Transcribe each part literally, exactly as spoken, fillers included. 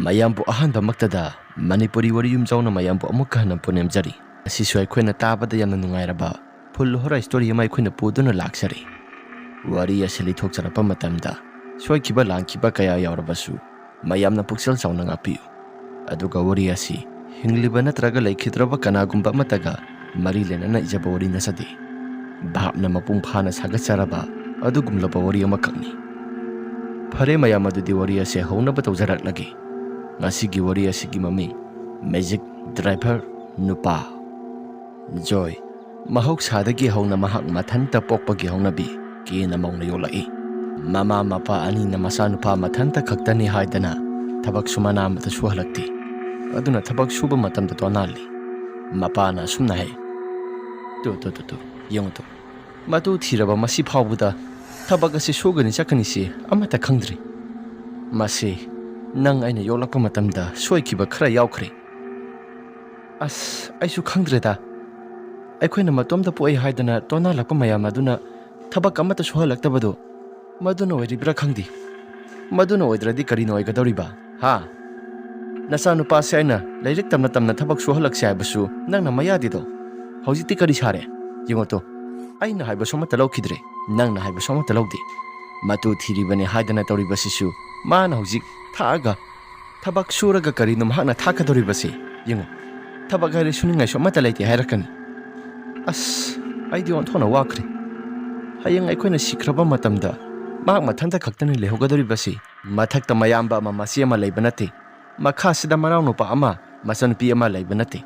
ꯃꯌꯥꯝꯕꯨ ꯑꯍꯥꯟꯕꯃꯛꯇꯗ ꯃꯅꯤꯄꯨꯔꯤ ꯋꯥꯔꯤ ꯌꯨꯝꯖꯥꯎꯅ ꯃꯌꯥꯝꯕꯨ ꯑꯃꯨꯛꯀ ꯍꯟꯅ ꯄꯨꯅꯦꯝꯖꯔꯤ꯫ ꯑꯁꯤꯁꯨ ꯑꯩꯈꯣꯏꯅ ꯇꯥꯕꯗ ꯌꯥꯝꯅ ꯅꯨꯡꯉꯥꯏꯔꯕ full horror story ꯑꯃ ꯑꯩꯈꯣꯏꯅ ꯄꯨꯗꯨꯅ ꯂꯥꯛꯆꯔꯤ꯫ ꯋꯥꯔꯤ ꯑꯁꯤ ꯂꯤꯊꯣꯛꯆꯔꯛꯄ ꯃꯇꯝꯗ ꯁꯣꯏꯈꯤꯕ ꯂꯥꯟꯈꯤꯕ ꯀꯌꯥ ꯌꯥꯎꯔꯕꯁꯨ ꯃꯌꯥꯝꯅ ꯄꯨꯛꯆꯦꯜ ꯆꯥꯎꯅ ꯉꯥꯛꯄꯤꯌꯨ꯫ ꯑꯗꯨꯒ ꯋꯥꯔꯤ ꯑꯁꯤ ꯍꯤꯡꯂꯤꯕ ꯅꯠꯇ꯭ꯔꯒ ꯂꯩꯈꯤꯗ꯭ꯔꯕ ꯀꯅꯥꯒꯨꯝꯕ ꯑꯃꯠꯇꯒ ꯃꯔꯤ ꯂꯩꯅꯅ ꯏꯖꯕ ꯋꯥꯔꯤ ꯅꯠꯆꯗꯦ꯫ ꯚꯥꯞꯅ ꯃꯄꯨꯡ ꯐꯥꯅ ꯁꯥꯒꯠꯆꯔꯕ ꯑꯗꯨꯒꯨꯝꯂꯕ ꯋꯥꯔꯤ ꯑꯃꯈꯛꯅꯤ꯫ ꯐꯔꯦ ꯃꯌꯥꯝ, ꯑꯗꯨꯗꯤ ꯋꯥꯔꯤ ꯑꯁꯤ ꯍꯧꯅꯕ ꯇꯧꯖꯔꯛꯂꯒꯦ꯫ ꯉꯁꯤꯒꯤ ꯋꯥꯔꯤ ꯑꯁꯤꯒꯤ ꯃꯃꯤꯡ Magic Driver ꯅꯨꯄꯥ꯫ ꯖꯣꯏ ꯃꯍꯧꯁꯥꯗꯒꯤ ꯍꯧꯅ ꯃꯍꯥꯛ ꯃꯊꯟꯇ ꯄꯣꯛꯄꯒꯤ ꯍꯧꯅꯕꯤ ꯀꯦꯅ ꯃꯧꯅ ꯌꯣꯛꯂꯛꯏ꯫ ꯃꯃꯥ ꯃꯄꯥ ꯑꯅꯤꯅ ꯃꯆꯥꯅꯨꯄꯥ ꯃꯊꯟꯇ ꯈꯛꯇꯅꯤ ꯍꯥꯏꯗꯅ ꯊꯕꯛꯁꯨ ꯃꯅꯥ ꯑꯃꯠꯇ ꯁꯨꯍꯜꯂꯛꯇꯦ꯫ ꯑꯗꯨꯅ ꯊꯕꯛ ꯁꯨꯕ ꯃꯇꯝꯗ ꯇꯣꯅꯥꯜꯂꯤ꯫ ꯃꯄꯥꯅ ꯑꯁꯨꯝꯅ ꯍꯥꯏ, "ꯇꯨ, ꯇꯨ, ꯇꯨ, ꯇꯨ, ꯌꯦꯡꯉꯨ ꯇꯨ꯫ ꯃꯇꯨ ꯊꯤꯔꯕ ꯃꯁꯤ ꯐꯥꯎꯕꯗ ꯊꯕꯛ ꯑꯁꯤ ꯁꯨꯒꯅꯤ ꯆꯠꯀꯅꯤꯁꯤ ꯑꯃꯠꯇ ꯈꯪꯗ꯭ꯔꯤ꯫ ꯃꯁꯤ ꯅꯪ ꯑꯩꯅ ꯌꯣꯛꯂꯛꯄ ꯃꯇꯝꯗ ꯁꯣꯏꯈꯤꯕ ꯈꯔ ꯌꯥꯎꯈ꯭ꯔꯦ꯫ ꯑꯁ, ꯑꯩꯁꯨ ꯈꯪꯗ꯭ꯔꯦꯗ꯫ ꯑꯩꯈꯣꯏꯅ ꯃꯇꯣꯝꯇ ꯄꯣꯛꯏ ꯍꯥꯏꯗꯅ ꯇꯣꯅꯥꯜꯂꯛꯄ ꯃꯌꯥꯝ ꯑꯗꯨꯅ ꯊꯕꯛ ꯑꯃꯠꯇ ꯁꯨꯍꯜꯂꯛꯇꯕꯗꯣ ꯃꯗꯨꯅ ꯑꯣꯏꯔꯤꯕ꯭ꯔꯥ ꯈꯪꯗꯦ꯫ ꯃꯗꯨꯅ ꯑꯣꯏꯗ꯭ꯔꯗꯤ ꯀꯔꯤꯅ ꯑꯣꯏꯒꯗꯧꯔꯤꯕ, ꯍꯥ? ꯅꯆꯥꯅꯨꯄꯥꯁꯦ ꯑꯩꯅ ꯂꯥꯏꯔꯤꯛ ꯇꯝꯅ ꯇꯝꯅ ꯊꯕꯛ ꯁꯨꯍꯜꯂꯛꯁꯦ ꯍꯥꯏꯕꯁꯨ ꯅꯪꯅ ꯃꯌꯥꯗꯤꯗꯣ꯫ ꯍꯧꯖꯤꯛꯇꯤ ꯀꯔꯤ ꯁꯥꯔꯦ? ꯌꯦꯡꯉꯣ ꯇꯣ, ꯑꯩꯅ ꯍꯥꯏꯕꯁꯨ ꯑꯃꯠꯇ ꯂꯧꯈꯤꯗ꯭ꯔꯦ, ꯅꯪꯅ ꯍꯥꯏꯕꯁꯨ ꯑꯃꯠꯇ ꯂꯧꯗꯦ꯫ ꯃꯇꯨ ꯊꯤꯔꯤꯕꯅꯦ ꯍꯥꯏꯗꯅ ꯇꯧꯔꯤꯕꯁꯤꯁꯨ ꯃꯥꯅ ꯍꯧꯖꯤꯛ ꯊꯥꯛꯑꯒ ꯊꯕꯛ ꯁꯨꯔꯒ ꯀꯔꯤꯅꯣ ꯃꯍꯥꯛꯅ ꯊꯥꯛꯀꯗꯧꯔꯤꯕꯁꯦ? ꯌꯦꯡꯉꯨ, ꯊꯕꯛ ꯍꯥꯏꯔꯦ ꯁꯨꯅꯤꯡꯉꯥꯏꯁꯨ ꯑꯃꯠꯇ ꯂꯩꯇꯦ ꯍꯥꯏꯔꯛꯀꯅꯤ꯫ ꯑꯁ, ꯑꯩꯗꯤ ꯑꯣꯟꯊꯣꯛꯅ ꯋꯥꯈ꯭ꯔꯦ꯫ ꯍꯌꯦꯡ ꯑꯩꯈꯣꯏꯅ ꯁꯤꯈ꯭ꯔꯕ ꯃꯇꯝꯗ ꯃꯍꯥꯛ ꯃꯊꯟꯇ ꯈꯛꯇꯅꯤ ꯂꯩꯍꯧꯒꯗꯧꯔꯤꯕꯁꯤ꯫ ꯃꯊꯛꯇ ꯃꯌꯥꯝꯕ ꯑꯃ, ꯃꯆꯦ ꯑꯃ ꯂꯩꯕ ꯅꯠꯇꯦ꯫ ꯃꯈꯥꯁꯤꯗ ꯃꯅꯥꯎꯅꯨꯄꯥ ꯑꯃ, ꯃꯆꯟꯅꯨꯄꯤ ꯑꯃ ꯂꯩꯕ ꯅꯠꯇꯦ꯫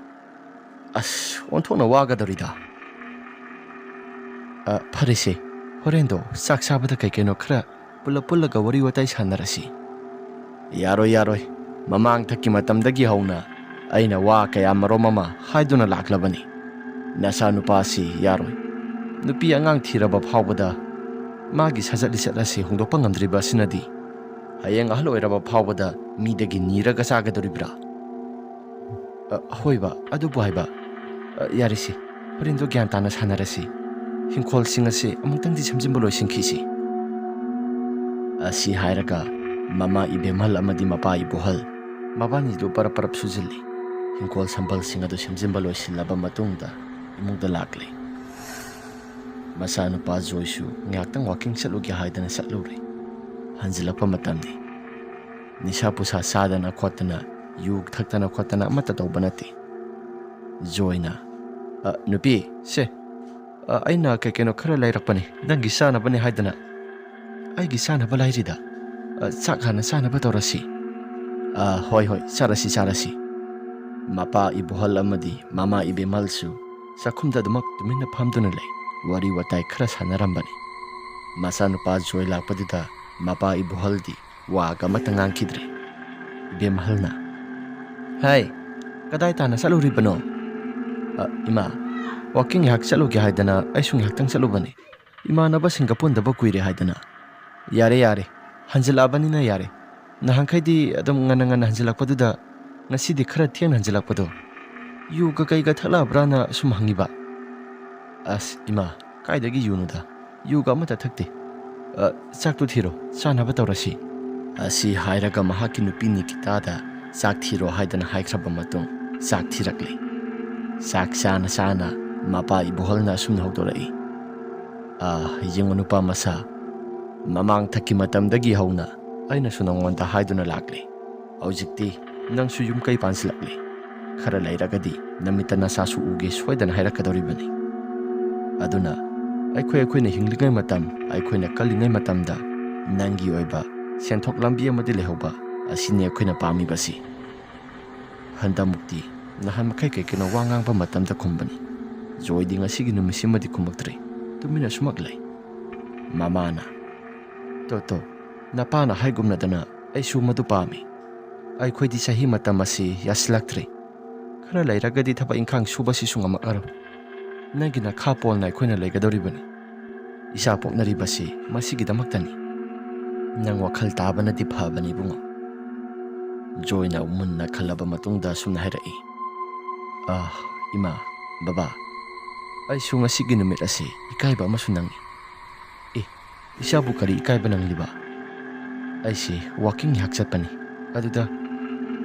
ꯑꯁ, ꯑꯣꯟꯊꯣꯛꯅ ꯋꯥꯒꯗꯧꯔꯤꯗ꯫ ꯑ, ꯐꯔꯦꯁꯦ, ꯍꯣꯔꯦꯟꯗꯣ ꯆꯥꯛ ꯆꯥꯕꯗ ꯀꯩ ꯀꯩꯅꯣ ꯈꯔ ꯄꯨꯜꯂꯞ ꯄꯨꯜꯂꯒ ꯋꯥꯔꯤ ꯋꯥꯇꯥꯏ ꯁꯥꯟꯅꯔꯁꯤ꯫ ꯌꯥꯔꯣꯏ, ꯌꯥꯔꯣꯏ꯫ ꯃꯃꯥꯡꯊꯛꯀꯤ ꯃꯇꯝꯗꯒꯤ ꯍꯧꯅ ꯑꯩꯅ ꯋꯥ ꯀꯌꯥ ꯃꯔꯣꯝ ꯑꯃ ꯍꯥꯏꯗꯨꯅ ꯂꯥꯛꯂꯕꯅꯤ꯫ ꯅꯆꯥꯅꯨꯄꯥꯁꯤ ꯌꯥꯔꯣꯏ꯫ ꯅꯨꯄꯤ ꯑꯉꯥꯡ ꯊꯤꯔꯕ ꯐꯥꯎꯕꯗ ꯃꯥꯒꯤ ꯁꯥꯖꯠ ꯂꯤꯆꯠ ꯑꯁꯤ ꯍꯣꯡꯗꯣꯛꯄ ꯉꯝꯗ꯭ꯔꯤꯕ ꯑꯁꯤꯅꯗꯤ ꯍꯌꯦꯡ ꯑꯍꯜ ꯑꯣꯏꯔꯕ ꯐꯥꯎꯕꯗ ꯃꯤꯗꯒꯤ ꯅꯤꯔꯒ ꯆꯥꯒꯗꯧꯔꯤꯕ꯭ꯔꯥ? ꯑ, ꯍꯣꯏꯕ, ꯑꯗꯨꯕꯨ ꯍꯥꯏꯕ꯫ ꯑ, ꯌꯥꯔꯦꯁꯦ, ꯍꯣꯔꯦꯟꯗꯣ ꯒ꯭ꯌꯥꯟ ꯇꯥꯅ ꯁꯥꯟꯅꯔꯁꯤ꯫ ꯍꯤꯡꯈꯣꯜꯁꯤꯡ ꯑꯁꯤ ꯑꯃꯨꯛꯇꯪꯗꯤ ꯁꯦꯝꯖꯤꯟꯕ ꯂꯣꯏꯁꯤꯟꯈꯤꯁꯤ꯫ ꯑꯁꯤ ꯍꯥꯏꯔꯒ ꯃꯃꯥ ꯏꯕꯦꯝꯍꯜ ꯑꯃꯗꯤ ꯃꯄꯥ ꯏꯕꯣꯍꯜ ꯃꯕꯥꯅꯤꯗꯨ ꯄꯔꯞ ꯄꯔꯞ ꯁꯨꯖꯤꯜꯂꯤ꯫ ꯍꯤꯡꯈꯣꯜ ꯁꯝꯕꯜꯁꯤꯡ ꯑꯗꯨ ꯁꯦꯝꯖꯤꯟꯕ ꯂꯣꯏꯁꯤꯜꯂꯕ ꯃꯇꯨꯡꯗ ꯏꯃꯨꯡꯗ ꯂꯥꯛꯂꯤ꯫ ꯃꯆꯥꯅꯨꯄꯥ ꯖꯣꯏꯁꯨ ꯉꯥꯏꯍꯥꯛꯇꯪ ꯋꯥꯀꯤꯡ ꯆꯠꯂꯨꯒꯦ ꯍꯥꯏꯗꯅ ꯆꯠꯂꯨꯔꯦ꯫ ꯍꯟꯖꯤꯜꯂꯛꯄ ꯃꯇꯝꯅꯤ꯫ ꯅꯤꯁꯥ ꯄꯨꯁꯥ ꯆꯥꯗꯅ ꯈꯣꯠꯇꯅ, ꯌꯨ ꯊꯛꯇꯅ ꯈꯣꯠꯇꯅ ꯑꯃꯠꯇ ꯇꯧꯕ ꯅꯠꯇꯦ꯫ ꯖꯣꯏꯅ, "ꯑ, ꯅꯨꯄꯤ, ꯁꯦ, ꯑ, ꯑꯩꯅ ꯀꯩ ꯀꯩꯅꯣ ꯈꯔ ꯂꯩꯔꯛꯄꯅꯤ, ꯅꯪꯒꯤ ꯆꯥꯅꯕꯅꯤ ꯍꯥꯏꯗꯅ꯫" "ꯑꯩꯒꯤ ꯆꯥꯅꯕ ꯂꯩꯔꯤꯗ? ꯑ, ꯆꯥꯛ ꯍꯥꯟꯅ ꯆꯥꯅꯕ ꯇꯧꯔꯁꯤ꯫" "ꯑ, ꯍꯣꯏ, ꯍꯣꯏ, ꯆꯥꯔꯁꯤ, ꯆꯥꯔꯁꯤ꯫" ꯃꯄꯥ ꯏꯕꯣꯍꯜ ꯑꯃꯗꯤ ꯃꯃꯥ ꯏꯕꯦꯝꯍꯜꯁꯨ ꯆꯥꯛꯈꯨꯝꯗ ꯑꯗꯨꯃꯛ ꯇꯨꯃꯤꯟꯅ ꯐꯝꯗꯨꯅ ꯂꯩ꯫ ꯋꯥꯔꯤ ꯋꯥꯇꯥꯏ ꯈꯔ ꯁꯥꯟꯅꯔꯝꯕꯅꯤ꯫ ꯃꯆꯥꯅꯨꯄꯥ ꯖꯣꯏ ꯂꯥꯛꯄꯗꯨꯗ ꯃꯄꯥ ꯏꯕꯣꯍꯜꯗꯤ ꯋꯥꯒ ꯑꯃꯠꯇ ꯉꯥꯡꯈꯤꯗ꯭ꯔꯦ꯫ ꯏꯕꯦꯝꯍꯜꯅ, "ꯍꯥꯏ, ꯀꯗꯥꯏ ꯇꯥꯟꯅ ꯆꯠꯂꯨꯔꯤꯕꯅꯣ?" "ꯑ, ꯏꯃꯥ, ꯋꯥꯀꯤꯡ ꯉꯥꯏꯍꯥꯛ ꯆꯠꯂꯨꯒꯦ ꯍꯥꯏꯗꯅ ꯑꯩꯁꯨ ꯉꯥꯏꯍꯥꯛꯇꯪ ꯆꯠꯂꯨꯕꯅꯤ꯫ ꯏꯃꯥꯟꯅꯕꯁꯤꯡꯒ ꯄꯨꯟꯗꯕ ꯀꯨꯏꯔꯦ ꯍꯥꯏꯗꯅ꯫" "ꯌꯥꯔꯦ, ꯌꯥꯔꯦ, ꯍꯟꯖꯤꯜꯂꯛꯑꯕꯅꯤꯅ ꯌꯥꯔꯦ꯫ ꯅꯍꯥꯟꯈꯩꯗꯤ ꯑꯗꯨꯝ ꯉꯟꯅ ꯉꯟꯅ ꯍꯟꯖꯤꯜꯂꯛꯄꯗꯨꯗ ꯉꯁꯤꯗꯤ ꯈꯔ ꯊꯦꯡꯅ ꯍꯟꯖꯤꯜꯂꯛꯄꯗꯣ ꯌꯨꯒ ꯀꯩꯒ ꯊꯛꯂꯛꯑꯕ꯭ꯔꯥꯅ ꯁꯨꯝ ꯍꯪꯉꯤꯕ꯫" "ꯑꯁ ꯏꯃꯥ, ꯀꯥꯏꯗꯒꯤ ꯌꯨꯅꯣꯗ? ꯌꯨꯒ ꯑꯃꯠꯇ ꯊꯛꯇꯦ꯫ ꯑ, ꯆꯥꯛꯇꯨ ꯊꯤꯔꯣ, ꯆꯥꯅꯕ ꯇꯧꯔꯁꯤ꯫" ꯑꯁꯤ ꯍꯥꯏꯔꯒ ꯃꯍꯥꯛꯀꯤ ꯅꯨꯄꯤ ꯅꯤꯀꯤꯇꯥꯗ ꯆꯥꯛ ꯊꯤꯔꯣ ꯍꯥꯏꯗꯅ ꯍꯥꯏꯈ꯭ꯔꯕ ꯃꯇꯨꯡ ꯆꯥꯛ ꯊꯤꯔꯛꯂꯤ꯫ ꯆꯥꯛ ꯆꯥꯅ ꯆꯥꯅ ꯃꯄꯥ ꯏꯕꯣꯍꯜꯅ ꯑꯁꯨꯝꯅ ꯍꯧꯗꯣꯔꯛꯏ, "ꯑ, ꯌꯦꯡꯉꯨ ꯅꯨꯄꯥ ꯃꯁꯥ, ꯃꯃꯥꯡ ꯊꯛꯀꯤ ꯃꯇꯝꯗꯒꯤ ꯍꯧꯅ ꯑꯩꯅꯁꯨ ꯅꯉꯣꯟꯗ ꯍꯥꯏꯗꯨꯅ ꯂꯥꯛꯂꯤ꯫ ꯍꯧꯖꯤꯛꯇꯤ ꯅꯪꯁꯨ ꯌꯨꯝ ꯀꯩ ꯄꯥꯟꯁꯤꯜꯂꯛꯂꯤ꯫ ꯈꯔ ꯂꯩꯔꯒꯗꯤ ꯅꯃꯤꯠꯇ ꯅꯁꯥꯁꯨ ꯎꯒꯦ ꯁꯣꯏꯗꯅ ꯍꯥꯏꯔꯛꯀꯗꯧꯔꯤꯕꯅꯤ꯫ ꯑꯗꯨꯅ ꯑꯩꯈꯣꯏ ꯑꯩꯈꯣꯏꯅ ꯍꯤꯡꯂꯤꯉꯩ ꯃꯇꯝ, ꯑꯩꯈꯣꯏꯅ ꯀꯜꯂꯤꯉꯩ ꯃꯇꯝꯗ ꯅꯪꯒꯤ ꯑꯣꯏꯕ ꯁꯦꯟꯊꯣꯛ ꯂꯝꯕꯤ ꯑꯃꯗꯤ ꯂꯩꯍꯧꯕ ꯑꯁꯤꯅꯤ ꯑꯩꯈꯣꯏꯅ ꯄꯥꯝꯃꯤꯕꯁꯤ꯫" ꯍꯟꯗꯛꯃꯨꯛꯇꯤ ꯅꯍꯥꯟ ꯃꯈꯩ ꯀꯩ ꯀꯩꯅꯣ ꯋꯥ ꯉꯥꯡꯕ ꯃꯇꯝꯗ ꯈꯨꯝꯕꯅꯤ꯫ ꯖꯣꯏꯗꯤ ꯉꯁꯤꯒꯤ ꯅꯨꯃꯤꯠꯁꯤꯃꯗꯤ ꯈꯨꯝꯃꯛꯇ꯭ꯔꯦ꯫ ꯇꯨꯃꯤꯟꯅ ꯁꯨꯃꯛ ꯂꯩ꯫ ꯃꯃꯥꯅ, "ꯇꯣ, ꯇꯣ, ꯅꯄꯥꯅ ꯍꯥꯏꯒꯨꯝꯅꯗꯅ ꯑꯩꯁꯨ ꯃꯗꯨ ꯄꯥꯝꯃꯤ꯫ ꯑꯩꯈꯣꯏꯗꯤ ꯆꯍꯤ ꯃꯇꯝ ꯑꯁꯤ ꯌꯥꯁꯤꯜꯂꯛꯇ꯭ꯔꯦ꯫ ꯈꯔ ꯂꯩꯔꯒꯗꯤ ꯊꯕꯛ ꯏꯪꯈꯥꯡ ꯁꯨꯕꯁꯤꯁꯨ ꯉꯝꯃꯛꯑꯔꯣꯏ꯫ ꯅꯪꯒꯤ ꯅꯈꯥ ꯄꯣꯟꯅ ꯑꯩꯈꯣꯏꯅ ꯂꯩꯒꯗꯧꯔꯤꯕꯅꯤ꯫ ꯏꯆꯥ ꯄꯣꯛꯅꯔꯤꯕꯁꯤ ꯃꯁꯤꯒꯤꯗꯃꯛꯇꯅꯤ꯫ ꯅꯪ ꯋꯥꯈꯜ ꯇꯥꯕꯅꯗꯤ ꯐꯕꯅꯤ ꯏꯕꯨꯡꯉꯣ꯫" ꯖꯣꯏꯅ ꯃꯨꯟꯅ ꯈꯜꯂꯕ ꯃꯇꯨꯡꯗ ꯑꯁꯨꯝꯅ ꯍꯥꯏꯔꯛꯏ, "ꯑꯥ, ꯏꯃꯥ, ꯕꯕꯥ, ꯑꯩꯁꯨ ꯉꯁꯤꯒꯤ ꯅꯨꯃꯤꯠ ꯑꯁꯤ ꯏꯀꯥꯏꯕ ꯑꯃꯁꯨ ꯅꯪꯉꯤ꯫ ꯑꯦ, ꯏꯆꯥꯕꯨ ꯀꯔꯤ ꯏꯀꯥꯏꯕ ꯅꯪꯂꯤꯕ? ꯑꯩꯁꯤ ꯋꯥꯀꯤꯡ ꯉꯥꯏꯍꯥꯛ ꯆꯠꯄꯅꯤ꯫ ꯑꯗꯨꯗ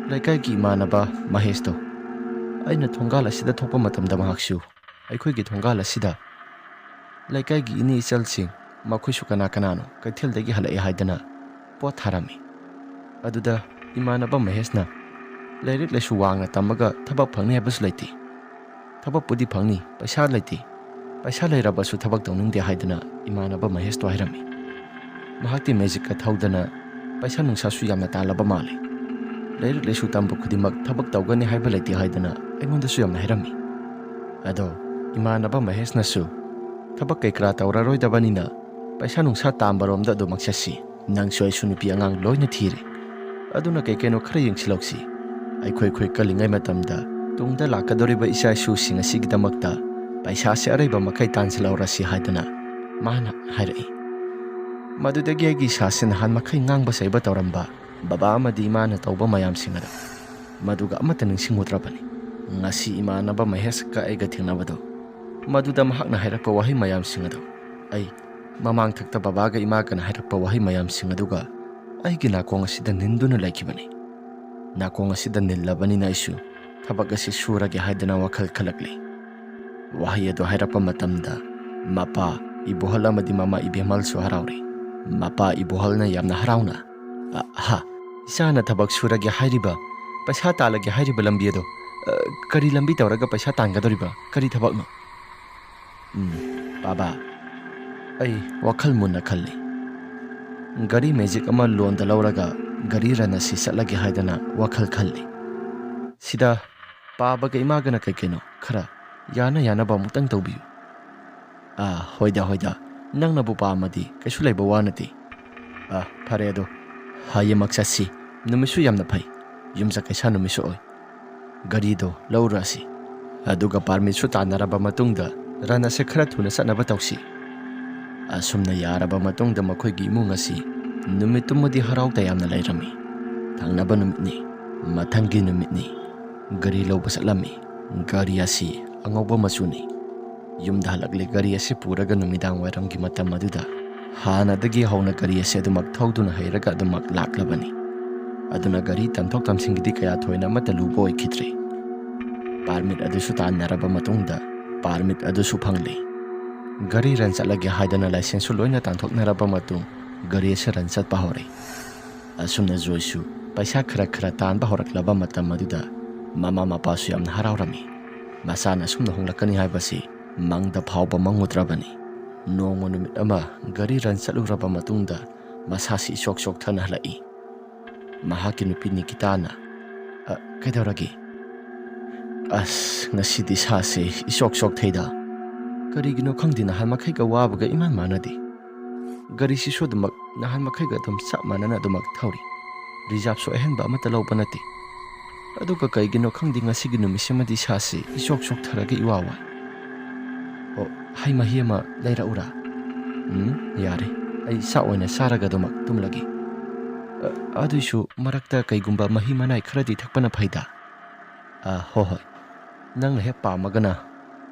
ꯂꯩꯀꯥꯏꯒꯤ ꯏꯃꯥꯟꯅꯕ ꯃꯍꯦꯁꯇꯣ꯫ ꯑꯩꯅ ꯊꯣꯡꯒꯥꯜ ꯑꯁꯤꯗ ꯊꯣꯛꯄ ꯃꯇꯝꯗ ꯃꯍꯥꯛꯁꯨ ꯑꯩꯈꯣꯏꯒꯤ ꯊꯣꯡꯒꯥꯜ ꯑꯁꯤꯗ ꯂꯩꯀꯥꯏꯒꯤ ꯏꯅꯦ ꯏꯆꯜꯁꯤꯡ, ꯃꯈꯣꯏꯁꯨ ꯀꯅꯥ ꯀꯅꯥꯅꯣ ꯀꯩꯊꯦꯜꯗꯒꯤ ꯍꯜꯂꯛꯑꯦ ꯍꯥꯏꯗꯅ ꯄꯣꯠ ꯊꯥꯔꯝꯃꯤ꯫ ꯑꯗꯨꯗ ꯏꯃꯥꯟꯅꯕ ꯃꯍꯦꯁꯅ, "ꯂꯥꯏꯔꯤꯛ ꯂꯥꯏꯁꯨ ꯋꯥꯡꯅ ꯇꯝꯃꯒ ꯊꯕꯛ ꯐꯪꯅꯤ ꯍꯥꯏꯕꯁꯨ ꯂꯩꯇꯦ꯫ ꯊꯕꯛꯄꯨꯗꯤ ꯐꯪꯅꯤ, ꯄꯩꯁꯥ ꯂꯩꯇꯦ꯫ ꯄꯩꯁꯥ ꯂꯩꯔꯕꯁꯨ ꯊꯕꯛ ꯇꯧꯅꯤꯡꯗꯦ" ꯍꯥꯏꯗꯅ ꯏꯃꯥꯟꯅꯕ ꯃꯍꯦꯁꯇꯣ ꯍꯥꯏꯔꯝꯃꯤ꯫ ꯃꯍꯥꯛꯇꯤ ꯃꯦꯖꯤꯛꯀ ꯊꯧꯗꯅ ꯄꯩꯁꯥ ꯅꯨꯡꯁꯥꯁꯨ ꯌꯥꯝꯅ ꯇꯥꯜꯂꯕ ꯃꯥꯜꯂꯤ꯫ ꯂꯥꯏꯔꯤꯛ ꯂꯥꯏꯁꯨ ꯇꯝꯕ ꯈꯨꯗꯤꯡꯃꯛ ꯊꯕꯛ ꯇꯧꯒꯅꯤ ꯍꯥꯏꯕ ꯂꯩꯇꯦ ꯍꯥꯏꯗꯅ ꯑꯩꯉꯣꯟꯗꯁꯨ ꯌꯥꯝꯅ ꯍꯥꯏꯔꯝꯃꯤ꯫ ꯑꯗꯣ ꯏꯃꯥꯟꯅꯕ ꯃꯍꯦꯁꯅꯁꯨ, "ꯊꯕꯛ ꯀꯩꯀꯔꯥ ꯇꯧꯔꯔꯣꯏꯗꯕꯅꯤꯅ ꯄꯩꯁꯥ ꯅꯨꯡꯁꯥ ꯇꯥꯟꯕꯔꯣꯝꯗ ꯑꯗꯨꯃꯛ ꯆꯠꯁꯤ꯫ ꯅꯪꯁꯨ ꯑꯩꯁꯨ ꯅꯨꯄꯤ ꯑꯉꯥꯡ ꯂꯣꯏꯅ ꯊꯤꯔꯦ꯫ ꯑꯗꯨꯅ ꯀꯩ ꯀꯩꯅꯣ ꯈꯔ ꯌꯦꯡꯁꯤꯜꯍꯧꯁꯤ꯫ ꯑꯩꯈꯣꯏ ꯑꯩꯈꯣꯏ ꯀꯜꯂꯤꯉꯩ ꯃꯇꯝꯗ ꯇꯨꯡꯗ ꯂꯥꯛꯀꯗꯧꯔꯤꯕ ꯏꯆꯥ ꯏꯁꯨꯁꯤꯡ ꯑꯁꯤꯒꯤꯗꯃꯛꯇ ꯄꯩꯁꯥꯁꯦ ꯑꯔꯩꯕ ꯃꯈꯩ ꯇꯥꯟꯁꯤꯜꯍꯧꯔꯁꯤ" ꯍꯥꯏꯗꯅ ꯃꯥꯅ ꯍꯥꯏꯔꯛꯏ꯫ ꯃꯗꯨꯗꯒꯤ ꯑꯩꯒꯤ ꯏꯁꯥꯁꯦ ꯅꯍꯥꯟ ꯃꯈꯩ ꯉꯥꯡꯕ ꯆꯩꯕ ꯇꯧꯔꯝꯕ ꯕꯕꯥ ꯑꯃꯗꯤ ꯏꯃꯥꯅ ꯇꯧꯕ ꯃꯌꯥꯝꯁꯤꯡ ꯑꯗꯣ, ꯃꯗꯨꯒ ꯑꯃꯠꯇ ꯅꯤꯡꯁꯤꯡꯉꯨꯗ꯭ꯔꯕꯅꯤ꯫ ꯉꯁꯤ ꯏꯃꯥꯟꯅꯕ ꯃꯍꯦꯁꯀ ꯑꯩꯒ ꯊꯦꯡꯅꯕꯗꯣ, ꯃꯗꯨꯗ ꯃꯍꯥꯛꯅ ꯍꯥꯏꯔꯛꯄ ꯋꯥꯍꯩ ꯃꯌꯥꯝꯁꯤꯡ ꯑꯗꯣ ꯑꯩ ꯃꯃꯥꯡꯊꯛꯇ ꯕꯕꯥꯒ ꯏꯃꯥꯒꯅ ꯍꯥꯏꯔꯛꯄ ꯋꯥꯍꯩ ꯃꯌꯥꯝꯁꯤꯡ ꯑꯗꯨꯒ ꯑꯩꯒꯤ ꯅꯥꯀꯣꯡ ꯑꯁꯤꯗ ꯅꯤꯟꯗꯨꯅ ꯂꯩꯈꯤꯕꯅꯤ꯫ ꯅꯥꯀꯣꯡ ꯑꯁꯤꯗ ꯅꯤꯜꯂꯕꯅꯤꯅ ꯑꯩꯁꯨ ꯊꯕꯛ ꯑꯁꯤ ꯁꯨꯔꯒꯦ ꯍꯥꯏꯗꯅ ꯋꯥꯈꯜ ꯈꯜꯂꯛꯂꯤ꯫ ꯋꯥꯍꯩ ꯑꯗꯨ ꯍꯥꯏꯔꯛꯄ ꯃꯇꯝꯗ ꯃꯄꯥ ꯏꯕꯣꯍꯜ ꯑꯃꯗꯤ ꯃꯃꯥ ꯏꯕꯦꯝꯍꯜꯁꯨ ꯍꯔꯥꯎꯔꯤ꯫ ꯃꯄꯥ ꯏꯕꯣꯍꯜꯅ ꯌꯥꯝꯅ ꯍꯔꯥꯎꯅ, "ꯑ, ꯍꯥ, ꯏꯆꯥꯅ ꯊꯕꯛ ꯁꯨꯔꯒꯦ ꯍꯥꯏꯔꯤꯕ, ꯄꯩꯁꯥ ꯇꯥꯜꯂꯒꯦ ꯍꯥꯏꯔꯤꯕ ꯂꯝꯕꯤ ꯑꯗꯣ, ꯑ, ꯀꯔꯤ ꯂꯝꯕꯤ ꯇꯧꯔꯒ ꯄꯩꯁꯥ ꯇꯥꯟꯒꯗꯧꯔꯤꯕ? ꯀꯔꯤ ꯊꯕꯛꯅꯣ?" "ꯎꯝ, ꯕꯥꯕꯥ, ꯑꯩ ꯋꯥꯈꯜ ꯃꯨꯟꯅ ꯈꯜꯂꯤ꯫ ꯒꯥꯔꯤ ꯃꯦꯖꯤꯛ ꯑꯃ ꯂꯣꯟꯗ ꯂꯧꯔꯒ ꯒꯥꯔꯤ ꯔꯟ ꯑꯁꯤ ꯆꯠꯂꯒꯦ ꯍꯥꯏꯗꯅ ꯋꯥꯈꯜ ꯈꯜꯂꯤ꯫ ꯁꯤꯗ ꯄꯥꯕꯒ ꯏꯃꯥꯒꯅ ꯀꯩ ꯀꯩꯅꯣ ꯈꯔ ꯌꯥꯅ ꯌꯥꯅꯕ ꯑꯃꯨꯛꯇꯪ ꯇꯧꯕꯤꯌꯨ꯫" "ꯑꯥ, ꯍꯣꯏꯗ, ꯍꯣꯏꯗ, ꯅꯪꯅꯕꯨ ꯄꯥꯝꯃꯗꯤ ꯀꯩꯁꯨ ꯂꯩꯕ ꯋꯥ ꯅꯠꯇꯦ꯫ ꯑꯥ, ꯐꯔꯦ ꯑꯗꯣ, ꯍꯌꯦꯡꯃꯛ ꯆꯠꯁꯤ꯫ ꯅꯨꯃꯤꯠꯁꯨ ꯌꯥꯝꯅ ꯐꯩ꯫ ꯌꯨꯝꯁꯀꯩꯁꯥ ꯅꯨꯃꯤꯠꯁꯨ ꯑꯣꯏ꯫ ꯒꯥꯔꯤꯗꯣ ꯂꯧꯔꯁꯤ꯫ ꯑꯗꯨꯒ ꯄꯥꯔꯃꯤꯠꯁꯨ ꯇꯥꯟꯅꯔꯕ ꯃꯇꯨꯡꯗ ꯔꯟ ꯑꯁꯦ ꯈꯔ ꯊꯨꯅ ꯆꯠꯅꯕ ꯇꯧꯁꯤ꯫" ꯑꯁꯨꯝꯅ ꯌꯥꯔꯕ ꯃꯇꯨꯡꯗ ꯃꯈꯣꯏꯒꯤ ꯏꯃꯨꯡ ꯑꯁꯤ ꯅꯨꯃꯤꯠꯇꯨꯃꯗꯤ ꯍꯔꯥꯎ ꯇꯌꯥꯝꯅ ꯂꯩꯔꯝꯃꯤ꯫ ꯊꯪꯅꯕ ꯅꯨꯃꯤꯠꯅꯤ꯫ ꯃꯊꯪꯒꯤ ꯅꯨꯃꯤꯠꯅꯤ꯫ ꯒꯥꯔꯤ ꯂꯧꯕ ꯆꯠꯂꯝꯃꯤ꯫ ꯒꯥꯔꯤ ꯑꯁꯤ ꯑꯉꯧꯕ ꯃꯆꯨꯅꯤ꯫ ꯌꯨꯝꯗ ꯍꯜꯂꯛꯂꯦ꯫ ꯒꯥꯔꯤ ꯑꯁꯤ ꯄꯨꯔꯒ ꯅꯨꯃꯤꯗꯥꯡ ꯋꯥꯏꯔꯝꯒꯤ ꯃꯇꯝ ꯑꯗꯨꯗ ꯍꯥꯟꯅꯗꯒꯤ ꯍꯧꯅ ꯒꯥꯔꯤ ꯑꯁꯤ ꯑꯗꯨꯃꯛ ꯊꯧꯗꯨꯅ ꯍꯩꯔꯒ ꯑꯗꯨꯃꯛ ꯂꯥꯛꯂꯕꯅꯤ꯫ ꯑꯗꯨꯅ ꯒꯥꯔꯤ ꯇꯝꯊꯣꯛ ꯇꯝꯁꯤꯟꯒꯤꯗꯤ ꯀꯌꯥ ꯊꯣꯏꯅ ꯑꯃꯠꯇ ꯂꯨꯕ ꯑꯣꯏꯈꯤꯗ꯭ꯔꯦ꯫ ꯄꯥꯔꯃꯤꯠ ꯑꯗꯨꯁꯨ ꯇꯥꯟꯅꯔꯕ ꯃꯇꯨꯡꯗ ꯄꯥꯔꯃꯤꯠ ꯑꯗꯨꯁꯨ ꯐꯪꯂꯦ꯫ ꯒꯥꯔꯤ ꯔꯟ ꯆꯠꯂꯒꯦ ꯍꯥꯏꯗꯅ ꯂꯥꯏꯁꯦꯟꯁꯁꯨ ꯂꯣꯏꯅ ꯇꯥꯟꯊꯣꯛꯅꯔꯕ ꯃꯇꯨꯡ ꯒꯥꯔꯤ ꯑꯁꯤ ꯔꯟ ꯆꯠꯄ ꯍꯧꯔꯦ꯫ ꯑꯁꯨꯝꯅ ꯖꯣꯏꯁꯨ ꯄꯩꯁꯥ ꯈꯔ ꯈꯔ ꯇꯥꯟꯕ ꯍꯧꯔꯛꯂꯕ ꯃꯇꯝ ꯑꯗꯨꯗ ꯃꯃꯥ ꯃꯄꯥꯁꯨ ꯌꯥꯝꯅ ꯍꯔꯥꯎꯔꯝꯃꯤ꯫ ꯃꯆꯥꯅ ꯑꯁꯨꯝꯅ ꯍꯣꯡꯂꯛꯀꯅꯤ ꯍꯥꯏꯕꯁꯤ ꯃꯪꯗ ꯐꯥꯎꯕ ꯃꯪꯉꯨꯗ꯭ꯔꯕꯅꯤ꯫ ꯅꯣꯡꯃ ꯅꯨꯃꯤꯠ ꯑꯃ ꯒꯥꯔꯤ ꯔꯟ ꯆꯠꯂꯨꯔꯕ ꯃꯇꯨꯡꯗ ꯃꯁꯥꯁꯤ ꯏꯆꯣꯛ ꯆꯣꯛꯊꯅ ꯍꯜꯂꯛꯏ꯫ ꯃꯍꯥꯛꯀꯤ ꯅꯨꯄꯤ ꯅꯤꯀꯤꯇꯥꯅ, "ꯑ, ꯀꯩꯗꯧꯔꯒꯦ?" "ꯑꯁ, ꯉꯁꯤꯗꯤ ꯏꯁꯥꯁꯦ ꯏꯆꯣꯛ ꯆꯣꯛꯊꯩꯗ꯫ ꯀꯔꯤꯒꯤꯅꯣ ꯈꯪꯗꯦ, ꯅꯍꯥꯟ ꯃꯈꯩꯒ ꯋꯥꯕꯒ ꯏꯃꯥꯟ ꯃꯥꯟꯅꯗꯦ꯫ ꯒꯥꯔꯤꯁꯤꯁꯨ ꯑꯗꯨꯃꯛ ꯅꯍꯥꯟ ꯃꯈꯩꯒ ꯑꯗꯨꯝ ꯆꯞ ꯃꯥꯟꯅꯅ ꯑꯗꯨꯃꯛ ꯊꯧꯔꯤ꯫ ꯔꯤꯖꯥꯕꯁꯨ ꯑꯍꯦꯟꯕ ꯑꯃꯠꯇ ꯂꯧꯕ ꯅꯠꯇꯦ꯫ ꯑꯗꯨꯒ ꯀꯩꯒꯤꯅꯣ ꯈꯪꯗꯦ, ꯉꯁꯤꯒꯤ ꯅꯨꯃꯤꯠꯁꯤꯃꯗꯤ ꯏꯁꯥꯁꯤ ꯏꯆꯣꯛ ꯆꯣꯛꯊꯔꯒ ꯏꯋꯥ ꯋꯥꯏ꯫ ꯑꯣ, ꯍꯩ ꯃꯍꯤ ꯑꯃ ꯂꯩꯔꯛꯎꯔꯥ?" "ꯎꯝ, ꯌꯥꯔꯦ꯫ ꯑꯩ ꯆꯥꯛ ꯑꯣꯏꯅ ꯆꯥꯔꯒ ꯑꯗꯨꯃꯛ ꯇꯨꯝꯂꯒꯦ꯫ ꯑ, ꯑꯗꯨꯏꯁꯨ ꯃꯔꯛꯇ ꯀꯩꯒꯨꯝꯕ ꯃꯍꯤ ꯃꯅꯥꯏ ꯈꯔꯗꯤ ꯊꯛꯄꯅ ꯐꯩꯗ꯫" "ꯑ, ꯍꯣ ꯍꯣꯏ꯫ ꯅꯪꯅ ꯍꯦꯛ ꯄꯥꯝꯃꯒꯅ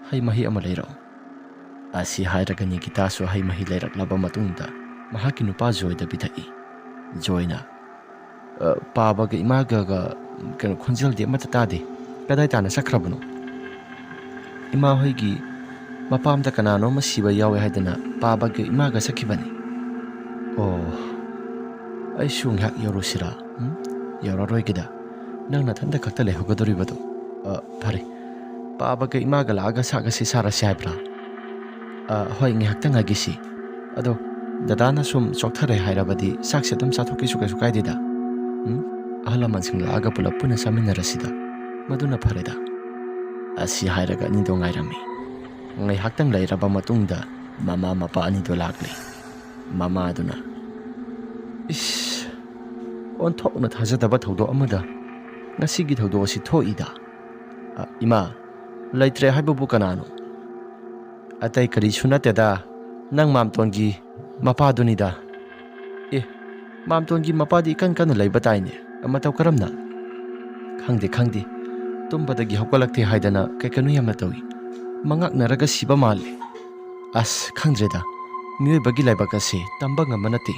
ꯍꯩ ꯃꯍꯤ ꯑꯃ ꯂꯩꯔꯛꯑꯣ꯫" ꯑꯁꯤ ꯍꯥꯏꯔꯒ ꯅꯤꯀꯤꯇꯥꯁꯨ ꯍꯩ ꯃꯍꯤ ꯂꯩꯔꯛꯂꯕ ꯃꯇꯨꯡꯗ ꯃꯍꯥꯛꯀꯤ ꯅꯨꯄꯥ ꯖꯣꯏꯗ ꯄꯤꯊꯛꯏ꯫ ꯖꯣꯏꯅ, "ꯑ, ꯄꯥꯕꯒ ꯏꯃꯥꯒꯒ, ꯀꯩꯅꯣ, ꯈꯣꯟꯖꯦꯜꯗꯤ ꯑꯃꯠꯇ ꯇꯥꯗꯦ꯫ ꯀꯗꯥꯏ ꯇꯥꯅ ꯆꯠꯈ꯭ꯔꯕꯅꯣ?" "ꯏꯃꯥ ꯍꯣꯏꯒꯤ ꯃꯄꯥꯝꯗ ꯀꯅꯥꯅꯣ ꯑꯃ ꯁꯤꯕ ꯌꯥꯎꯋꯦ ꯍꯥꯏꯗꯅ ꯄꯥꯕꯒ ꯏꯃꯥꯒ ꯆꯠꯈꯤꯕꯅꯤ꯫" "ꯑꯣ, ꯑꯩꯁꯨ ꯉꯥꯏꯍꯥꯛ ꯌꯧꯔꯨꯁꯤꯔꯥ?" "ꯎꯝ, ꯌꯧꯔꯔꯣꯏꯒꯦꯗ꯫ ꯅꯪ ꯅꯊꯟꯗ ꯈꯛꯇ ꯂꯩꯍꯧꯒꯗꯧꯔꯤꯕꯗꯣ꯫ ꯑ, ꯐꯔꯦ꯫ ꯄꯥꯕꯒ ꯏꯃꯥꯒ ꯂꯥꯛꯑꯒ ꯆꯥꯛ ꯑꯁꯤ ꯆꯥꯔꯁꯤ ꯍꯥꯏꯕ꯭ꯔꯥ?" "ꯑ, ꯍꯣꯏ, ꯉꯥꯏꯍꯥꯛꯇꯪ ꯉꯥꯏꯒꯤꯁꯤ꯫ ꯑꯗꯣ ꯗꯗꯥꯅ ꯁꯨꯝ ꯆꯣꯛꯊꯔꯦ ꯍꯥꯏꯔꯕꯗꯤ ꯆꯥꯛꯁꯦ ꯑꯗꯨꯝ ꯆꯥꯊꯣꯛꯀꯦꯁꯨ ꯀꯩꯁꯨ ꯀꯥꯏꯗꯦꯗ꯫ ꯎꯝ? ꯑꯍꯜ ꯂꯃꯟꯁꯤꯡ ꯂꯥꯛꯑꯒ ꯄꯨꯂꯞ ꯄꯨꯟꯅ ꯆꯥꯃꯤꯟꯅꯔꯁꯤꯗ꯫ ꯃꯗꯨꯅ ꯐꯔꯦꯗ꯫" ꯑꯁꯤ ꯍꯥꯏꯔꯒ ꯑꯅꯤꯗꯣ ꯉꯥꯏꯔꯝꯃꯤ꯫ ꯉꯥꯏꯍꯥꯛꯇꯪ ꯂꯩꯔꯕ ꯃꯇꯨꯡꯗ ꯃꯃꯥ ꯃꯄꯥ ꯑꯅꯤꯗꯣ ꯂꯥꯛꯂꯦ꯫ ꯃꯃꯥꯗꯨꯅ, "ꯏꯁ, ꯑꯣꯟꯊꯣꯛꯅ ꯊꯥꯖꯗꯕ ꯊꯧꯗꯣꯛ ꯑꯃꯗ ꯉꯁꯤꯒꯤ ꯊꯧꯗꯣꯛ ꯑꯁꯤ ꯊꯣꯛꯏꯗ꯫ ꯑ, ꯏꯃꯥ, ꯂꯩꯇ꯭ꯔꯦ ꯍꯥꯏꯕꯕꯨ ꯀꯅꯥꯅꯣ?" "ꯑꯇꯩ ꯀꯔꯤꯁꯨ ꯅꯠꯇꯦꯗ, ꯅꯪ ꯃꯥꯝꯇꯣꯟꯒꯤ ꯃꯄꯥꯗꯨꯅꯤꯗ꯫" "ꯑꯦ, ꯃꯥꯝꯇꯣꯟꯒꯤ ꯃꯄꯥꯗꯤ ꯏꯀꯟ ꯀꯟꯅ ꯂꯩꯕ ꯇꯥꯏꯅꯦ, ꯃꯇꯧ ꯀꯔꯝꯅ?" "ꯈꯪꯗꯦ, ꯈꯪꯗꯦ, ꯇꯨꯝꯕꯗꯒꯤ ꯍꯧꯒꯠꯂꯛꯇꯦ ꯍꯥꯏꯗꯅ ꯀꯩ ꯀꯩꯅꯣ ꯌꯥꯝꯅ ꯇꯧꯏ꯫ ꯃꯉꯛꯅꯔꯒ ꯁꯤꯕ ꯃꯥꯜꯂꯦ꯫ ꯑꯁ, ꯈꯪꯗ꯭ꯔꯦꯗ, ꯃꯤꯑꯣꯏꯕꯒꯤ ꯂꯥꯏꯕꯛ ꯑꯁꯦ ꯇꯝꯕ ꯉꯝꯕ ꯅꯠꯇꯦ꯫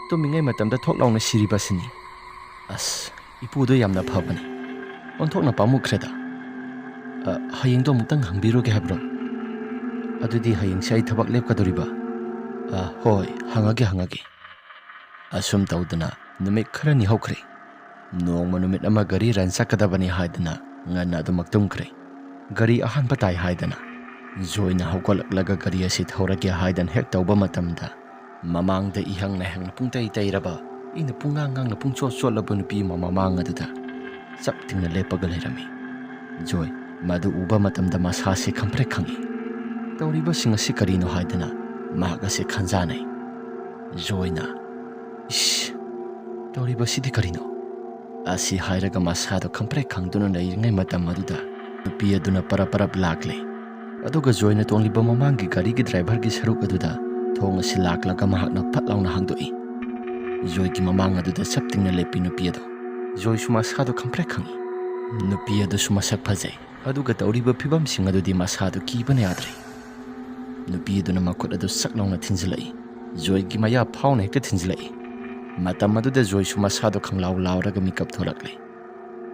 ꯇꯨꯝꯃꯤꯉꯩ ꯃꯇꯝꯗ ꯊꯣꯛ ꯂꯥꯎꯅ ꯁꯤꯔꯤꯕꯁꯤꯅꯤ꯫" ꯑꯁ, ꯏꯄꯨꯗꯣ ꯌꯥꯝꯅ ꯐꯕꯅꯤ꯫ ꯑꯣꯟꯊꯣꯛꯅ ꯄꯥꯝꯃꯨꯈ꯭ꯔꯦꯗ꯫ ꯑ, ꯍꯌꯦꯡꯗꯣ ꯑꯃꯨꯛꯇꯪ ꯍꯪꯕꯤꯔꯨꯒꯦ ꯍꯥꯏꯕ꯭ꯔꯣ? ꯑꯗꯨꯗꯤ ꯍꯌꯦꯡꯁꯦ ꯑꯩ ꯊꯕꯛ ꯂꯦꯞꯀꯗꯣꯔꯤꯕ? ꯑ, ꯍꯣꯏ, ꯍꯪꯉꯒꯦ, ꯍꯪꯉꯒꯦ꯫ ꯑꯁꯨꯝ ꯇꯧꯗꯅ ꯅꯨꯃꯤꯠ ꯈꯔꯅꯤ ꯍꯧꯈ꯭ꯔꯦ꯫ ꯅꯣꯡꯃ ꯅꯨꯃꯤꯠ ꯑꯃ ꯒꯥꯔꯤ ꯔꯟ ꯆꯠꯀꯗꯕꯅꯤ ꯍꯥꯏꯗꯅ ꯉꯟꯅ ꯑꯗꯨꯃꯛ ꯇꯨꯝꯈ꯭ꯔꯦ꯫ ꯒꯥꯔꯤ ꯑꯍꯥꯟꯕ ꯇꯥꯏ ꯍꯥꯏꯗꯅ ꯖꯣꯏꯅ ꯍꯧꯒꯠꯂꯛꯂꯒ ꯒꯥꯔꯤ ꯑꯁꯤ ꯊꯧꯔꯒꯦ ꯍꯥꯏꯗꯅ ꯍꯦꯛ ꯇꯧꯕ ꯃꯇꯝꯗ, ꯃꯃꯥꯡꯗ ꯏꯍꯪ ꯅꯍꯪꯅ ꯄꯨꯡꯇꯩ ꯇꯩꯔꯕ, ꯏꯅ ꯄꯨꯡꯉꯥꯡ ꯉꯥꯡꯅ ꯄꯨꯡꯆꯣꯠ ꯆꯣꯠꯂꯕ ꯅꯨꯄꯤ ꯑꯃ ꯃꯃꯥꯡ ꯑꯗꯨꯗ ꯆꯞ ꯇꯤꯡꯅ ꯂꯦꯞꯄꯒ ꯂꯩꯔꯝꯃꯤ꯫ ꯖꯣꯏ ꯃꯗꯨ ꯎꯕ ꯃꯇꯝꯗ ꯃꯁꯥꯁꯤ ꯈꯪꯄ꯭ꯔꯦꯛ ꯈꯪꯉꯤ꯫ ꯇꯧꯔꯤꯕꯁꯤꯡ ꯑꯁꯤ ꯀꯔꯤꯅꯣ ꯍꯥꯏꯗꯅ ꯃꯍꯥꯛ ꯑꯁꯤ ꯈꯟꯖꯥꯅꯩ꯫ ꯖꯣꯏꯅ, "ꯏꯁ, ꯇꯧꯔꯤꯕꯁꯤꯗꯤ ꯀꯔꯤꯅꯣ?" ꯑꯁꯤ ꯍꯥꯏꯔꯒ ꯃꯁꯥꯗꯣ ꯈꯪꯄ꯭ꯔꯦꯛ ꯈꯪꯗꯨꯅ ꯂꯩꯔꯤꯉꯩ ꯃꯇꯝ ꯑꯗꯨꯗ ꯅꯨꯄꯤ ꯑꯗꯨꯅ ꯄꯔꯞ ꯄꯔꯞ ꯂꯥꯛꯂꯦ꯫ ꯑꯗꯨꯒ ꯖꯣꯏꯅ ꯇꯣꯡꯂꯤꯕ ꯃꯃꯥꯡꯒꯤ ꯒꯥꯔꯤꯒꯤ ꯗ꯭ꯔꯥꯏꯚꯔꯒꯤ ꯁꯔꯨꯛ ꯑꯗꯨꯗ ꯊꯣꯡ ꯑꯁꯤ ꯂꯥꯛꯂꯒ ꯃꯍꯥꯛꯅ ꯐꯠ ꯂꯥꯎꯅ ꯍꯥꯡꯗꯣꯛꯏ꯫ ꯖꯣꯏꯒꯤ ꯃꯃꯥꯡ ꯑꯗꯨꯗ ꯆꯞ ꯇꯤꯡꯅ ꯂꯦꯞꯄꯤ ꯅꯨꯄꯤ ꯑꯗꯨ꯫ ꯖꯣꯏꯁꯨ ꯃꯁꯥꯗꯣ ꯈꯪꯄ꯭ꯔꯦꯛ ꯈꯪꯉꯤ꯫ ꯅꯨꯄꯤ ꯑꯗꯨꯁꯨ ꯃꯁꯛ ꯐꯖꯩ꯫ ꯑꯗꯨꯒ ꯇꯧꯔꯤꯕ ꯐꯤꯕꯝꯁꯤꯡ ꯑꯗꯨꯗꯤ ꯃꯁꯥꯗꯨ ꯀꯤꯕꯅ ꯌꯥꯗ꯭ꯔꯦ꯫ ꯅꯨꯄꯤ ꯑꯗꯨꯅ ꯃꯈꯨꯠ ꯑꯗꯨ ꯁꯛ ꯂꯥꯎꯅ ꯊꯤꯟꯖꯤꯜꯂꯛꯏ꯫ ꯖꯣꯏꯒꯤ ꯃꯌꯥ ꯐꯥꯎꯅ ꯍꯦꯛꯇ ꯊꯤꯟꯖꯤꯜꯂꯛꯏ꯫ ꯃꯇꯝ ꯑꯗꯨꯗ ꯖꯣꯏꯁꯨ ꯃꯁꯥꯗꯣ ꯈꯪꯂꯥꯎ ꯂꯥꯎꯔꯒ ꯃꯤꯀꯞ ꯊꯣꯛꯂꯛꯂꯦ꯫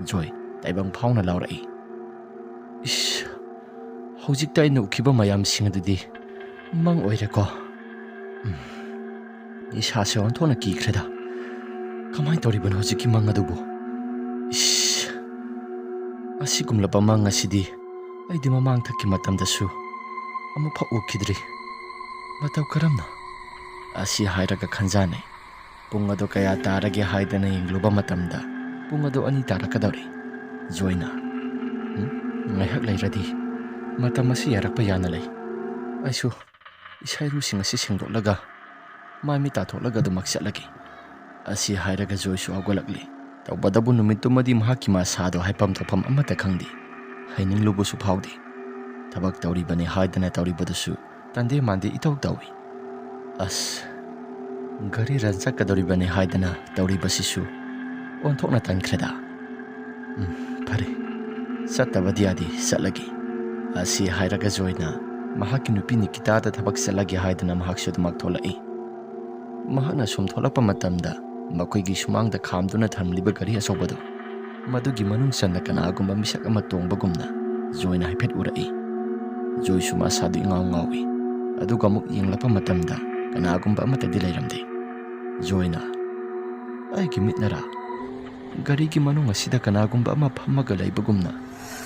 ꯖꯣꯏ ꯇꯥꯏꯕꯪ ꯐꯥꯎꯅ ꯂꯥꯎꯔꯛꯏ, "ꯏꯁ, ꯍꯧꯖꯤꯛꯇ ꯑꯩꯅ ꯎꯈꯤꯕ ꯃꯌꯥꯝꯁꯤꯡ ꯑꯗꯨꯗꯤ ꯃꯪ ꯑꯣꯏꯔꯦꯀꯣ? ꯎꯝ, ꯏꯁꯥꯁꯦ ꯑꯣꯟꯊꯣꯛꯅ ꯀꯤꯈ꯭ꯔꯦꯗ꯫ ꯀꯃꯥꯏꯅ ꯇꯧꯔꯤꯕꯅꯣ ꯍꯧꯖꯤꯛꯀꯤ ꯃꯪ ꯑꯗꯨꯕꯨ? ꯏꯁ, ꯑꯁꯤꯒꯨꯝꯂꯕ ꯃꯪ ꯑꯁꯤꯗꯤ ꯑꯩꯗꯤ ꯃꯃꯥꯡꯊꯛꯀꯤ ꯃꯇꯝꯗꯁꯨ ꯑꯃꯨꯛꯐꯥꯎ ꯎꯈꯤꯗ꯭ꯔꯤ꯫ ꯃꯇꯧ ꯀꯔꯝꯅ?" ꯑꯁꯤ ꯍꯥꯏꯔꯒ ꯈꯟꯖꯥꯅꯩ꯫ ꯄꯨꯡ ꯑꯗꯨ ꯀꯌꯥ ꯇꯥꯔꯒꯦ ꯍꯥꯏꯗꯅ ꯌꯦꯡꯂꯨꯕ ꯃꯇꯝꯗ ꯄꯨꯡ ꯑꯗꯨ ꯑꯅꯤ ꯇꯥꯔꯛꯀꯗꯧꯔꯦ꯫ ꯖꯣꯏꯅ, "ꯎꯝ, ꯉꯥꯏꯍꯥꯛ ꯂꯩꯔꯗꯤ ꯃꯇꯝ ꯑꯁꯤ ꯌꯥꯔꯛꯄ ꯌꯥꯅ ꯂꯩ꯫ ꯑꯩꯁꯨ ꯏꯁꯥ ꯏꯔꯨꯁꯤꯡ ꯑꯁꯤ ꯁꯦꯡꯗꯣꯛꯂꯒ ꯃꯥꯏ ꯃꯤꯠ ꯇꯥꯊꯣꯛꯂꯒ ꯑꯗꯨꯃꯛ ꯆꯠꯂꯒꯦ"꯫ ꯑꯁꯤ ꯍꯥꯏꯔꯒ ꯖꯣꯏꯁꯨ ꯍꯧꯒꯠꯂꯛꯂꯦ꯫ ꯇꯧꯕꯇꯕꯨ ꯅꯨꯃꯤꯠꯇꯨꯃꯗꯤ ꯃꯍꯥꯛꯀꯤ ꯃꯁꯥꯗꯣ ꯍꯥꯏꯐꯝ ꯊꯣꯛꯐꯝ ꯑꯃꯠꯇ ꯈꯪꯗꯦ꯫ ꯍꯥꯏꯅꯤꯡꯂꯨꯕꯁꯨ ꯐꯥꯎꯗꯦ꯫ ꯊꯕꯛ ꯇꯧꯔꯤꯕꯅꯤ ꯍꯥꯏꯗꯅ ꯇꯧꯔꯤꯕꯗꯨꯁꯨ ꯇꯟꯗꯦ ꯃꯥꯟꯗꯦ ꯏꯇꯧ ꯇꯧꯏ꯫ ꯑꯁ, ꯒꯥꯔꯤ ꯔꯟ ꯆꯠꯀꯗꯧꯔꯤꯕꯅꯤ ꯍꯥꯏꯗꯅ ꯇꯧꯔꯤꯕꯁꯤꯁꯨ ꯑꯣꯟꯊꯣꯛꯅ ꯇꯟꯈ꯭ꯔꯦꯗ꯫ ꯎꯝ, ꯐꯔꯦ, ꯆꯠꯇꯕꯗꯤ ꯌꯥꯗꯦ, ꯆꯠꯂꯒꯦ꯫ ꯑꯁꯤ ꯍꯥꯏꯔꯒ ꯖꯣꯏꯅ ꯃꯍꯥꯛꯀꯤ ꯅꯨꯄꯤ ꯅꯤꯀꯤꯇꯥꯗ ꯊꯕꯛ ꯆꯠꯂꯒꯦ ꯍꯥꯏꯗꯅ ꯃꯍꯥꯛꯁꯨ ꯑꯗꯨꯃꯛ ꯊꯣꯛꯂꯛꯏ꯫ ꯃꯍꯥꯛꯅ ꯁꯨꯝ ꯊꯣꯛꯂꯛꯄ ꯃꯇꯝꯗ ꯃꯈꯣꯏꯒꯤ ꯁꯨꯃꯥꯡꯗ ꯈꯥꯝꯗꯨꯅ ꯊꯝꯂꯤꯕ ꯒꯥꯔꯤ ꯑꯆꯧꯕꯗꯣ, ꯃꯗꯨꯒꯤ ꯃꯅꯨꯡ ꯆꯟꯅ ꯀꯅꯥꯒꯨꯝꯕ ꯃꯤꯁꯛ ꯑꯃ ꯇꯣꯡꯕꯒꯨꯝꯅ ꯖꯣꯏꯅ ꯍꯥꯏꯐꯦꯠ ꯎꯔꯛꯏ꯫ ꯖꯣꯏꯁꯨ ꯃꯁꯥꯗꯨ ꯏꯉꯥꯎ ꯉꯥꯎꯏ꯫ ꯑꯗꯨꯒ ꯑꯃꯨꯛ ꯌꯦꯡꯂꯛꯄ ꯃꯇꯝꯗ ꯀꯅꯥꯒꯨꯝꯕ ꯑꯃꯠꯇꯗꯤ ꯂꯩꯔꯝꯗꯦ꯫ ꯖꯣꯏꯅ, "ꯑꯩꯒꯤ ꯃꯤꯠꯅꯔꯥ? ꯒꯥꯔꯤꯒꯤ ꯃꯅꯨꯡ ꯑꯁꯤꯗ ꯀꯅꯥꯒꯨꯝꯕ ꯑꯃ ꯐꯝꯃꯒ ꯂꯩꯕꯒꯨꯝꯅ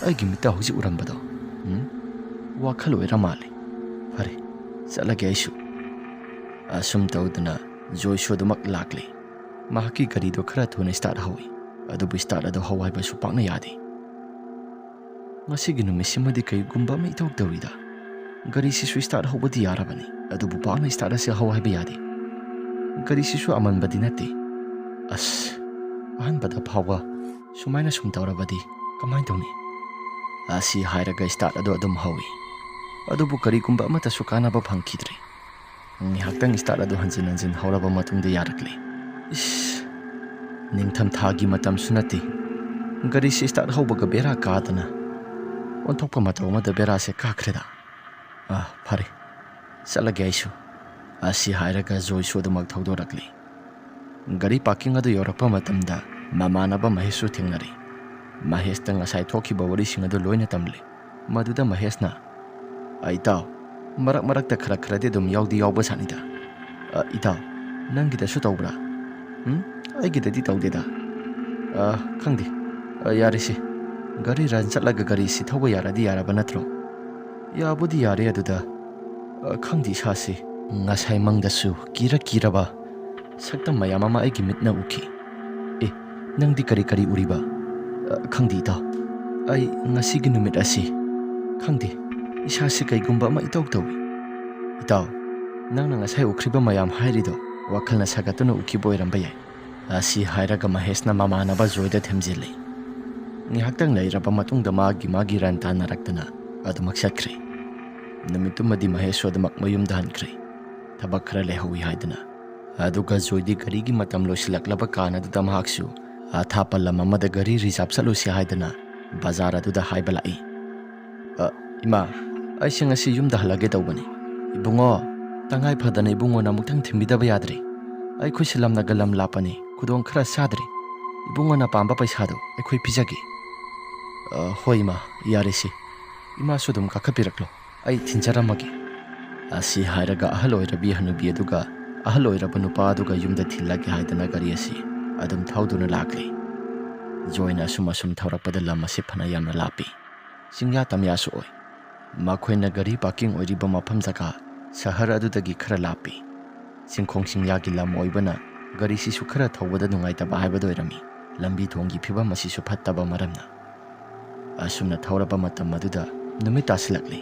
ꯑꯩꯒꯤ ꯃꯤꯠꯇ ꯍꯧꯖꯤꯛ ꯎꯔꯝꯕꯗꯣ꯫ ꯎꯝ? ꯋꯥꯈꯜ ꯑꯣꯏꯔ ꯃꯥꯜꯂꯦ꯫ ꯐꯔꯦ, ꯆꯠꯂꯒꯦ ꯑꯩꯁꯨ꯫" ꯑꯁꯨꯝ ꯇꯧꯗꯅ ꯖꯣꯏꯁꯨ ꯑꯗꯨꯃꯛ ꯂꯥꯛꯂꯦ꯫ ꯃꯍꯥꯛꯀꯤ ꯒꯥꯔꯤꯗꯣ ꯈꯔ ꯊꯨꯅ start ꯍꯧꯏ, ꯑꯗꯨꯕꯨ start ꯑꯗꯨ ꯍꯧ ꯍꯥꯏꯕꯁꯨ ꯄꯥꯛꯅ ꯌꯥꯗꯦ꯫ "ꯉꯁꯤꯒꯤ ꯅꯨꯃꯤꯠꯁꯤꯃꯗꯤ ꯀꯩꯒꯨꯝꯕ ꯑꯃ ꯏꯇꯧ ꯇꯧꯏꯗ꯫ ꯒꯥꯔꯤꯁꯤꯁꯨ start ꯍꯧꯕꯗꯤ ꯌꯥꯔꯕꯅꯤ, ꯑꯗꯨꯕꯨ ꯄꯥꯛꯅ start ꯑꯁꯤ ꯍꯧ ꯍꯥꯏꯕ ꯌꯥꯗꯦ꯫ ꯒꯥꯔꯤꯁꯤꯁꯨ ꯑꯃꯟꯕꯗꯤ ꯅꯠꯇꯦ꯫ ꯑꯁ, ꯑꯍꯥꯟꯕꯗ ꯐꯥꯎꯕ ꯁꯨꯃꯥꯏꯅ ꯁꯨꯝ ꯇꯧꯔꯕꯗꯤ ꯀꯃꯥꯏꯅ ꯇꯧꯅꯤ?" ꯑꯁꯤ ꯍꯥꯏꯔꯒ start ꯑꯗꯨ ꯑꯗꯨꯝ ꯍꯧꯏ꯫ ꯑꯗꯨꯕꯨ ꯀꯔꯤꯒꯨꯝꯕ ꯑꯃꯠꯇꯁꯨ ꯀꯥꯟꯅꯕ ꯐꯪꯈꯤꯗ꯭ꯔꯦ꯫ ꯉꯥꯏꯍꯥꯛꯇꯪ start ꯑꯗꯨ ꯍꯟꯖꯤꯟ ꯍꯟꯖꯤꯟ ꯍꯧꯔꯕ ꯃꯇꯨꯡꯗ ꯌꯥꯔꯛꯂꯦ꯫ ꯏꯁ, ꯅꯤꯡꯊꯝꯊꯥꯒꯤ ꯃꯇꯝꯁꯨ ꯅꯠꯇꯦ꯫ ꯒꯥꯔꯤꯁꯤ start ꯍꯧꯕꯒ ꯕꯦꯔꯥ ꯀꯥꯗꯅ ꯑꯣꯟꯊꯣꯛꯄ ꯃꯇꯧ ꯑꯃꯗ ꯕꯦꯔꯥꯁꯦ ꯀꯥꯈ꯭ꯔꯦꯗ꯫ ꯑꯥ, ꯐꯔꯦ, ꯆꯠꯂꯒꯦ ꯑꯩꯁꯨ꯫ ꯑꯁꯤ ꯍꯥꯏꯔꯒ ꯖꯣꯏꯁꯨ ꯑꯗꯨꯃꯛ ꯊꯧꯗꯣꯔꯛꯂꯤ꯫ ꯒꯥꯔꯤ parking ꯑꯗꯨ ꯌꯧꯔꯛꯄ ꯃꯇꯝꯗ ꯃꯃꯥꯟꯅꯕ ꯃꯍꯦꯁꯁꯨ ꯊꯦꯡꯅꯔꯦ꯫ ꯃꯍꯦꯁꯇ ꯉꯁꯥꯏ ꯊꯣꯛꯈꯤꯕ ꯋꯥꯔꯤꯁꯤꯡ ꯑꯗꯨ ꯂꯣꯏꯅ ꯇꯝꯂꯦ꯫ ꯃꯗꯨꯗ ꯃꯍꯦꯁꯅ, "ꯑ, ꯏꯇꯥꯎ, ꯃꯔꯛ ꯃꯔꯛꯇ ꯈꯔ ꯈꯔꯗꯤ ꯑꯗꯨꯝ ꯌꯥꯎꯗꯤ ꯌꯥꯎꯕ ꯁꯥꯠꯅꯤꯗ꯫ ꯑ, ꯏꯇꯥꯎ, ꯅꯪꯒꯤꯗꯁꯨ ꯇꯧꯕ꯭ꯔꯥ? ꯎꯝ, ꯑꯩꯒꯤꯗꯗꯤ ꯇꯧꯗꯦꯗ꯫ ꯑ, ꯈꯪꯗꯦ꯫ ꯑ, ꯌꯥꯔꯦꯁꯦ꯫ ꯒꯥꯔꯤ run ꯆꯠꯂꯒ ꯒꯥꯔꯤꯁꯤ ꯊꯧꯕ ꯌꯥꯔꯗꯤ ꯌꯥꯔꯕ ꯅꯠꯇ꯭ꯔꯣ?" "ꯌꯥꯕꯨꯗꯤ ꯌꯥꯔꯦ ꯑꯗꯨꯗ, ꯑ, ꯈꯪꯗꯦ, ꯏꯁꯥꯁꯤ ꯉꯁꯥꯏ ꯃꯪꯗꯁꯨ ꯀꯤꯔ ꯀꯤꯔꯕ ꯁꯛꯇꯝ ꯃꯌꯥꯝ ꯑꯃ ꯑꯩꯒꯤ ꯃꯤꯠꯅ ꯎꯈꯤ꯫" "ꯑꯦ, ꯅꯪꯗꯤ ꯀꯔꯤ ꯀꯔꯤ ꯎꯔꯤꯕ?" "ꯑ, ꯈꯪꯗꯦ ꯏꯇꯥꯎ, ꯑꯩ ꯉꯁꯤꯒꯤ ꯅꯨꯃꯤꯠ ꯑꯁꯤ ꯈꯪꯗꯦ, ꯏꯁꯥꯁꯤ ꯀꯩꯒꯨꯝꯕ ꯑꯃ ꯏꯇꯧ ꯇꯧꯏ꯫" "ꯏꯇꯥꯎ, ꯅꯪꯅ ꯉꯁꯥꯏ ꯎꯈ꯭ꯔꯤꯕ ꯃꯌꯥꯝ ꯍꯥꯏꯔꯤꯗꯣ ꯋꯥꯈꯜꯅ ꯁꯥꯒꯠꯇꯨꯅ ꯎꯈꯤꯕ ꯑꯣꯏꯔꯝꯕ ꯌꯥꯏ꯫" ꯑꯁꯤ ꯍꯥꯏꯔꯒ ꯃꯍꯦꯁꯅ ꯃꯃꯥꯟꯅꯕ ꯖꯣꯏꯗ ꯊꯦꯝꯖꯤꯜꯂꯤ꯫ ꯉꯥꯏꯍꯥꯛꯇꯪ ꯂꯩꯔꯕ ꯃꯇꯨꯡꯗ ꯃꯥꯒꯤ ꯃꯥꯒꯤ run ꯇꯥꯟꯅꯔꯛꯇꯅ ꯑꯗꯨꯃꯛ ꯆꯠꯈ꯭ꯔꯦ꯫ ꯅꯨꯃꯤꯠꯇꯨꯃꯗꯤ ꯃꯍꯦꯁꯁꯨ ꯑꯗꯨꯃꯛ ꯃꯌꯨꯝꯗ ꯍꯟꯈ꯭ꯔꯦ, ꯊꯕꯛ ꯈꯔ ꯂꯩꯍꯧꯏ ꯍꯥꯏꯗꯅ꯫ ꯑꯗꯨꯒ ꯖꯣꯏꯗꯤ ꯒꯥꯔꯤꯒꯤ ꯃꯇꯝ ꯂꯣꯏꯁꯤꯜꯂꯛꯂꯕ ꯀꯥꯟ ꯑꯗꯨꯗ ꯃꯍꯥꯛꯁꯨ ꯑꯊꯥꯞꯄ ꯂꯝ ꯑꯃꯗ ꯒꯥꯔꯤ reserve ꯆꯠꯂꯨꯁꯤ ꯍꯥꯏꯗꯅ ꯕꯖꯥꯔ ꯑꯗꯨꯗ ꯍꯥꯏꯕ ꯂꯥꯛꯏ꯫ "ꯑ, ꯏꯃꯥ, ꯑꯩꯁꯦ ꯉꯁꯤ ꯌꯨꯝꯗ ꯍꯜꯂꯒꯦ ꯇꯧꯕꯅꯤ꯫ ꯏꯕꯨꯡꯉꯣ, ꯇꯉꯥꯏ ꯐꯗꯅ ꯏꯕꯨꯡꯉꯣꯅ ꯑꯃꯨꯛꯇꯪ ꯊꯤꯟꯕꯤꯗꯕ ꯌꯥꯗ꯭ꯔꯦ꯫ ꯑꯩꯈꯣꯏꯁꯦ ꯂꯝꯅꯒ ꯂꯝ ꯂꯥꯞꯄꯅꯤ, ꯈꯨꯗꯣꯡ ꯈꯔ ꯆꯥꯗ꯭ꯔꯤ꯫ ꯏꯕꯨꯡꯉꯣꯅ ꯄꯥꯝꯕ ꯄꯩꯁꯥꯗꯣ ꯑꯩꯈꯣꯏ ꯄꯤꯖꯒꯦ꯫ "ꯑ, ꯍꯣꯏ ꯏꯃꯥ, ꯌꯥꯔꯦꯁꯦ꯫ ꯏꯃꯥꯁꯨ ꯑꯗꯨꯝ ꯀꯥꯈꯠꯄꯤꯔꯛꯂꯣ, ꯑꯩ ꯊꯤꯟꯖꯔꯝꯃꯒꯦ"꯫ ꯑꯁꯤ ꯍꯥꯏꯔꯒ ꯑꯍꯜ ꯑꯣꯏꯔꯕꯤ ꯍꯅꯨꯕꯤ ꯑꯗꯨꯒ ꯑꯍꯜ ꯑꯣꯏꯔꯕ ꯅꯨꯄꯥ ꯑꯗꯨꯒ ꯌꯨꯝꯗ ꯊꯤꯜꯂꯒꯦ ꯍꯥꯏꯗꯅ ꯒꯥꯔꯤ ꯑꯁꯤ ꯑꯗꯨꯝ ꯊꯧꯗꯨꯅ ꯂꯥꯛꯂꯤ꯫ ꯖꯣꯏꯅ ꯑꯁꯨꯝ ꯑꯁꯨꯝ ꯊꯧꯔꯛꯄꯗ ꯂꯝ ꯑꯁꯤ ꯐꯅ ꯌꯥꯝꯅ ꯂꯥꯞꯄꯤ꯫ ꯆꯤꯡꯌꯥ ꯇꯝꯌꯥꯁꯨ ꯑꯣꯏ꯫ ꯃꯈꯣꯏꯅ ꯒꯥꯔꯤ ꯄꯥꯔꯀꯤꯡ ꯑꯣꯏꯔꯤꯕ ꯃꯐꯝ ꯖꯒꯥ ꯁꯍꯔ ꯑꯗꯨꯗꯒꯤ ꯈꯔ ꯂꯥꯞꯄꯤ꯫ ꯆꯤꯡꯈꯣꯡ ꯆꯤꯡꯌꯥꯒꯤ ꯂꯝ ꯑꯣꯏꯕꯅ ꯒꯥꯔꯤꯁꯤꯁꯨ ꯈꯔ ꯊꯧꯕꯗ ꯅꯨꯡꯉꯥꯏꯇꯕ ꯍꯥꯏꯕꯗꯨ ꯑꯣꯏꯔꯝꯃꯤ꯫ ꯂꯝꯕꯤ ꯊꯣꯡꯒꯤ ꯐꯤꯕꯝ ꯑꯁꯤꯁꯨ ꯐꯠꯇꯕ ꯃꯔꯝꯅ꯫ ꯑꯁꯨꯝꯅ ꯊꯧꯔꯕ ꯃꯇꯝ ꯑꯗꯨꯗ ꯅꯨꯃꯤꯠ ꯇꯥꯁꯤꯜꯂꯛꯂꯤ꯫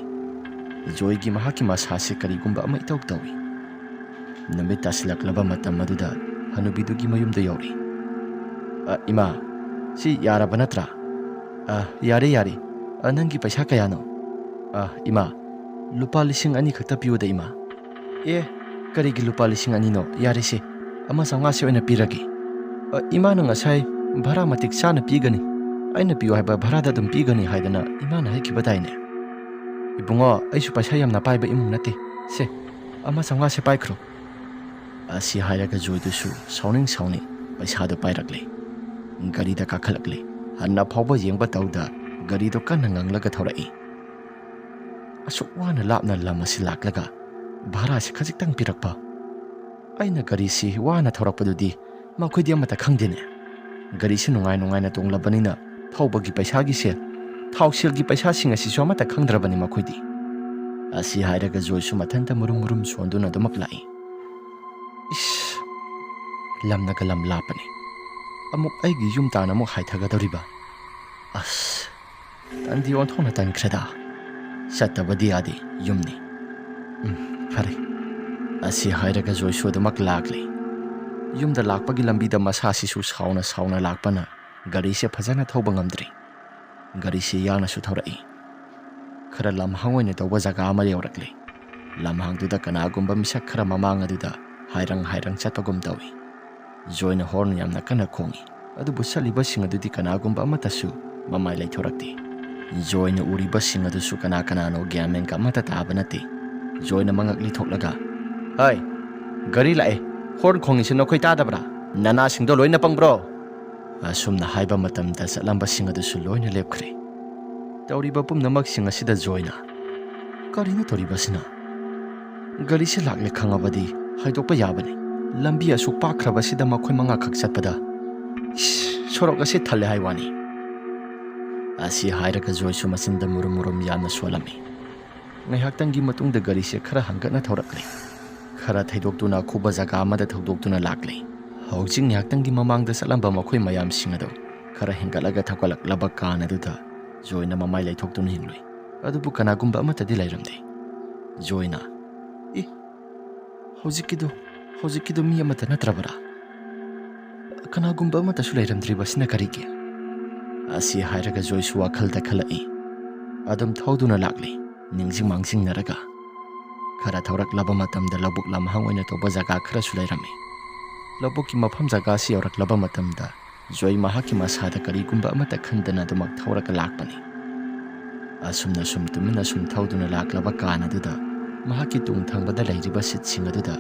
ꯖꯣꯏꯒꯤ ꯃꯍꯥꯛꯀꯤ ꯃꯁꯥꯁꯦ ꯀꯔꯤꯒꯨꯝꯕ ꯑꯃ ꯏꯇꯧ ꯇꯧꯏ꯫ ꯅꯨꯃꯤꯠ ꯇꯥꯁꯤꯜꯂꯛꯂꯕ ꯃꯇꯝ ꯑꯗꯨꯗ ꯍꯅꯨꯕꯤꯗꯨꯒꯤ ꯃꯌꯨꯝꯗ ꯌꯧꯔꯛꯏ꯫ "ꯑ, ꯏꯃꯥ, ꯁꯤ ꯌꯥꯔꯕ ꯅꯠꯇ꯭ꯔꯥ?" "ꯑ, ꯌꯥꯔꯦ, ꯌꯥꯔꯦ꯫ ꯑ, ꯅꯪꯒꯤ ꯄꯩꯁꯥ ꯀꯌꯥꯅꯣ?" "ꯑ, ꯏꯃꯥ, ꯂꯨꯄꯥ ꯂꯤꯁꯤꯡ ꯑꯅꯤ ꯈꯛꯇ ꯄꯤꯌꯨꯗ, ꯏꯃꯥ"꯫ "ꯑꯦ, ꯀꯔꯤꯒꯤ ꯂꯨꯄꯥ ꯂꯤꯁꯤꯡ ꯑꯅꯤꯅꯣ? ꯌꯥꯔꯦꯁꯦ, ꯑꯃ ꯆꯥꯝꯃꯉꯥꯁꯦ ꯑꯣꯏꯅ ꯄꯤꯔꯒꯦ"꯫ "ꯑ, ꯏꯃꯥꯅ ꯉꯁꯥꯏ ꯚꯔꯥ ꯃꯇꯤꯛ ꯆꯥꯅ ꯄꯤꯒꯅꯤ, ꯑꯩꯅ ꯄꯤꯌꯨ ꯍꯥꯏꯕ ꯚꯔꯥꯗ ꯑꯗꯨꯝ ꯄꯤꯒꯅꯤ ꯍꯥꯏꯗꯅ ꯏꯃꯥꯅ ꯍꯥꯏꯈꯤꯕꯗꯥꯏꯅꯦ?" "ꯏꯕꯨꯡꯉꯣ, ꯑꯩꯁꯨ ꯄꯩꯁꯥ ꯌꯥꯝꯅ ꯄꯥꯏꯕ ꯏꯃꯨꯡ ꯅꯠꯇꯦ꯫ ꯁꯦ, ꯑꯃ ꯆꯥꯝꯃꯉꯥꯁꯦ ꯄꯥꯏꯈ꯭ꯔꯣ"꯫ ꯑꯁꯤ ꯍꯥꯏꯔꯒ ꯖꯣꯏꯗꯨꯁꯨ ꯁꯥꯎꯅꯤꯡ ꯁꯥꯎꯅꯤꯡ ꯄꯩꯁꯥꯗꯨ ꯄꯥꯏꯔꯛꯂꯦ꯫ ꯒꯥꯔꯤꯗ ꯀꯥꯈꯠꯂꯛꯂꯦ꯫ ꯍꯟꯅ ꯐꯥꯎꯕ ꯌꯦꯡꯕ ꯇꯧꯗ ꯒꯥꯔꯤꯗꯣ ꯀꯟꯅ ꯉꯪꯂꯒ ꯊꯧꯔꯛꯏ꯫ "ꯑꯁꯨꯛ ꯋꯥꯅ ꯂꯥꯞꯅ ꯂꯝ ꯑꯁꯤ ꯂꯥꯛꯂꯒ ꯚꯔꯥꯁꯤ ꯈꯖꯤꯛꯇꯪ ꯄꯤꯔꯛꯄ? ꯑꯩꯅ ꯒꯥꯔꯤꯁꯤ ꯋꯥꯅ ꯊꯧꯔꯛꯄꯗꯨꯗꯤ ꯃꯈꯣꯏꯗꯤ ꯑꯃꯠꯇ ꯈꯪꯗꯦꯅꯦ꯫ ꯒꯥꯔꯤꯁꯤ ꯅꯨꯡꯉꯥꯏ ꯅꯨꯡꯉꯥꯏꯅ ꯇꯣꯡꯂꯕꯅꯤꯅ ꯊꯧꯕꯒꯤ ꯄꯩꯁꯥꯒꯤ ꯁꯦꯜ, ꯊꯥꯎ ꯁꯦꯜꯒꯤ ꯄꯩꯁꯥꯁꯤꯡ ꯑꯁꯤꯁꯨ ꯑꯃꯠꯇ ꯈꯪꯗ꯭ꯔꯕꯅꯤ ꯃꯈꯣꯏꯗꯤ"꯫ ꯑꯁꯤ ꯍꯥꯏꯔꯒ ꯖꯣꯏꯁꯨ ꯃꯊꯟꯇ ꯃꯨꯔꯨꯝ ꯃꯨꯔꯨꯝ ꯁꯣꯟꯗꯨꯅ ꯑꯗꯨꯃꯛ ꯂꯥꯛꯏ꯫ "ꯏꯁ, ꯂꯝꯅꯒ ꯂꯝ ꯂꯥꯞꯄꯅꯤ꯫ ꯑꯃꯨꯛ ꯑꯩꯒꯤ ꯌꯨꯝ ꯇꯥꯟꯅ ꯑꯃꯨꯛ ꯍꯥꯏꯊꯒꯗꯧꯔꯤꯕ? ꯑꯁ, ꯇꯟꯗꯤ ꯑꯣꯟꯊꯣꯛꯅ ꯇꯟꯈ꯭ꯔꯦꯗ꯫ ꯆꯠꯇꯕꯗꯤ ꯌꯥꯗꯦ, ꯌꯨꯝꯅꯤ꯫ ꯎꯝ, ꯐꯔꯦ"꯫ ꯑꯁꯤ ꯍꯥꯏꯔꯒ ꯖꯣꯏꯁꯨ ꯑꯗꯨꯃꯛ ꯂꯥꯛꯂꯦ꯫ ꯌꯨꯝꯗ ꯂꯥꯛꯄꯒꯤ ꯂꯝꯕꯤꯗ ꯃꯁꯥꯁꯤꯁꯨ ꯁꯥꯎꯅ ꯁꯥꯎꯅ ꯂꯥꯛꯄꯅ ꯒꯥꯔꯤꯁꯦ ꯐꯖꯅ ꯊꯧꯕ ꯉꯝꯗ꯭ꯔꯤ꯫ ꯒꯥꯔꯤꯁꯤ ꯌꯥꯡꯅꯁꯨ ꯊꯧꯔꯛꯏ꯫ ꯈꯔ ꯂꯝꯍꯥꯡ ꯑꯣꯏꯅ ꯇꯧꯕ ꯖꯒꯥ ꯑꯃ ꯌꯧꯔꯛꯂꯦ꯫ ꯂꯝꯍꯥꯡꯗꯨꯗ ꯀꯅꯥꯒꯨꯝꯕ ꯃꯤꯁꯛ ꯈꯔ ꯃꯃꯥꯡ ꯑꯗꯨꯗ ꯍꯥꯏꯔꯪ ꯍꯥꯏꯔꯪ ꯆꯠꯄꯒꯨꯝ ꯇꯧꯏ꯫ ꯖꯣꯏꯅ ꯍꯣꯔꯟ ꯌꯥꯝꯅ ꯀꯟꯅ ꯈꯣꯡꯏ, ꯑꯗꯨꯕꯨ ꯆꯠꯂꯤꯕꯁꯤꯡ ꯑꯗꯨꯗꯤ ꯀꯅꯥꯒꯨꯝꯕ ꯑꯃꯠꯇꯁꯨ ꯃꯃꯥꯏ ꯂꯩꯊꯣꯔꯛꯇꯦ꯫ ꯖꯣꯏꯅ ꯎꯔꯤꯕꯁꯤꯡ ꯑꯗꯨꯁꯨ ꯀꯅꯥ ꯀꯅꯥꯅꯣ ꯒ꯭ꯌꯥꯟ ꯃꯦꯟꯒ ꯑꯃꯠꯇ ꯇꯥꯕ ꯅꯠꯇꯦ꯫ ꯖꯣꯏꯅ ꯃꯉꯛ ꯂꯤꯊꯣꯛꯂꯒ, "ꯍꯥꯏ, ꯒꯥꯔꯤ ꯂꯥꯛꯑꯦ, ꯍꯣꯔꯟ ꯈꯣꯡꯉꯤꯁꯤ ꯅꯈꯣꯏ ꯇꯥꯗꯕ꯭ꯔꯥ? ꯅꯅꯥꯁꯤꯡꯗꯣ ꯂꯣꯏꯅ ꯄꯪꯕ꯭ꯔꯣ?" ꯑꯁꯨꯝꯅ ꯍꯥꯏꯕ ꯃꯇꯝꯗ ꯆꯠꯂꯝꯕꯁꯤꯡ ꯑꯗꯨꯁꯨ ꯂꯣꯏꯅ ꯂꯦꯞꯈ꯭ꯔꯦ꯫ ꯇꯧꯔꯤꯕ ꯄꯨꯝꯅꯃꯛꯁꯤꯡ ꯑꯁꯤꯗ ꯖꯣꯏꯅ, "ꯀꯔꯤꯅꯣ ꯇꯧꯔꯤꯕꯁꯤꯅ? ꯒꯥꯔꯤꯁꯤ ꯂꯥꯛꯂꯦ ꯈꯪꯉꯕꯗꯤ ꯍꯥꯏꯗꯣꯛꯄ ꯌꯥꯕꯅꯤ꯫ ꯂꯝꯕꯤ ꯑꯁꯨꯛ ꯄꯥꯛꯈ꯭ꯔꯕꯁꯤꯗ ꯃꯈꯣꯏ ꯃꯉꯥꯈꯛ ꯆꯠꯄꯗ, ꯏꯁ, ꯁꯣꯔꯣꯛ ꯑꯁꯤ ꯊꯜꯂꯦ ꯍꯥꯏ ꯋꯥꯅꯤ"꯫ ꯑꯁꯤ ꯍꯥꯏꯔꯒ ꯖꯣꯏꯁꯨ ꯃꯆꯤꯟꯗ ꯃꯨꯔꯨꯝ ꯃꯨꯔꯨꯝ ꯌꯥꯝꯅ ꯁꯣꯜꯂꯝꯃꯤ꯫ ꯉꯥꯏꯍꯥꯛꯇꯪꯒꯤ ꯃꯇꯨꯡꯗ ꯒꯥꯔꯤꯁꯦ ꯈꯔ ꯍꯪꯒꯠꯅ ꯊꯧꯔꯛꯂꯦ꯫ ꯈꯔ ꯊꯩꯗꯣꯛꯇꯨꯅ ꯑꯈꯨꯕ ꯖꯒꯥ ꯑꯃꯗ ꯊꯧꯗꯣꯛꯇꯨꯅ ꯂꯥꯛꯂꯦ꯫ ꯍꯧꯖꯤꯛ ꯉꯥꯏꯍꯥꯛꯇꯪꯒꯤ ꯃꯃꯥꯡꯗ ꯆꯠꯂꯝꯕ ꯃꯈꯣꯏ ꯃꯌꯥꯝꯁꯤꯡ ꯑꯗꯨ ꯈꯔ ꯍꯦꯟꯒꯠꯂꯒ ꯊꯧꯒꯠꯂꯛꯂꯕ ꯀꯥꯟ ꯑꯗꯨꯗ ꯖꯣꯏꯅ ꯃꯃꯥꯏ ꯂꯩꯊꯣꯛꯇꯨꯅ ꯌꯦꯡꯂꯨꯏ꯫ ꯑꯗꯨꯕꯨ ꯀꯅꯥꯒꯨꯝꯕ ꯑꯃꯠꯇꯗꯤ ꯂꯩꯔꯝꯗꯦ꯫ ꯖꯣꯏꯅ, "ꯏ, ꯍꯧꯖꯤꯛꯀꯤꯗꯨ, ꯍꯧꯖꯤꯛꯀꯤꯗꯨ ꯃꯤ ꯑꯃꯠꯇ ꯅꯠꯇ꯭ꯔꯕꯔꯥ? ꯀꯅꯥꯒꯨꯝꯕ ꯑꯃꯠꯇꯁꯨ ꯂꯩꯔꯝꯗ꯭ꯔꯤꯕꯁꯤꯅ ꯀꯔꯤꯒꯤ?" ꯑꯁꯤ ꯍꯥꯏꯔꯒ ꯖꯣꯏꯁꯨ ꯋꯥꯈꯜꯗ ꯈꯜꯂꯛꯏ꯫ ꯑꯗꯨꯝ ꯊꯧꯗꯨꯅ ꯂꯥꯛꯂꯤ, ꯅꯤꯡꯁꯤꯡ ꯃꯥꯡꯖꯤꯡꯅꯔꯒ꯫ ꯈꯔ ꯊꯧꯔꯛꯂꯕ ꯃꯇꯝꯗ ꯂꯧꯕꯨꯛ ꯂꯝꯍꯥꯡ ꯑꯣꯏꯅ ꯇꯧꯕ ꯖꯒꯥ ꯈꯔꯁꯨ ꯂꯩꯔꯝꯃꯤ꯫ ꯂꯧꯕꯨꯛꯀꯤ ꯃꯐꯝ ꯖꯒꯥꯁꯤ ꯌꯧꯔꯛꯂꯕ ꯃꯇꯝꯗ ꯖꯣꯏ ꯃꯍꯥꯛꯀꯤ ꯃꯁꯥꯗ ꯀꯔꯤꯒꯨꯝꯕ ꯑꯃꯠꯇ ꯈꯟꯗꯅ ꯑꯗꯨꯃꯛ ꯊꯧꯔꯒ ꯂꯥꯛꯄꯅꯤ꯫ ꯑꯁꯨꯝꯅ ꯁꯨꯝ ꯇꯨꯃꯤꯟꯅ ꯁꯨꯝ ꯊꯧꯗꯨꯅ ꯂꯥꯛꯂꯕ ꯀꯥꯟ ꯑꯗꯨꯗ ꯃꯍꯥꯛꯀꯤ ꯇꯨꯡ ꯊꯪꯕꯗ ꯂꯩꯔꯤꯕ ꯁꯤꯠꯁꯤꯡ ꯑꯗꯨꯗ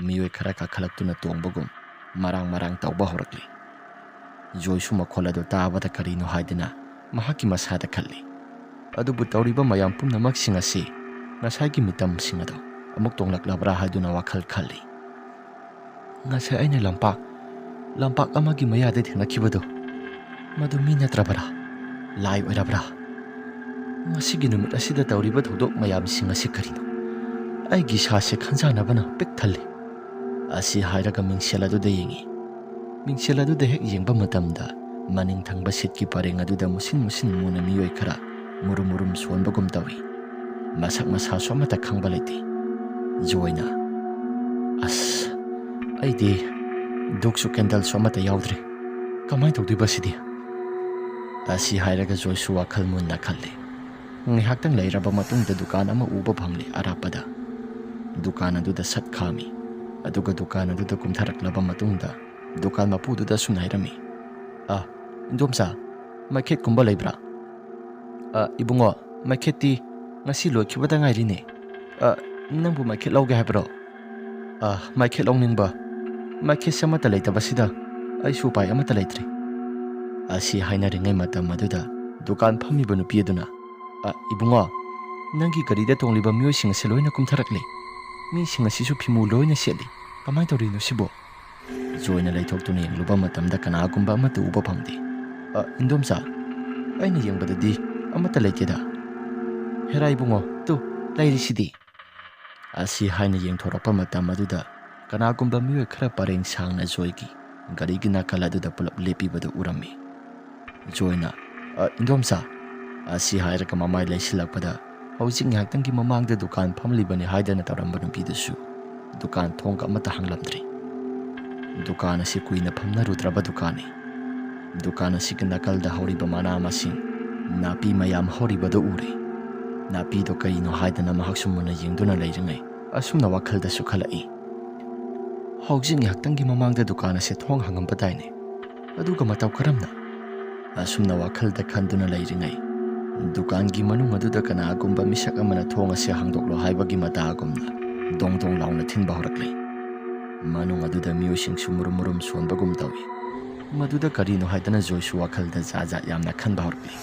ꯃꯤꯑꯣꯏ ꯈꯔ ꯀꯥꯈꯠꯂꯛꯇꯨꯅ ꯇꯣꯡꯕꯒꯨꯝ ꯃꯔꯥꯡ ꯃꯔꯥꯡ ꯇꯧꯕ ꯍꯧꯔꯛꯂꯤ꯫ ꯖꯣꯏꯁꯨ ꯃꯈꯣꯜ ꯑꯗꯨ ꯇꯥꯕꯗ ꯀꯔꯤꯅꯣ ꯍꯥꯏꯗꯨꯅ ꯃꯍꯥꯛꯀꯤ ꯃꯁꯥꯗ ꯈꯜꯂꯤ꯫ ꯑꯗꯨꯕꯨ ꯇꯧꯔꯤꯕ ꯃꯌꯥꯝ ꯄꯨꯝꯅꯃꯛꯁꯤꯡ ꯑꯁꯤ ꯉꯁꯥꯏꯒꯤ ꯃꯤꯇꯝꯁꯤꯡ ꯑꯗꯨ ꯑꯃꯨꯛ ꯇꯣꯡꯂꯛꯂꯕ꯭ꯔꯥ ꯍꯥꯏꯗꯨꯅ ꯋꯥꯈꯜ ꯈꯜꯂꯤ꯫ "ꯉꯁꯥꯏ ꯑꯩꯅ ꯂꯝꯄꯥꯛ, ꯂꯝꯄꯥꯛ ꯑꯃꯒꯤ ꯃꯌꯥꯗ ꯊꯦꯡꯅꯈꯤꯕꯗꯨ, ꯃꯗꯨ ꯃꯤ ꯅꯠꯇ꯭ꯔꯕꯔꯥ? ꯂꯥꯏ ꯑꯣꯏꯔꯕ꯭ꯔꯥ? ꯉꯁꯤꯒꯤ ꯅꯨꯃꯤꯠ ꯑꯁꯤꯗ ꯇꯧꯔꯤꯕ ꯊꯧꯗꯣꯛ ꯃꯌꯥꯝꯁꯤꯡ ꯑꯁꯤ ꯀꯔꯤꯅꯣ? ꯑꯩꯒꯤ ꯏꯁꯥꯁꯦ ꯈꯟꯖꯥꯟꯅꯕꯅ ꯄꯤꯛ ꯊꯜꯂꯤ"꯫ ꯑꯁꯤ ꯍꯥꯏꯔꯒ ꯃꯤꯡꯁꯦꯜ ꯑꯗꯨꯗ ꯌꯦꯡꯉꯤ꯫ ꯃꯤꯡꯁꯦꯜ ꯑꯗꯨꯗ ꯍꯦꯛ ꯌꯦꯡꯕ ꯃꯇꯝꯗ ꯃꯅꯤꯡ ꯊꯪꯕ ꯁꯤꯠꯀꯤ ꯄꯔꯦꯡ ꯑꯗꯨꯗ ꯃꯨꯁꯤꯟ ꯃꯨꯁꯤꯟ ꯃꯨꯅ ꯃꯤꯑꯣꯏ ꯈꯔ ꯃꯨꯔꯨꯝ ꯃꯨꯔꯨꯝ ꯁꯣꯟꯕꯒꯨꯝ ꯇꯧꯏ꯫ ꯃꯁꯛ ꯃꯁꯥꯁꯨ ꯑꯃꯠꯇ ꯈꯪꯕ ꯂꯩꯇꯦ꯫ ꯖꯣꯏꯅ, "ꯑꯁ, ꯑꯩꯗꯤ ꯙꯨꯛꯁꯨ ꯀꯦꯟꯗꯜꯁꯨ ꯑꯃꯠꯇ ꯌꯥꯎꯗ꯭ꯔꯦ꯫ ꯀꯃꯥꯏꯅ ꯇꯧꯗꯣꯏꯕ ꯁꯤꯗꯤ?" ꯑꯁꯤ ꯍꯥꯏꯔꯒ ꯖꯣꯏꯁꯨ ꯋꯥꯈꯜ ꯃꯨꯟꯅ ꯈꯜꯂꯤ꯫ ꯉꯥꯏꯍꯥꯛꯇꯪ ꯂꯩꯔꯕ ꯃꯇꯨꯡꯗ ꯗꯨꯀꯥꯟ ꯑꯃ ꯎꯕ ꯐꯪꯂꯦ ꯑꯔꯥꯞꯄꯗ꯫ ꯗꯨꯀꯥꯟ ꯑꯗꯨꯗ ꯁꯠ ꯈꯥꯝꯃꯤ꯫ ꯑꯗꯨꯒ ꯗꯨꯀꯥꯟ ꯑꯗꯨꯗ ꯀꯨꯝꯊꯔꯛꯂꯕ ꯃꯇꯨꯡꯗ ꯗꯨꯀꯥꯟ ꯃꯄꯨꯗꯨꯗ ꯁꯨꯝꯅ ꯍꯥꯏꯔꯝꯃꯤ, "ꯑ, ꯏꯟꯗꯣꯝꯆꯥ, ꯃꯩꯈꯦꯠꯀꯨꯝꯕ ꯂꯩꯕ꯭ꯔꯥ?" "ꯑ, ꯏꯕꯨꯡꯉꯣ, ꯃꯩꯈꯦꯠꯇꯤ ꯉꯁꯤ ꯂꯣꯏꯈꯤꯕꯗ ꯉꯥꯏꯔꯤꯅꯦ꯫ ꯑ, ꯅꯪꯕꯨ ꯃꯩꯈꯦꯠ ꯂꯧꯒꯦ ꯍꯥꯏꯕ꯭ꯔꯣ?" "ꯑ, ꯃꯩꯈꯦꯠ ꯂꯧꯅꯤꯡꯕ ꯃꯥꯏꯈꯦꯠꯁꯦ ꯑꯃꯠꯇ ꯂꯩꯇꯕꯁꯤꯗ ꯑꯩꯁꯨ ꯎꯄꯥꯏ ꯑꯃꯠꯇ ꯂꯩꯇ꯭ꯔꯦ꯫ ꯑꯁꯤ ꯍꯥꯏꯅꯔꯤꯉꯩ ꯃꯇꯝ ꯑꯗꯨꯗ ꯗꯨꯀꯥꯟ ꯐꯝꯃꯤꯕ ꯅꯨꯄꯤ ꯑꯗꯨꯅ, "ꯑ, ꯏꯕꯨꯡꯉꯣ, ꯅꯪꯒꯤ ꯒꯥꯔꯤꯗ ꯇꯣꯡꯂꯤꯕ ꯃꯤꯑꯣꯏꯁꯤꯡ ꯑꯁꯤ ꯂꯣꯏꯅ ꯀꯨꯝꯊꯔꯛꯂꯦ꯫ ꯃꯤꯁꯤꯡ ꯑꯁꯤꯁꯨ ꯐꯤꯃꯨ ꯂꯣꯏꯅ ꯁꯦꯠꯂꯤ꯫ ꯀꯃꯥꯏꯅ ꯇꯧꯔꯤꯅꯣ ꯁꯤꯕꯣ?" ꯖꯣꯏꯅ ꯂꯩꯊꯣꯛꯇꯨꯅ ꯌꯦꯡꯂꯨꯕ ꯃꯇꯝꯗ ꯀꯅꯥꯒꯨꯝꯕ ꯑꯃꯠꯇ ꯎꯕ ꯐꯪꯗꯦ꯫ "ꯑ, ꯏꯟꯗꯣꯝꯆꯥ, ꯑꯩꯅ ꯌꯦꯡꯕꯗꯗꯤ ꯑꯃꯠꯇ ꯂꯩꯇꯦꯗ꯫ ꯍꯦꯔꯥ ꯏꯕꯨꯡꯉꯣ, ꯇꯨ, ꯂꯩꯔꯤꯁꯤꯗꯤ!" ꯑꯁꯤ ꯍꯥꯏꯅ ꯌꯦꯡꯊꯣꯔꯛꯄ ꯃꯇꯝ ꯑꯗꯨꯗ ꯀꯅꯥꯒꯨꯝꯕ ꯃꯤꯑꯣꯏ ꯈꯔ ꯄꯔꯦꯡ ꯁꯥꯡꯅ ꯖꯣꯏꯒꯤ ꯒꯥꯔꯤꯒꯤ ꯅꯥꯀꯜ ꯑꯗꯨꯗ ꯄꯨꯂꯞ ꯂꯦꯞꯄꯤꯕꯗꯨ ꯎꯔꯝꯃꯤ꯫ ꯖꯣꯏꯅ, "ꯑ, ꯏꯟꯗꯣꯝꯆꯥ," ꯑꯁꯤ ꯍꯥꯏꯔꯒ ꯃꯃꯥꯏ ꯂꯩꯁꯤꯜꯂꯛꯄꯗ ꯍꯧꯖꯤꯛ ꯉꯥꯏꯍꯥꯛꯇꯪꯒꯤ ꯃꯃꯥꯡꯗ ꯗꯨꯀꯥꯟ ꯐꯝꯂꯤꯕꯅꯤ ꯍꯥꯏꯗꯅ ꯇꯧꯔꯝꯕ ꯅꯨꯄꯤꯗꯨꯁꯨ ꯗꯨꯀꯥꯟ ꯊꯣꯡꯒ ꯑꯃꯠꯇ ꯍꯥꯡꯂꯝꯗ꯭ꯔꯤ꯫ ꯗꯨꯀꯥꯟ ꯑꯁꯤ ꯀꯨꯏꯅ ꯐꯝꯅꯔꯨꯗ꯭ꯔꯕ ꯗꯨꯀꯥꯟꯅꯤ꯫ ꯗꯨꯀꯥꯟ ꯑꯁꯤꯒꯤ ꯅꯥꯀꯜꯗ ꯍꯧꯔꯤꯕ ꯃꯅꯥ ꯃꯁꯤꯡ, ꯅꯥꯄꯤ ꯃꯌꯥꯝ ꯍꯧꯔꯤꯕꯗꯨ ꯎꯔꯦ꯫ ꯅꯥꯄꯤꯗꯣ ꯀꯔꯤꯅꯣ ꯍꯥꯏꯗꯅ ꯃꯍꯥꯛꯁꯨ ꯃꯨꯟꯅ ꯌꯦꯡꯗꯨꯅ ꯂꯩꯔꯤꯉꯩ ꯑꯁꯨꯝꯅ ꯋꯥꯈꯜꯗꯁꯨ ꯈꯜꯂꯛꯏ, "ꯍꯧꯖꯤꯛ ꯉꯥꯏꯍꯥꯛꯇꯪꯒꯤ ꯃꯃꯥꯡꯗ ꯗꯨꯀꯥꯟ ꯑꯁꯦ ꯊꯣꯡ ꯍꯥꯡꯉꯝꯕꯗꯥꯏꯅꯦ? ꯑꯗꯨꯒ ꯃꯇꯧ ꯀꯔꯝꯅ?" ꯑꯁꯨꯝꯅ ꯋꯥꯈꯜꯗ ꯈꯟꯗꯨꯅ ꯂꯩꯔꯤꯉꯩ ꯗꯨꯀꯥꯟꯒꯤ ꯃꯅꯨꯡ ꯑꯗꯨꯗ ꯀꯅꯥꯒꯨꯝꯕ ꯃꯤꯁꯛ ꯑꯃꯅ ꯊꯣꯡ ꯑꯁꯦ ꯍꯥꯡꯗꯣꯛꯂꯣ ꯍꯥꯏꯕꯒꯤ ꯃꯇꯥꯒꯨꯝꯅ ꯗꯣꯡ ꯗꯣꯡ ꯂꯥꯎꯅ ꯊꯤꯟꯕ ꯍꯧꯔꯛꯂꯦ꯫ ꯃꯅꯨꯡ ꯑꯗꯨꯗ ꯃꯤꯑꯣꯏꯁꯤꯡꯁꯨ ꯃꯨꯔꯨꯝ ꯃꯨꯔꯨꯝ ꯁꯣꯟꯕꯒꯨꯝ ꯇꯧꯏ꯫ ꯃꯗꯨꯗ ꯀꯔꯤꯅꯣ ꯍꯥꯏꯗꯅ ꯖꯣꯏꯁꯨ ꯋꯥꯈꯜꯗ ꯖꯥꯠ ꯖꯥꯠ ꯌꯥꯝꯅ ꯈꯟꯕ ꯍꯧꯔꯛꯂꯦ꯫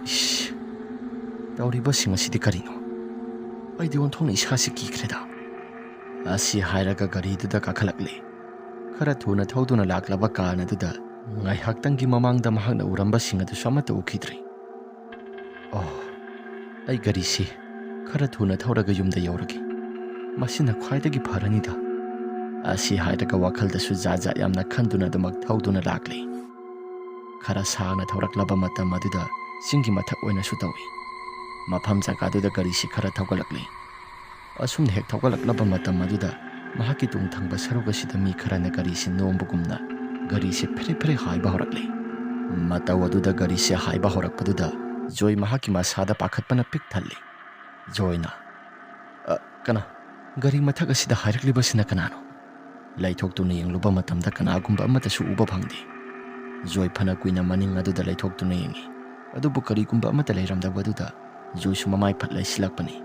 "ꯏꯁ, ꯇꯧꯔꯤꯕꯁꯤꯡ ꯑꯁꯤꯗꯤ ꯀꯔꯤꯅꯣ? ꯑꯩꯗꯤ ꯑꯣꯟꯊꯣꯛꯅ ꯏꯁꯥꯁꯤ ꯀꯤꯈ꯭ꯔꯦꯗ!" ꯑꯁꯤ ꯍꯥꯏꯔꯒ ꯒꯥꯔꯤꯗꯨꯗ ꯀꯥꯈꯠꯂꯛꯂꯦ꯫ ꯈꯔ ꯊꯨꯅ ꯊꯧꯗꯨꯅ ꯂꯥꯛꯂꯕ ꯀꯥꯔ ꯑꯗꯨꯗ ꯉꯥꯏꯍꯥꯛꯇꯪꯒꯤ ꯃꯃꯥꯡꯗ ꯃꯍꯥꯛꯅ ꯎꯔꯝꯕꯁꯤꯡ ꯑꯗꯨꯁꯨ ꯑꯃꯠꯇ ꯎꯈꯤꯗ꯭ꯔꯦ꯫ "ꯑꯣ, ꯑꯩ ꯒꯥꯔꯤꯁꯤ ꯈꯔ ꯊꯨꯅ ꯊꯧꯔꯒ ꯌꯨꯝꯗ ꯌꯧꯔꯒꯦ꯫ ꯃꯁꯤꯅ ꯈ꯭ꯋꯥꯏꯗꯒꯤ ꯐꯔꯅꯤꯗ꯫" ꯑꯁꯤ ꯍꯥꯏꯔꯒ ꯋꯥꯈꯜꯗꯁꯨ ꯖꯥꯠ ꯖꯥꯠ ꯌꯥꯝꯅ ꯈꯟꯗꯨꯅ ꯑꯗꯨꯃꯛ ꯊꯧꯗꯨꯅ ꯂꯥꯛꯂꯦ꯫ ꯈꯔ ꯁꯥꯡꯅ ꯊꯧꯔꯛꯂꯕ ꯃꯇꯝ ꯑꯗꯨꯗ ꯆꯤꯡꯒꯤ ꯃꯊꯛ ꯑꯣꯏꯅꯁꯨ ꯇꯧꯏ꯫ ꯃꯐꯝ ꯖꯒꯥꯗꯨꯗ ꯒꯥꯔꯤꯁꯤ ꯈꯔ ꯊꯧꯒꯠꯂꯛꯂꯤ꯫ ꯑꯁꯨꯝꯅ ꯍꯦꯛ ꯊꯧꯒꯠꯂꯛꯂꯕ ꯃꯇꯝ ꯑꯗꯨꯗ ꯃꯍꯥꯛꯀꯤ ꯇꯨꯡ ꯊꯪꯕ ꯁꯔꯨꯛ ꯑꯁꯤꯗ ꯃꯤ ꯈꯔꯅ ꯒꯥꯔꯤꯁꯤ ꯅꯣꯝꯕꯒꯨꯝꯅ ꯒꯥꯔꯤꯁꯤ ꯐꯦꯔꯦ ꯐꯦꯔꯦ ꯍꯥꯏꯕ ꯍꯧꯔꯛꯂꯤ꯫ ꯃꯇꯧ ꯑꯗꯨꯗ ꯒꯥꯔꯤꯁꯤ ꯍꯥꯏꯕ ꯍꯧꯔꯛꯄꯗꯨꯗ ꯖꯣꯏ ꯃꯍꯥꯛꯀꯤ ꯃꯁꯥꯗ ꯄꯥꯈꯠꯄꯅ ꯄꯤꯛ ꯊꯜꯂꯤ꯫ ꯖꯣꯏꯅ, "ꯑ, ꯀꯅꯥ? ꯒꯥꯔꯤ ꯃꯊꯛ ꯑꯁꯤꯗ ꯍꯥꯏꯔꯛꯂꯤꯕꯁꯤꯅ ꯀꯅꯥꯅꯣ?" ꯂꯩꯊꯣꯛꯇꯨꯅ ꯌꯦꯡꯂꯨꯕ ꯃꯇꯝꯗ ꯀꯅꯥꯒꯨꯝꯕ ꯑꯃꯠꯇꯁꯨ ꯎꯕ ꯐꯪꯗꯦ꯫ ꯖꯣꯏ ꯐꯅ ꯀꯨꯏꯅ ꯃꯅꯤꯡ ꯑꯗꯨꯗ ꯂꯩꯊꯣꯛꯇꯨꯅ ꯌꯦꯡꯉꯤ, ꯑꯗꯨꯕꯨ ꯀꯔꯤꯒꯨꯝꯕ ꯑꯃꯠꯇ ꯂꯩꯔꯝꯗꯕꯗꯨꯗ ꯖꯣꯏꯁꯨ ꯃꯃꯥꯏ ꯐꯠ ꯂꯩꯁꯤꯜꯂꯛꯄꯅꯤ꯫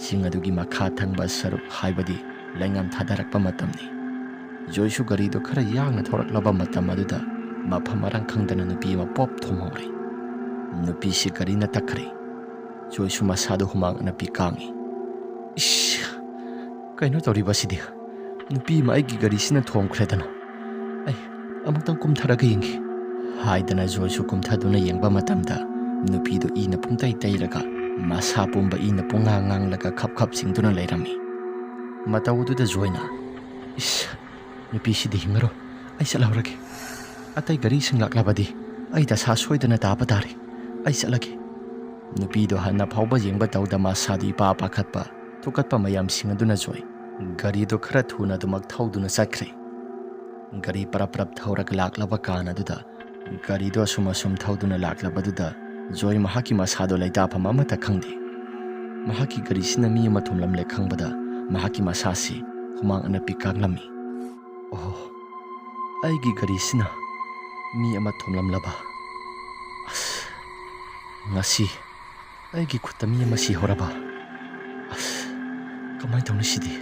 ꯆꯤꯡ ꯑꯗꯨꯒꯤ ꯃꯈꯥ ꯊꯪꯕ ꯁꯔꯨꯛ ꯍꯥꯏꯕꯗꯤ ꯂꯩꯉꯝ ꯊꯥꯗꯔꯛꯄ ꯃꯇꯝꯅꯤ꯫ ꯖꯣꯏꯁꯨ ꯒꯥꯔꯤꯗꯨ ꯈꯔ ꯌꯥꯡꯅ ꯊꯧꯔꯛꯂꯕ ꯃꯇꯝ ꯑꯗꯨꯗ ꯃꯐꯝ ꯃꯔꯥꯡ ꯈꯪꯗꯅ ꯅꯨꯄꯤ ꯑꯃ ꯄꯣꯞ ꯊꯣꯝꯍꯧꯔꯦ꯫ ꯅꯨꯄꯤꯁꯤ ꯒꯥꯔꯤꯅ ꯇꯛꯈ꯭ꯔꯦ꯫ ꯖꯣꯏꯁꯨ ꯃꯁꯥꯗꯨ ꯍꯨꯃꯥꯡ ꯑꯅꯞꯄꯤ ꯀꯥꯡꯉꯤ꯫ "ꯏꯁ! ꯀꯩꯅꯣ ꯇꯧꯔꯤꯕꯁꯤꯗꯤ? ꯅꯨꯄꯤ ꯑꯃ ꯑꯩꯒꯤ ꯒꯥꯔꯤꯁꯤꯅ ꯊꯣꯝꯈ꯭ꯔꯦꯗꯅ꯫ ꯑꯩ ꯑꯃꯨꯛꯇꯪ ꯀꯨꯝꯊꯔꯒ ꯌꯦꯡꯒꯦ" ꯍꯥꯏꯗꯅ ꯖꯣꯏꯁꯨ ꯀꯨꯝꯊꯗꯨꯅ ꯌꯦꯡꯕ ꯃꯇꯝꯗ ꯅꯨꯄꯤꯗꯨ ꯏꯅ ꯄꯨꯡꯇꯩ ꯇꯩꯔꯒ ꯃꯁꯥ ꯄꯨꯝꯕ ꯏꯅ ꯄꯨꯡꯉꯥꯡ ꯉꯥꯡꯂꯒ ꯈꯞ ꯈꯞ ꯆꯤꯡꯗꯨꯅ ꯂꯩꯔꯝꯃꯤ꯫ ꯃꯇꯧ ꯑꯗꯨꯗ ꯖꯣꯏꯅ, "ꯏꯁ! ꯅꯨꯄꯤꯁꯤꯗꯤ ꯍꯤꯡꯉꯔꯣꯏ꯫ ꯑꯩ ꯆꯠꯍꯧꯔꯒꯦ꯫ ꯑꯇꯩ ꯒꯥꯔꯤꯁꯤꯡ ꯂꯥꯛꯂꯕꯗꯤ ꯑꯩ ꯗꯁꯥ ꯁꯣꯏꯗꯅ ꯇꯥꯕ ꯇꯥꯔꯦ꯫ ꯑꯩ ꯆꯠꯂꯒꯦ"꯫ ꯅꯨꯄꯤꯗꯣ ꯍꯟꯅ ꯐꯥꯎꯕ ꯌꯦꯡꯕ ꯇꯧꯗ ꯃꯁꯥꯗꯨ ꯏꯄꯥ ꯄꯥꯈꯠꯄ, ꯊꯨꯀꯠꯄ ꯃꯌꯥꯝꯁꯤꯡ ꯑꯗꯨꯅ ꯖꯣꯏ ꯒꯥꯔꯤꯗꯨ ꯈꯔ ꯊꯨꯅ ꯑꯗꯨꯃꯛ ꯊꯧꯗꯨꯅ ꯆꯠꯈ꯭ꯔꯦ꯫ ꯒꯥꯔꯤ ꯄꯔꯞ ꯄꯔꯞ ꯊꯧꯔꯒ ꯂꯥꯛꯂꯕ ꯀꯥꯟ ꯑꯗꯨꯗ ꯒꯥꯔꯤꯗꯣ ꯑꯁꯨꯝ ꯑꯁꯨꯝ ꯊꯧꯗꯨꯅ ꯂꯥꯛꯂꯕꯗꯨꯗ ꯖꯣꯏ ꯃꯍꯥꯛꯀꯤ ꯃꯁꯥꯗꯣ ꯂꯩꯇꯥꯐꯝ ꯑꯃꯠꯇ ꯈꯪꯗꯦ꯫ ꯃꯍꯥꯛꯀꯤ ꯒꯥꯔꯤꯁꯤꯅ ꯃꯤ ꯑꯃ ꯊꯣꯝꯂꯝꯂꯦ ꯈꯪꯕꯗ ꯃꯍꯥꯛꯀꯤ ꯃꯁꯥꯁꯤ ꯍꯨꯃꯥꯡ ꯑꯅꯞꯄꯤ ꯀꯥꯡꯂꯝꯃꯤ꯫ "ꯑꯣꯍꯣ, ꯑꯩꯒꯤ ꯒꯥꯔꯤꯁꯤꯅ ꯃꯤ ꯑꯃ ꯊꯣꯝꯂꯝꯂꯕ꯫ ꯑꯁ, ꯉꯁꯤ ꯑꯩꯒꯤ ꯈꯨꯠꯇ ꯃꯤ ꯑꯃ ꯁꯤꯍꯧꯔꯕ꯫ ꯑꯁ, ꯀꯃꯥꯏꯅ ꯇꯧꯅꯤ ꯁꯤꯗꯤ?"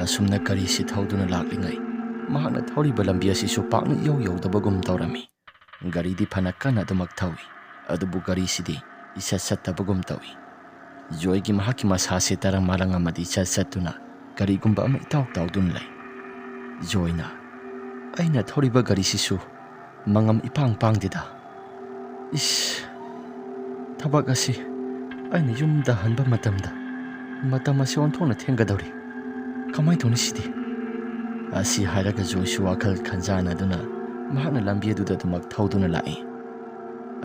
ꯑꯁꯨꯝꯅ ꯒꯥꯔꯤꯁꯤ ꯊꯧꯗꯨꯅ ꯂꯥꯛꯂꯤꯉꯩ ꯃꯍꯥꯛꯅ ꯊꯧꯔꯤꯕ ꯂꯝꯕꯤ ꯑꯁꯤꯁꯨ ꯄꯥꯛꯅ ꯏꯌꯧ ꯌꯧꯗꯕꯒꯨꯝ ꯇꯧꯔꯝꯃꯤ꯫ ꯒꯥꯔꯤꯗꯤ ꯐꯅ ꯀꯟꯅ ꯑꯗꯨꯃꯛ ꯊꯧꯏ, ꯑꯗꯨꯕꯨ ꯒꯥꯔꯤꯁꯤꯗꯤ ꯏꯁꯠ ꯁꯠꯇꯕꯒꯨꯝ ꯇꯧꯏ꯫ ꯖꯣꯏꯒꯤ ꯃꯍꯥꯛꯀꯤ ꯃꯁꯥꯁꯦ ꯇꯔꯪ ꯃꯔꯪ ꯑꯃꯗꯤ ꯏꯆꯠ ꯆꯠꯇꯨꯅ ꯀꯔꯤꯒꯨꯝꯕ ꯑꯃ ꯏꯇꯥꯎ ꯇꯥꯎꯗꯨꯅ ꯂꯩ꯫ ꯖꯣꯏꯅ, "ꯑꯩꯅ ꯊꯧꯔꯤꯕ ꯒꯥꯔꯤꯁꯤꯁꯨ ꯃꯉꯝ ꯏꯄꯥꯡ ꯄꯥꯡꯗꯦꯗ꯫ ꯏꯁ, ꯊꯕꯛ ꯑꯁꯤ ꯑꯩꯅ ꯌꯨꯝꯗ ꯍꯟꯕ ꯃꯇꯝꯗ ꯃꯇꯝ ꯑꯁꯤ ꯑꯣꯟꯊꯣꯛꯅ ꯊꯦꯡꯒꯗꯧꯔꯤ꯫ ꯀꯃꯥꯏꯅ ꯇꯧꯅꯤ ꯁꯤꯗꯤ?" ꯑꯁꯤ ꯍꯥꯏꯔꯒ ꯖꯣꯏꯁꯨ ꯋꯥꯈꯜ ꯈꯟꯖꯥꯟꯅꯗꯨꯅ ꯃꯍꯥꯛꯅ ꯂꯝꯕꯤ ꯑꯗꯨꯗ ꯑꯗꯨꯃꯛ ꯊꯧꯗꯨꯅ ꯂꯥꯛꯏ꯫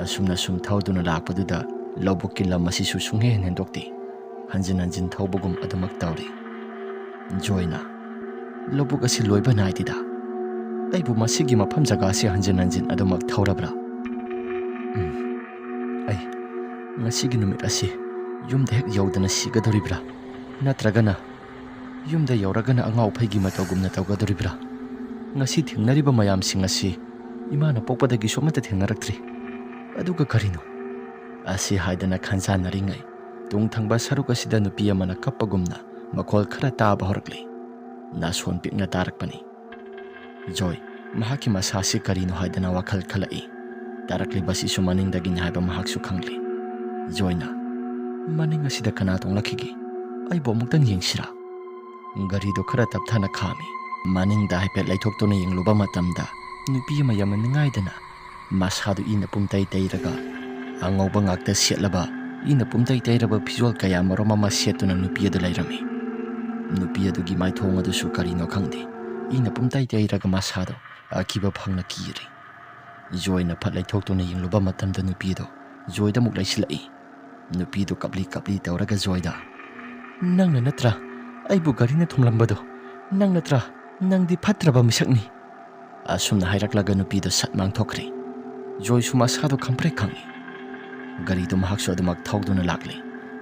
ꯑꯁꯨꯝꯅ ꯁꯨꯝ ꯊꯧꯗꯨꯅ ꯂꯥꯛꯄꯗꯨꯗ ꯂꯧꯕꯨꯛꯀꯤ ꯂꯝ ꯑꯁꯤꯁꯨ ꯁꯨꯡꯍꯦꯟ ꯍꯦꯟꯗꯣꯛꯇꯦ꯫ ꯍꯟꯖꯤꯟ ꯍꯟꯖꯤꯟ ꯊꯧꯕꯒꯨꯝ ꯑꯗꯨꯃꯛ ꯇꯧꯔꯤ꯫ ꯖꯣꯏꯅ, "ꯂꯧꯕꯨꯛ ꯑꯁꯤ ꯂꯣꯏꯕ ꯅꯥꯏꯗꯦꯗ꯫ ꯑꯩꯕꯨ ꯃꯁꯤꯒꯤ ꯃꯐꯝ ꯖꯒꯥꯁꯤ ꯍꯟꯖꯤꯟ ꯍꯟꯖꯤꯟ ꯑꯗꯨꯃꯛ ꯊꯧꯔꯕ꯭ꯔꯥ? ꯎꯝ, ꯑꯩ ꯉꯁꯤꯒꯤ ꯅꯨꯃꯤꯠ ꯑꯁꯤ ꯌꯨꯝꯗ ꯍꯦꯛ ꯌꯧꯗꯅ ꯁꯤꯒꯗꯧꯔꯤꯕ꯭ꯔꯥ? ꯅꯠꯇ꯭ꯔꯒꯅ ꯌꯨꯝꯗ ꯌꯧꯔꯒꯅ ꯑꯉꯥꯎ ꯑꯐꯩꯒꯤ ꯃꯇꯧꯒꯨꯝꯅ ꯇꯧꯒꯗꯧꯔꯤꯕ꯭ꯔꯥ? ꯉꯁꯤ ꯊꯦꯡꯅꯔꯤꯕ ꯃꯌꯥꯝꯁꯤꯡ ꯑꯁꯤ ꯏꯃꯥꯅ ꯄꯣꯛꯄꯗꯒꯤꯁꯨ ꯑꯃꯠꯇ ꯊꯦꯡꯅꯔꯛꯇ꯭ꯔꯤ꯫ ꯑꯗꯨꯒ ꯀꯔꯤꯅꯣ?" ꯑꯁꯤ ꯍꯥꯏꯗꯅ ꯈꯟꯖꯥꯟꯅꯔꯤꯉꯩ ꯇꯨꯡ ꯊꯪꯕ ꯁꯔꯨꯛ ꯑꯁꯤꯗ ꯅꯨꯄꯤ ꯑꯃꯅ ꯀꯞꯄꯒꯨꯝꯅ ꯃꯈꯣꯜ ꯈꯔ ꯇꯥꯕ ꯍꯧꯔꯛꯂꯤ꯫ ꯅꯥꯁꯣꯟ ꯄꯤꯛꯅ ꯇꯥꯔꯛꯄꯅꯤ꯫ ꯖꯣꯏ, ꯃꯍꯥꯛꯀꯤ ꯃꯁꯥꯁꯤ ꯀꯔꯤꯅꯣ ꯍꯥꯏꯗꯅ ꯋꯥꯈꯜ ꯈꯜꯂꯛꯏ꯫ ꯇꯥꯔꯛꯂꯤꯕꯁꯤꯁꯨ ꯃꯅꯤꯡꯗꯒꯤꯅꯤ ꯍꯥꯏꯕ ꯃꯍꯥꯛꯁꯨ ꯈꯪꯂꯤ꯫ ꯖꯣꯏꯅ, "ꯃꯅꯤꯡ ꯑꯁꯤꯗ ꯀꯅꯥ ꯇꯣꯡꯂꯛꯈꯤꯒꯦ? ꯑꯩꯕꯨ ꯑꯃꯨꯛꯇꯪ ꯌꯦꯡꯁꯤꯔꯥ?" ꯒꯥꯔꯤꯗꯨ ꯈꯔ ꯇꯞꯊꯅ ꯈꯥꯝꯃꯤ꯫ ꯃꯅꯤꯡꯗ ꯍꯥꯏꯐꯦꯠ ꯂꯩꯊꯣꯛꯇꯨꯅ ꯌꯦꯡꯂꯨꯕ ꯃꯇꯝꯗ, ꯅꯨꯄꯤ ꯑꯃ ꯌꯥꯝꯅ ꯅꯤꯡꯉꯥꯏꯗꯅ ꯃꯁꯥꯗꯨ ꯏꯅ ꯄꯨꯝꯇꯩ ꯇꯩꯔꯒ, ꯑꯉꯧꯕ ꯉꯥꯛꯇ ꯁꯦꯠꯂꯕ, ꯏꯅ ꯄꯨꯝꯇꯩ ꯇꯩꯔꯕ ꯐꯤꯖꯣꯜ ꯀꯌꯥ ꯃꯔꯨꯝ ꯑꯃ ꯁꯦꯠꯇꯨꯅ ꯅꯨꯄꯤ ꯑꯗꯨ ꯂꯩꯔꯝꯃꯤ꯫ ꯅꯨꯄꯤ ꯑꯗꯨꯒꯤ ꯃꯥꯏꯊꯣꯡ ꯑꯗꯨꯁꯨ ꯀꯔꯤꯅꯣ ꯈꯪꯗꯦ, ꯏꯅ ꯄꯨꯝꯇꯩ ꯇꯩꯔꯒ ꯃꯁꯥꯗꯣ ꯑꯀꯤꯕ ꯐꯪꯅ ꯀꯤꯔꯤ꯫ ꯖꯣꯏꯅ ꯐꯠ ꯂꯩꯊꯣꯛꯇꯨꯅ ꯌꯦꯡꯂꯨꯕ ꯃꯇꯝꯗ, ꯅꯨꯄꯤꯗꯣ ꯖꯣꯏꯗ ꯑꯃꯨꯛ ꯂꯩꯁꯤꯜꯂꯛꯏ꯫ ꯅꯨꯄꯤꯗꯨ ꯀꯞꯂꯤ ꯀꯞꯂꯤ ꯇꯧꯔꯒ ꯖꯣꯏꯗ, "ꯅꯪꯅ ꯅꯠꯇ꯭ꯔꯥ ꯑꯩꯕꯨ ꯒꯥꯔꯤꯅ ꯊꯣꯝꯂꯝꯕꯗꯣ? ꯅꯪ ꯅꯠꯇ꯭ꯔꯥ? ꯅꯪꯗꯤ ꯐꯠꯇ꯭ꯔꯕ ꯃꯤꯁꯛꯅꯤ!" ꯑꯁꯨꯝꯅ ꯍꯥꯏꯔꯛꯂꯒ ꯅꯨꯄꯤꯗꯨ ꯁꯠ ꯃꯥꯡꯊꯣꯛꯈ꯭ꯔꯦ꯫ ꯖꯣꯏꯁꯨ ꯃꯁꯥꯗꯣ ꯈꯪꯄ꯭ꯔꯦꯛ ꯈꯪꯉꯤ꯫ ꯒꯥꯔꯤꯗꯨ ꯃꯍꯥꯛꯁꯨ ꯑꯗꯨꯃꯛ ꯊꯧꯗꯨꯅ ꯂꯥꯛꯂꯦ꯫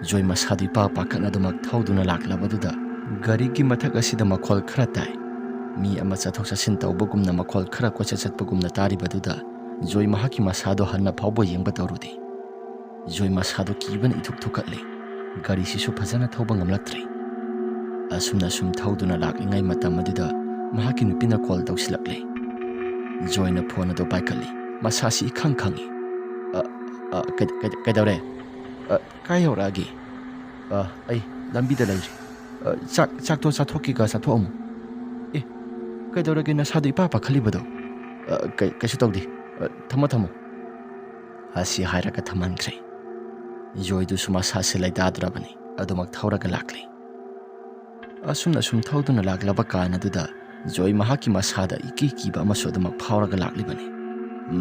ꯖꯣꯏ ꯃꯁꯥꯗꯨ ꯏꯄꯥ ꯄꯥꯈꯠꯅ ꯑꯗꯨꯃꯛ ꯊꯧꯗꯨꯅ ꯂꯥꯛꯂꯕꯗꯨꯗ, ꯒꯥꯔꯤꯒꯤ ꯃꯊꯛ ꯑꯁꯤꯗ ꯃꯈꯣꯜ ꯈꯔ ꯇꯥꯏ꯫ ꯃꯤ ꯑꯃ ꯆꯠꯊꯣꯛ ꯆꯠꯁꯤꯟ ꯇꯧꯕꯒꯨꯝꯅ, ꯃꯈꯣꯜ ꯈꯔ ꯀꯣꯏꯆꯠ ꯆꯠꯄꯒꯨꯝꯅ ꯇꯥꯔꯤꯕꯗꯨꯗ, ꯖꯣꯏ ꯃꯍꯥꯛꯀꯤ ꯃꯁꯥꯗꯣ ꯍꯟꯅ ꯐꯥꯎꯕ ꯌꯦꯡꯕ ꯇꯧꯔꯨꯗꯦ꯫ ꯖꯣꯏ ꯃꯁꯥꯗꯣ ꯀꯤꯕꯅ ꯏꯊꯨꯛ ꯊꯨꯛꯀꯠꯂꯦ꯫ ꯒꯥꯔꯤꯁꯤꯁꯨ ꯐꯖꯅ ꯊꯧꯕ ꯉꯝꯂꯛꯇ꯭ꯔꯦ꯫ ꯑꯁꯨꯝꯅ ꯁꯨꯝ ꯊꯧꯗꯨꯅ ꯂꯥꯛꯂꯤꯉꯩ ꯃꯇꯝ ꯑꯗꯨꯗ, ꯃꯍꯥꯛꯀꯤ ꯅꯨꯄꯤꯅ ꯀꯣꯜ ꯇꯧꯁꯤꯜꯂꯛꯂꯦ꯫ ꯖꯣꯏꯅ ꯐꯣꯟ ꯑꯗꯨ ꯄꯥꯏꯈꯠꯂꯤ꯫ ꯃꯁꯥꯁꯤ ꯏꯈꯪ ꯈꯪꯉꯤ꯫ "ꯑ, ꯑ, ꯀꯩ-, ꯀꯩ-, ꯀꯩꯗꯧꯔꯦ? ꯑ, ꯀꯥꯏ ꯌꯧꯔꯛꯑꯒꯦ?" "ꯑ, ꯑꯩ ꯂꯝꯕꯤꯗ ꯂꯩꯔꯤ꯫ ꯑ, ꯆꯥꯛ, ꯆꯥꯛꯇꯣ ꯆꯥꯊꯣꯛꯀꯦꯒ ꯆꯥꯊꯣꯛꯑꯝꯃꯨ꯫" "ꯑꯦ, ꯀꯩꯗꯧꯔꯒꯦ? ꯅꯁꯥꯗꯣ ꯏꯄꯥ ꯄꯥꯈꯠꯂꯤꯕꯗꯣ?" "ꯑ, ꯀꯩ-, ꯀꯩꯁꯨ ꯇꯧꯗꯦ꯫ ꯑ, ꯊꯝꯃꯣ, ꯊꯝꯃꯣ꯫" ꯑꯁꯤ ꯍꯥꯏꯔꯒ ꯊꯝꯍꯟꯈ꯭ꯔꯦ꯫ ꯖꯣꯏꯗꯨꯁꯨ ꯃꯁꯥꯁꯦ ꯂꯩꯇꯥꯗ꯭ꯔꯕꯅꯤ, ꯑꯗꯨꯃꯛ ꯊꯧꯔꯒ ꯂꯥꯛꯂꯤ꯫ ꯑꯁꯨꯝꯅ ꯁꯨꯝ ꯊꯧꯗꯨꯅ ꯂꯥꯛꯂꯕ ꯀꯥꯟ ꯑꯗꯨꯗ, ꯖꯣꯏ ꯃꯍꯥꯛꯀꯤ ꯃꯁꯥꯗ ꯏꯀꯤ ꯀꯤꯕ ꯑꯃꯁꯨ ꯑꯗꯨꯃꯛ ꯐꯥꯎꯔꯒ ꯂꯥꯛꯂꯤꯕꯅꯤ꯫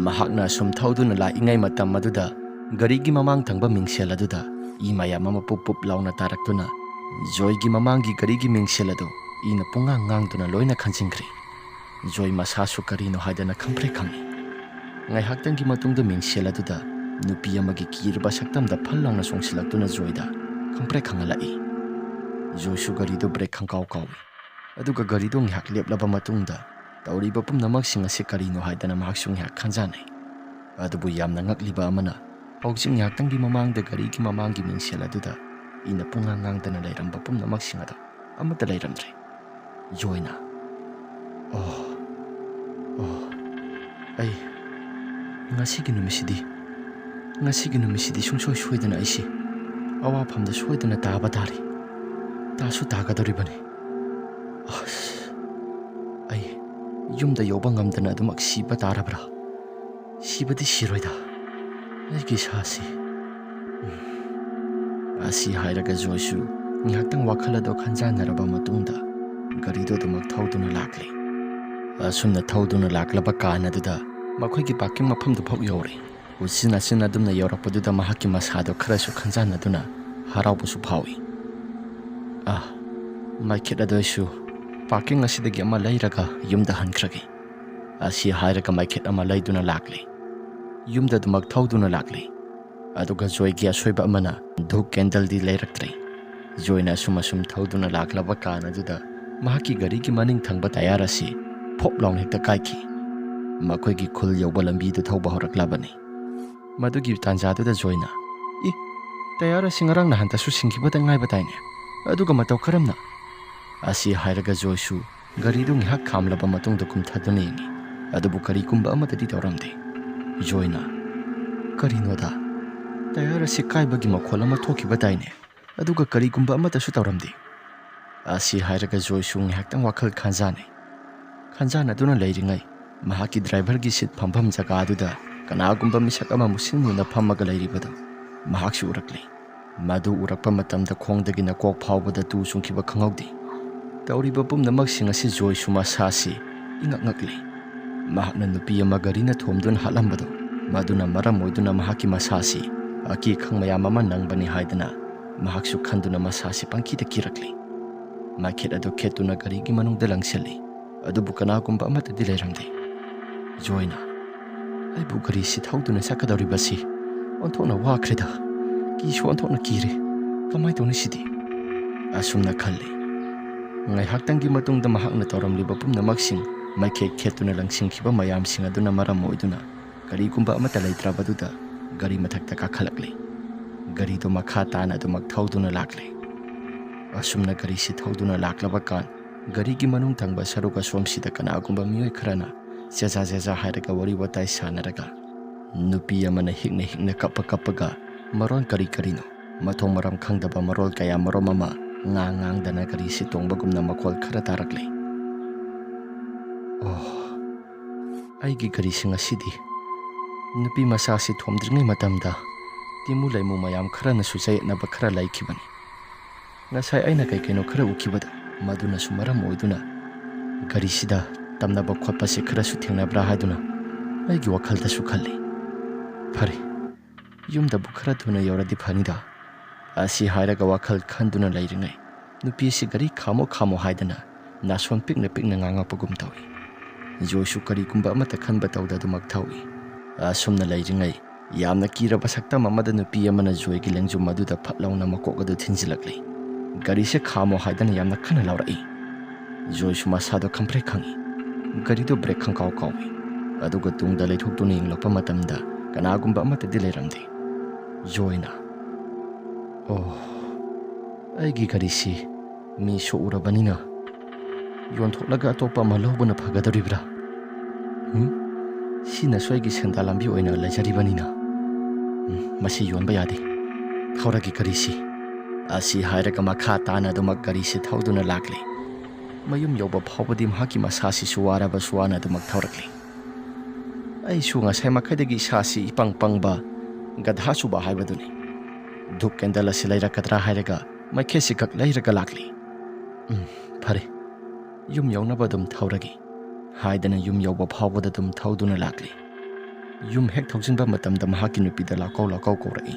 ꯃꯍꯥꯛꯅ ꯑꯁꯨꯝ ꯊꯧꯗꯨꯅ ꯂꯥꯛꯂꯤꯉꯩ ꯃꯇꯝ ꯑꯗꯨꯗ, ꯒꯥꯔꯤꯒꯤ ꯃꯃꯥꯡ ꯊꯪꯕ ꯃꯤꯡꯁꯦꯜ ꯑꯗꯨꯗ ꯏ ꯃꯌꯥꯝ ꯑꯃ ꯄꯨꯞ ꯄꯨꯞ ꯂꯥꯎꯅ ꯇꯥꯔꯛꯇꯨꯅ, ꯖꯣꯏꯒꯤ ꯃꯃꯥꯡꯒꯤ ꯒꯥꯔꯤꯒꯤ ꯃꯤꯡꯁꯦꯜ ꯑꯗꯨ ꯏꯅ ꯄꯨꯡꯉꯥꯡ ꯉꯥꯡꯗꯨꯅ ꯂꯣꯏꯅ ꯈꯟꯖꯤꯟꯈ꯭ꯔꯦ꯫ ꯖꯣꯏ ꯃꯁꯥꯁꯨ ꯀꯔꯤꯅꯣ ꯍꯥꯏꯗꯅ ꯈꯪꯄ꯭ꯔꯦꯛ ꯈꯪꯉꯤ꯫ ꯉꯥꯏꯍꯥꯛꯇꯪꯒꯤ ꯃꯇꯨꯡꯗ ꯃꯤꯡꯁꯦꯜ ꯑꯗꯨꯗ ꯅꯨꯄꯤ ꯑꯃꯒꯤ ꯀꯤꯔꯕ ꯁꯛꯇꯝꯗ ꯐꯜ ꯂꯥꯎꯅ ꯆꯣꯡꯁꯤꯜꯂꯛꯇꯨꯅ ꯖꯣꯏꯗ ꯈꯪꯄ꯭ꯔꯦꯛ ꯈꯪꯍꯜꯂꯛꯏ꯫ ꯖꯣꯏꯁꯨ ꯒꯥꯔꯤꯗꯨ ꯕ꯭ꯔꯦꯛ ꯈꯪꯀꯥꯎ ꯀꯥꯎꯏ꯫ ꯑꯗꯨꯒ ꯒꯥꯔꯤꯗꯨ ꯉꯥꯏꯍꯥꯛ ꯂꯦꯞꯂꯕ ꯃꯇꯨꯡꯗ, ꯇꯧꯔꯤꯕ ꯄꯨꯝꯅꯃꯛꯁꯤꯡ ꯑꯁꯤ ꯀꯔꯤꯅꯣ ꯍꯥꯏꯗꯅ ꯃꯍꯥꯛꯁꯨ ꯉꯥꯏꯍꯥꯛ ꯈꯟꯖꯥꯟꯅꯩ꯫ ꯑꯗꯨꯕꯨ ꯌꯥꯝꯅ ꯉꯛꯂꯤꯕ ꯑꯃꯅ, ꯍꯧꯖꯤꯛ ꯉꯥꯏꯍꯥꯛꯇꯪꯒꯤ ꯃꯃꯥꯡꯗ ꯒꯥꯔꯤꯒꯤ ꯃꯃꯥꯡꯒꯤ ꯃꯤꯡꯁꯦꯜ ꯑꯗꯨꯗ ꯏꯅ ꯄꯨꯡꯉꯥꯡ ꯉꯥꯡꯗꯅ ꯂꯩꯔꯝꯕ ꯄꯨꯝꯅꯃꯛꯁꯤꯡ ꯑꯗꯨ ꯑꯃꯠꯇ ꯂꯩꯔꯝꯗ꯭ꯔꯦ꯫ ꯖꯣꯏꯅ, "ꯑꯣ, ꯑꯩ ꯉꯁꯤꯒꯤ ꯅꯨꯃꯤꯠꯁꯤꯗꯤ, ꯉꯁꯤꯒꯤ ꯅꯨꯃꯤꯠꯁꯤꯗꯤ ꯁꯨꯡꯁꯣꯏ ꯁꯣꯏꯗꯅ ꯑꯩꯁꯤ ꯑꯋꯥꯐꯝꯗ ꯁꯣꯏꯗꯅ ꯇꯥꯕ ꯇꯥꯔꯤ꯫ ꯇꯥꯁꯨ ꯇꯥꯒꯗꯧꯔꯤꯕꯅꯤ꯫ ꯑꯁ, ꯑꯩ ꯌꯨꯝꯗ ꯌꯧꯕ ꯉꯝꯗꯅ ꯑꯗꯨꯃꯛ ꯁꯤꯕ ꯇꯥꯔꯕ꯭ꯔꯥ? ꯁꯤꯕꯗꯤ ꯁꯤꯔꯣꯏꯗ, ꯑꯩꯒꯤ ꯏꯁꯥꯁꯤ꯫ ꯎꯝ꯫ ꯑꯁꯤ ꯍꯥꯏꯔꯒ ꯖꯣꯏꯁꯨ ꯉꯥꯏꯍꯥꯛꯇꯪ ꯋꯥꯈꯜ ꯑꯗꯨ ꯈꯟꯖꯥꯟꯅꯔꯕ ꯃꯇꯨꯡꯗ ꯒꯥꯔꯤꯗꯨ ꯑꯗꯨꯃꯛ ꯊꯧꯗꯨꯅ ꯂꯥꯛꯂꯤ꯫ ꯑꯁꯨꯝꯅ ꯊꯧꯗꯨꯅ ꯂꯥꯛꯂꯕ ꯀꯥꯟ ꯑꯗꯨꯗ ꯃꯈꯣꯏꯒꯤ ꯄꯥꯔꯀꯤꯡ ꯃꯐꯝꯗꯨ ꯐꯥꯎ ꯌꯧꯔꯦ꯫ ꯎꯆꯤꯟ ꯅꯥꯆꯤꯟ ꯑꯗꯨꯝꯅ ꯌꯧꯔꯛꯄꯗꯨꯗ ꯃꯍꯥꯛꯀꯤ ꯃꯁꯥꯗꯣ ꯈꯔꯁꯨ ꯈꯟꯖꯥꯟꯅꯗꯨꯅ ꯍꯔꯥꯎꯕꯁꯨ ꯐꯥꯎꯏ꯫ ꯑꯥ, ꯃꯥꯏꯈꯦꯠ ꯑꯗꯨ ꯑꯩꯁꯨ ꯄꯥꯔꯀꯤꯡ ꯑꯁꯤꯗꯒꯤ ꯑꯃ ꯂꯩꯔꯒ ꯌꯨꯝꯗ ꯍꯟꯈ꯭ꯔꯒꯦ꯫ ꯑꯁꯤ ꯍꯥꯏꯔꯒ ꯃꯥꯏꯈꯦꯠ ꯑꯃ ꯂꯩꯗꯨꯅ ꯂꯥꯛꯂꯤ꯫ ꯌꯨꯝꯗ ꯑꯗꯨꯃꯛ ꯊꯧꯗꯨꯅ ꯂꯥꯛꯂꯤ꯫ ꯑꯗꯨꯒ ꯖꯣꯏꯒꯤ ꯑꯁꯣꯏꯕ ꯑꯃꯅ ꯙꯨꯞ ꯀꯦꯟꯗꯜꯗꯤ ꯂꯩꯔꯛꯇ꯭ꯔꯦ꯫ ꯖꯣꯏꯅ ꯑꯁꯨꯝ ꯑꯁꯨꯝ ꯊꯧꯗꯨꯅ ꯂꯥꯛꯂꯕ ꯀꯥꯟ ꯑꯗꯨꯗ ꯃꯍꯥꯛꯀꯤ ꯒꯥꯔꯤꯒꯤ ꯃꯅꯤꯡ ꯊꯪꯕ ꯇꯌꯥꯔ ꯑꯁꯤ ꯐꯣꯞ ꯂꯥꯎꯅ ꯍꯦꯛꯇ ꯀꯥꯏꯈꯤ꯫ ꯃꯈꯣꯏꯒꯤ ꯈꯨꯜ ꯌꯧꯕ ꯂꯝꯕꯤꯗꯨ ꯊꯧꯕ ꯍꯧꯔꯛꯂꯕꯅꯤ꯫ ꯃꯗꯨꯒꯤ ꯇꯥꯟꯖꯥꯗꯨꯗ ꯖꯣꯏꯅ, "ꯏ, ꯇꯌꯥꯔ ꯑꯁꯤ ꯉꯔꯥꯡ ꯅꯍꯥꯟꯇꯁꯨ ꯁꯤꯟꯈꯤꯕꯗ ꯉꯥꯏꯕ ꯇꯥꯏꯅꯦ, ꯑꯗꯨꯒ ꯃꯇꯧ ꯀꯔꯝꯅ?" ꯑꯁꯤ ꯍꯥꯏꯔꯒ ꯖꯣꯏꯁꯨ ꯒꯥꯔꯤꯗꯨ ꯉꯥꯏꯍꯥꯛ ꯈꯥꯝꯂꯕ ꯃꯇꯨꯡꯗ ꯀꯨꯝꯊꯗꯨꯅ ꯌꯦꯡꯉꯤ꯫ ꯑꯗꯨꯕꯨ ꯀꯔꯤꯒꯨꯝꯕ ꯑꯃꯠꯇꯗꯤ ꯇꯧꯔꯝꯗꯦ꯫ ꯖꯣꯏꯅ, "ꯀꯔꯤꯅꯣꯗ? ꯇꯌꯥꯔ ꯑꯁꯤ ꯀꯥꯏꯕꯒꯤ ꯃꯈꯣꯜ ꯑꯃ ꯊꯣꯛꯈꯤꯕ ꯇꯥꯏꯅꯦ, ꯑꯗꯨꯒ ꯀꯔꯤꯒꯨꯝꯕ ꯑꯃꯠꯇꯁꯨ ꯇꯧꯔꯝꯗꯦ?" ꯑꯁꯤ ꯍꯥꯏꯔꯒ ꯖꯣꯏꯁꯨ ꯉꯥꯏꯍꯥꯛꯇꯪ ꯋꯥꯈꯜ ꯈꯟꯖꯥꯟꯅꯩ꯫ ꯈꯟꯖꯥꯟꯅꯗꯨꯅ ꯂꯩꯔꯤꯉꯩ ꯃꯍꯥꯛꯀꯤ ꯗ꯭ꯔꯥꯏꯚꯔꯒꯤ ꯁꯤꯠ ꯐꯝꯐꯝ ꯖꯒꯥꯗꯨꯗ ꯀꯅꯥꯒꯨꯝꯕ ꯃꯤꯁꯛ ꯑꯃ ꯃꯨꯁꯤꯟ ꯃꯨꯅ ꯐꯝꯃꯒ ꯂꯩꯔꯤꯕꯗꯨ ꯃꯍꯥꯛꯁꯨ ꯎꯔꯛꯂꯤ꯫ ꯃꯗꯨ ꯎꯔꯛꯄ ꯃꯇꯝꯗ ꯈꯣꯡꯗꯒꯤꯅ ꯀꯣꯛ ꯐꯥꯎꯕꯗ ꯇꯨ ꯆꯨꯡꯈꯤꯕ ꯈꯪꯍꯧꯗꯦ꯫ ꯇꯧꯔꯤꯕ ꯄꯨꯝꯅꯃꯛꯁꯤꯡ ꯑꯁꯤ ꯖꯣꯏꯁꯨ ꯃꯁꯥꯁꯤ ꯏꯉꯛ ꯉꯛꯂꯤ꯫ ꯃꯍꯥꯛꯅ ꯅꯨꯄꯤ ꯑꯃ ꯒꯥꯔꯤꯅ ꯊꯣꯝꯗꯨꯅ ꯍꯥꯠꯂꯝꯕꯗꯨ, ꯃꯗꯨꯅ ꯃꯔꯝ ꯑꯣꯏꯗꯨꯅ ꯃꯍꯥꯛꯀꯤ ꯃꯁꯥꯁꯤ ꯑꯀꯤ ꯑꯈꯪ ꯃꯌꯥꯝ ꯑꯃ ꯅꯪꯕꯅꯤ ꯍꯥꯏꯗꯅ ꯃꯍꯥꯛꯁꯨ ꯈꯟꯗꯨꯅ ꯃꯁꯥꯁꯤ ꯄꯪꯀꯤꯗ ꯀꯤꯔꯛꯂꯤ꯫ ꯃꯥꯏꯈꯦꯠ ꯑꯗꯨ ꯈꯦꯠꯇꯨꯅ ꯒꯥꯔꯤꯒꯤ ꯃꯅꯨꯡꯗ ꯂꯪꯁꯤꯜꯂꯤ꯫ ꯑꯗꯨꯕꯨ ꯀꯅꯥꯒꯨꯝꯕ ꯑꯃꯠꯇꯗꯤ ꯂꯩꯔꯝꯗꯦ꯫ ꯖꯣꯏꯅ, "ꯑꯩꯕꯨ ꯒꯥꯔꯤꯁꯤ ꯊꯧꯗꯨꯅ ꯆꯠꯀꯗꯧꯔꯤꯕꯁꯤ ꯑꯣꯟꯊꯣꯛꯅ ꯋꯥꯈ꯭ꯔꯦꯗ꯫ ꯀꯤꯁꯨ ꯑꯣꯟꯊꯣꯛꯅ ꯀꯤꯔꯦ꯫ ꯀꯃꯥꯏꯅ ꯇꯧꯅꯤ ꯁꯤꯗꯤ?" ꯑꯁꯨꯝꯅ ꯈꯜꯂꯤ꯫ ꯉꯥꯏꯍꯥꯛꯇꯪꯒꯤ ꯃꯇꯨꯡꯗ ꯃꯍꯥꯛꯅ ꯇꯧꯔꯝꯂꯤꯕ ꯄꯨꯝꯅꯃꯛꯁꯤꯡ, ꯃꯥꯏꯈꯦꯠ ꯈꯦꯠꯇꯨꯅ ꯂꯪꯁꯤꯟꯈꯤꯕ ꯃꯌꯥꯝꯁꯤꯡ ꯑꯗꯨꯅ ꯃꯔꯝ ꯑꯣꯏꯗꯨꯅ ꯀꯔꯤꯒꯨꯝꯕ ꯑꯃꯠꯇ ꯂꯩꯇ꯭ꯔꯕꯗꯨꯗ ꯒꯥꯔꯤ ꯃꯊꯛꯇ ꯀꯥꯈꯠꯂꯛꯂꯤ꯫ ꯒꯥꯔꯤꯗꯨ ꯃꯈꯥ ꯇꯥꯅ ꯑꯗꯨꯃꯛ ꯊꯧꯗꯨꯅ ꯂꯥꯛꯂꯤ꯫ ꯑꯁꯨꯝꯅ ꯒꯥꯔꯤꯁꯤ ꯊꯧꯗꯨꯅ ꯂꯥꯛꯂꯕ ꯀꯥꯟ, ꯒꯥꯔꯤꯒꯤ ꯃꯅꯨꯡ ꯊꯪꯕ ꯁꯔꯨꯛ ꯑꯁꯣꯝꯁꯤꯗ ꯀꯅꯥꯒꯨꯝꯕ ꯃꯤꯑꯣꯏ ꯈꯔꯅ ꯆꯦꯖꯥ ꯆꯦꯖꯥ ꯍꯥꯏꯔꯒ ꯋꯥꯔꯤ ꯋꯥꯇꯥꯏ ꯁꯥꯟꯅꯔꯒ, ꯅꯨꯄꯤ ꯑꯃꯅ ꯍꯤꯛꯅ ꯍꯤꯛꯅ ꯀꯞꯄ ꯀꯞꯄꯒ ꯃꯔꯣꯟ ꯀꯔꯤ ꯀꯔꯤꯅꯣ, ꯃꯊꯣꯡ ꯃꯔꯝ ꯈꯪꯗꯕ ꯃꯔꯣꯜ ꯀꯌꯥ ꯃꯔꯨꯝ ꯑꯃ ꯉꯥꯡ ꯉꯥꯡꯗꯅ ꯒꯥꯔꯤꯁꯤ ꯇꯣꯡꯕꯒꯨꯝꯅ ꯃꯈꯣꯜ ꯈꯔ ꯇꯥꯔꯛꯂꯦ꯫ ꯑꯣ, ꯑꯩꯒꯤ ꯒꯥꯔꯤꯁꯤ ꯉꯁꯤꯗꯤ ꯅꯨꯄꯤ ꯃꯆꯥꯁꯤ ꯊꯣꯝꯗ꯭ꯔꯤꯉꯩ ꯃꯇꯝꯗ ꯇꯤꯃꯨ ꯂꯩꯃꯨ ꯃꯌꯥꯝ ꯈꯔꯅꯁꯨ ꯆꯌꯦꯠꯅꯕ ꯈꯔ ꯂꯩꯈꯤꯕꯅꯤ꯫ ꯉꯁꯥꯏ ꯑꯩꯅ ꯀꯩ ꯀꯩꯅꯣ ꯈꯔ ꯎꯈꯤꯕꯗꯣ, ꯃꯗꯨꯅꯁꯨ ꯃꯔꯝ ꯑꯣꯏꯗꯨꯅ ꯒꯥꯔꯤꯁꯤꯗ ꯇꯝꯅꯕ ꯈꯣꯠꯄꯁꯤ ꯈꯔꯁꯨ ꯊꯦꯡꯅꯕ꯭ꯔꯥ ꯍꯥꯏꯗꯨꯅ ꯑꯩꯒꯤ ꯋꯥꯈꯜꯗꯁꯨ ꯈꯜꯂꯤ꯫ ꯐꯔꯦ, ꯌꯨꯝꯗꯕꯨ ꯈꯔ ꯊꯨꯅ ꯌꯧꯔꯗꯤ ꯐꯅꯤꯗ꯫ ꯑꯁꯤ ꯍꯥꯏꯔꯒ ꯋꯥꯈꯜ ꯈꯟꯗꯨꯅ ꯂꯩꯔꯤꯉꯩ, ꯅꯨꯄꯤꯁꯤ ꯒꯥꯔꯤ ꯈꯥꯝꯃꯣ ꯈꯥꯝꯃꯣ ꯍꯥꯏꯗꯅ ꯅꯥꯁꯣꯟ ꯄꯤꯛꯅ ꯄꯤꯛꯅ ꯉꯥꯡꯉꯛꯄꯒꯨꯝ ꯇꯧꯏ꯫ ꯖꯣꯏꯁꯨ ꯀꯔꯤꯒꯨꯝꯕ ꯑꯃꯠꯇ ꯈꯟꯕ ꯇꯧꯗ ꯑꯗꯨꯃꯛ ꯊꯧꯏ꯫ ꯑꯁꯨꯝꯅ ꯂꯩꯔꯤꯉꯩ, ꯌꯥꯝꯅ ꯀꯤꯔꯕ ꯁꯛꯇꯝ ꯑꯃꯗ ꯅꯨꯄꯤ ꯑꯃꯅ ꯖꯣꯏꯒꯤ ꯂꯦꯡꯖꯨꯝ ꯑꯗꯨꯗ ꯐꯠ ꯂꯥꯎꯅ ꯃꯀꯣꯛ ꯑꯗꯨ ꯊꯤꯟꯖꯤꯜꯂꯛꯂꯤ꯫ ꯒꯥꯔꯤꯁꯦ ꯈꯥꯝꯃꯣ ꯍꯥꯏꯗꯅ ꯌꯥꯝꯅ ꯀꯟꯅ ꯂꯥꯎꯔꯛꯏ꯫ ꯖꯣꯏꯁꯨ ꯃꯁꯥꯗꯣ ꯈꯪꯄ꯭ꯔꯦꯛ ꯈꯪꯏ꯫ ꯒꯥꯔꯤꯗꯨ ꯕ꯭ꯔꯦꯛ ꯈꯪꯀꯥꯎ ꯀꯥꯎꯏ꯫ ꯑꯗꯨꯒ ꯇꯨꯡꯗ ꯂꯩꯊꯣꯛꯇꯨꯅ ꯌꯦꯡꯂꯛꯄ ꯃꯇꯝꯗ ꯀꯅꯥꯒꯨꯝꯕ ꯑꯃꯠꯇꯗꯤ ꯂꯩꯔꯝꯗꯦ꯫ ꯖꯣꯏꯅ, "ꯑꯣ, ꯑꯩꯒꯤ ꯒꯥꯔꯤꯁꯤ ꯃꯤ ꯁꯣꯛꯎꯔꯕꯅꯤꯅ ꯌꯣꯟꯊꯣꯛꯂꯒ ꯑꯇꯣꯞꯄ ꯑꯃ ꯂꯧꯕꯅ ꯐꯒꯗꯧꯔꯤꯕ꯭ꯔꯥ? ꯎꯝ? ꯁꯤꯅꯁꯨ ꯑꯩꯒꯤ ꯁꯦꯟꯗꯥꯟ ꯂꯝꯕꯤ ꯑꯣꯏꯅ ꯂꯩꯖꯔꯤꯕꯅꯤꯅ꯫ ꯎꯝ, ꯃꯁꯤ ꯌꯣꯟꯕ ꯌꯥꯗꯦ꯫ ꯊꯧꯔꯒꯦ ꯒꯥꯔꯤꯁꯤ꯫" ꯑꯁꯤ ꯍꯥꯏꯔꯒ ꯃꯈꯥ ꯇꯥꯅ ꯑꯗꯨꯃꯛ ꯒꯥꯔꯤꯁꯤ ꯊꯧꯗꯨꯅ ꯂꯥꯛꯂꯦ꯫ ꯃꯌꯨꯝ ꯌꯧꯕ ꯐꯥꯎꯕꯗꯤ ꯃꯍꯥꯛꯀꯤ ꯃꯁꯥꯁꯤꯁꯨ ꯋꯥꯔꯕꯁꯨ ꯋꯥꯅ ꯑꯗꯨꯃꯛ ꯊꯧꯔꯛꯂꯤ꯫ ꯑꯩꯁꯨ ꯉꯁꯥꯏ ꯃꯈꯩꯗꯒꯤ ꯏꯁꯥꯁꯤ ꯏꯄꯪ ꯄꯪꯕ ꯒꯙꯥ ꯆꯨꯕ ꯍꯥꯏꯕꯗꯨꯅꯤ꯫ ꯙꯨꯞ ꯀꯦꯟꯗꯜ ꯑꯁꯤ ꯂꯩꯔꯛꯀꯗ꯭ꯔꯥ ꯍꯥꯏꯔꯒ ꯃꯩꯈꯦꯠꯁꯤ ꯈꯛ ꯂꯩꯔꯒ ꯂꯥꯛꯂꯤ꯫ "ꯎꯝ, ꯐꯔꯦ, ꯌꯨꯝ ꯌꯧꯅꯕ ꯑꯗꯨꯝ ꯊꯧꯔꯒꯦ" ꯍꯥꯏꯗꯅ ꯌꯨꯝ ꯌꯧꯕ ꯐꯥꯎꯕꯗ ꯑꯗꯨꯝ ꯊꯧꯗꯨꯅ ꯂꯥꯛꯂꯤ꯫ ꯌꯨꯝ ꯍꯦꯛ ꯊꯧꯖꯤꯟꯕ ꯃꯇꯝꯗ ꯃꯍꯥꯛꯀꯤ ꯅꯨꯄꯤꯗ ꯂꯥꯛꯀꯧ ꯂꯥꯛꯀꯧ ꯀꯧꯔꯛꯏ꯫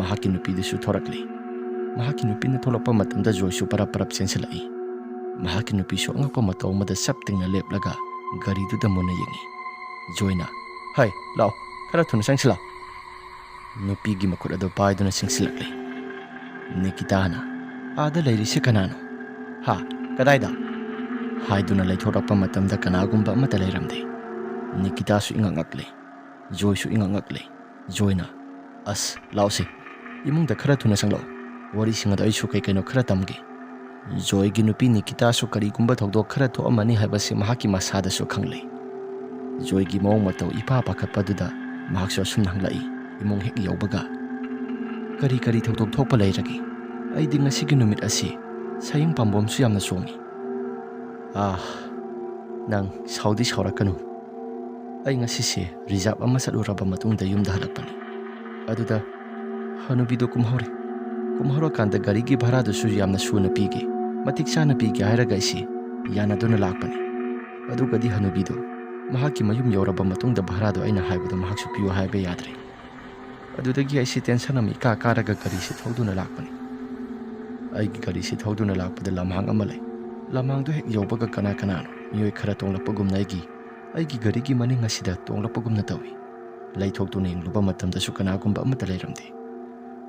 ꯃꯍꯥꯛꯀꯤ ꯅꯨꯄꯤꯗꯨꯁꯨ ꯊꯣꯔꯛꯂꯤ꯫ ꯃꯍꯥꯛꯀꯤ ꯅꯨꯄꯤꯅ ꯊꯣꯛꯂꯛꯄ ꯃꯇꯝꯗ ꯖꯣꯏꯁꯨ ꯄꯔꯞ ꯄꯔꯞ ꯆꯦꯟꯁꯤꯜꯂꯛꯏ꯫ ꯃꯍꯥꯛꯀꯤ ꯅꯨꯄꯤꯁꯨ ꯑꯉꯛꯄ ꯃꯇꯧ ꯑꯃꯗ ꯆꯞ ꯇꯤꯡꯅ ꯂꯦꯞꯂꯒ ꯒꯥꯔꯤꯗꯨꯗ ꯃꯨꯟꯅ ꯌꯦꯡꯏ꯫ ꯖꯣꯏꯅ, "ꯍꯩ, ꯂꯥꯛꯑꯣ, ꯈꯔ ꯊꯨꯅ ꯆꯪꯁꯤꯜꯂꯛꯑꯣ꯫" ꯅꯨꯄꯤꯒꯤ ꯃꯈꯨꯠ ꯑꯗꯨ ꯄꯥꯏꯗꯨꯅ ꯆꯪꯁꯤꯜꯂꯛꯂꯤ꯫ ꯅꯤꯀꯤꯇꯥꯅ, "ꯑꯥꯗ ꯂꯩꯔꯤꯁꯤ ꯀꯅꯥꯅꯣ? ꯍꯥ? ꯀꯗꯥꯏꯗ?" ꯍꯥꯏꯗꯨꯅ ꯂꯩꯊꯣꯔꯛꯄ ꯃꯇꯝꯗ ꯀꯅꯥꯒꯨꯝꯕ ꯑꯃꯠꯇ ꯂꯩꯔꯝꯗꯦ꯫ ꯅꯤꯀꯤꯇꯥꯁꯨ ꯏꯉꯛ ꯉꯛꯂꯦ꯫ ꯖꯣꯏꯁꯨ ꯏꯉꯛ ꯉꯛꯂꯦ꯫ ꯖꯣꯏꯅ, "ꯑꯁ, ꯂꯥꯛꯑꯣꯁꯦ, ꯏꯃꯨꯡꯗ ꯈꯔ ꯊꯨꯅ ꯆꯪꯂꯛꯑꯣ꯫ ꯋꯥꯔꯤꯁꯤꯡ ꯑꯗꯣ ꯑꯩꯁꯨ ꯀꯩ ꯀꯩꯅꯣ ꯈꯔ ꯇꯝꯒꯦ꯫" ꯖꯣꯏꯒꯤ ꯅꯨꯄꯤ ꯅꯤꯀꯤꯇꯥꯁꯨ ꯀꯔꯤꯒꯨꯝꯕ ꯊꯧꯗꯣꯛ ꯈꯔ ꯊꯣꯛꯑꯝꯃꯅꯤ ꯍꯥꯏꯕꯁꯤ ꯃꯍꯥꯛꯀꯤ ꯃꯁꯥꯗꯁꯨ ꯈꯪꯂꯦ꯫ ꯖꯣꯏꯒꯤ ꯃꯑꯣꯡ ꯃꯇꯧ ꯏꯄꯥ ꯄꯥꯈꯠꯄꯗꯨꯗ ꯃꯍꯥꯛꯁꯨ ꯑꯁꯨꯝꯅ ꯍꯪꯂꯛꯏ, ꯏꯃꯨꯡ ꯍꯦꯛ ꯌꯧꯕꯒ꯫ "ꯀꯔꯤ ꯀꯔꯤ ꯊꯧꯗꯣꯛ ꯊꯣꯛꯄ ꯂꯩꯔꯒꯦ? ꯑꯩꯗꯤ ꯉꯁꯤꯒꯤ ꯅꯨꯃꯤꯠ ꯑꯁꯤ ꯁꯌꯦꯡ ꯄꯥꯝꯕꯣꯝꯁꯨ ꯌꯥꯝꯅ ꯆꯣꯡꯉꯤ꯫" "ꯑꯥ, ꯅꯪ ꯁꯥꯎꯗꯤ ꯁꯥꯎꯔꯛꯀꯅꯨ꯫ ꯑꯩ ꯉꯁꯤꯁꯦ ꯔꯤꯖꯥꯕ ꯑꯃ ꯆꯠꯂꯨꯔꯕ ꯃꯇꯨꯡꯗ ꯌꯨꯝꯗ ꯍꯜꯂꯛꯄꯅꯤ꯫ ꯑꯗꯨꯗ ꯍꯅꯨꯕꯤꯗꯣ ꯀꯨꯝꯍꯧꯔꯦ꯫ ꯀꯨꯝꯍꯧꯔꯀꯥꯟꯗ ꯒꯥꯔꯤꯒꯤ ꯚꯔꯥꯗꯨꯁꯨ ꯌꯥꯝꯅ ꯁꯨꯅ ꯄꯤꯒꯦ, ꯃꯇꯤꯛ ꯆꯥꯅ ꯄꯤꯒꯦ ꯍꯥꯏꯔꯒ ꯑꯩꯁꯤ ꯌꯥꯅꯗꯨꯅ ꯂꯥꯛꯄꯅꯤ꯫ ꯑꯗꯨꯒꯗꯤ ꯍꯅꯨꯕꯤꯗꯣ ꯃꯍꯥꯛꯀꯤ ꯃꯌꯨꯝ ꯌꯧꯔꯕ ꯃꯇꯨꯡꯗ ꯚꯔꯥꯗꯣ ꯑꯩꯅ ꯍꯥꯏꯕꯗꯣ ꯃꯍꯥꯛꯁꯨ ꯄꯤꯌꯨ ꯍꯥꯏꯕ ꯌꯥꯗ꯭ꯔꯦ꯫ ꯑꯗꯨꯗꯒꯤ ꯑꯩꯁꯤ ꯇꯦꯟꯁꯟ ꯑꯃ ꯏꯀꯥ ꯀꯥꯔꯒ ꯒꯥꯔꯤꯁꯤ ꯊꯧꯗꯨꯅ ꯂꯥꯛꯄꯅꯤ꯫ ꯑꯩꯒꯤ ꯒꯥꯔꯤꯁꯤ ꯊꯧꯗꯨꯅ ꯂꯥꯛꯄꯗ ꯂꯝꯍꯥꯡ ꯑꯃ ꯂꯩ꯫ ꯂꯝꯍꯥꯡꯗꯨ ꯍꯦꯛ ꯌꯧꯕꯒ ꯀꯅꯥ ꯀꯅꯥꯅꯣ ꯃꯤꯑꯣꯏ ꯈꯔ ꯇꯣꯡꯂꯛꯄꯒꯨꯝꯅ ꯑꯩꯒꯤ, ꯑꯩꯒꯤ ꯒꯥꯔꯤꯒꯤ ꯃꯅꯤꯡ ꯑꯁꯤꯗ ꯇꯣꯡꯂꯛꯄꯒꯨꯝꯅ ꯇꯧꯏ꯫ ꯂꯩꯊꯣꯛꯇꯨꯅ ꯌꯦꯡꯂꯨꯕ ꯃꯇꯝꯗꯁꯨ ꯀꯅꯥꯒꯨꯝꯕ ꯑꯃꯠꯇ ꯂꯩꯔꯝꯗꯦ꯫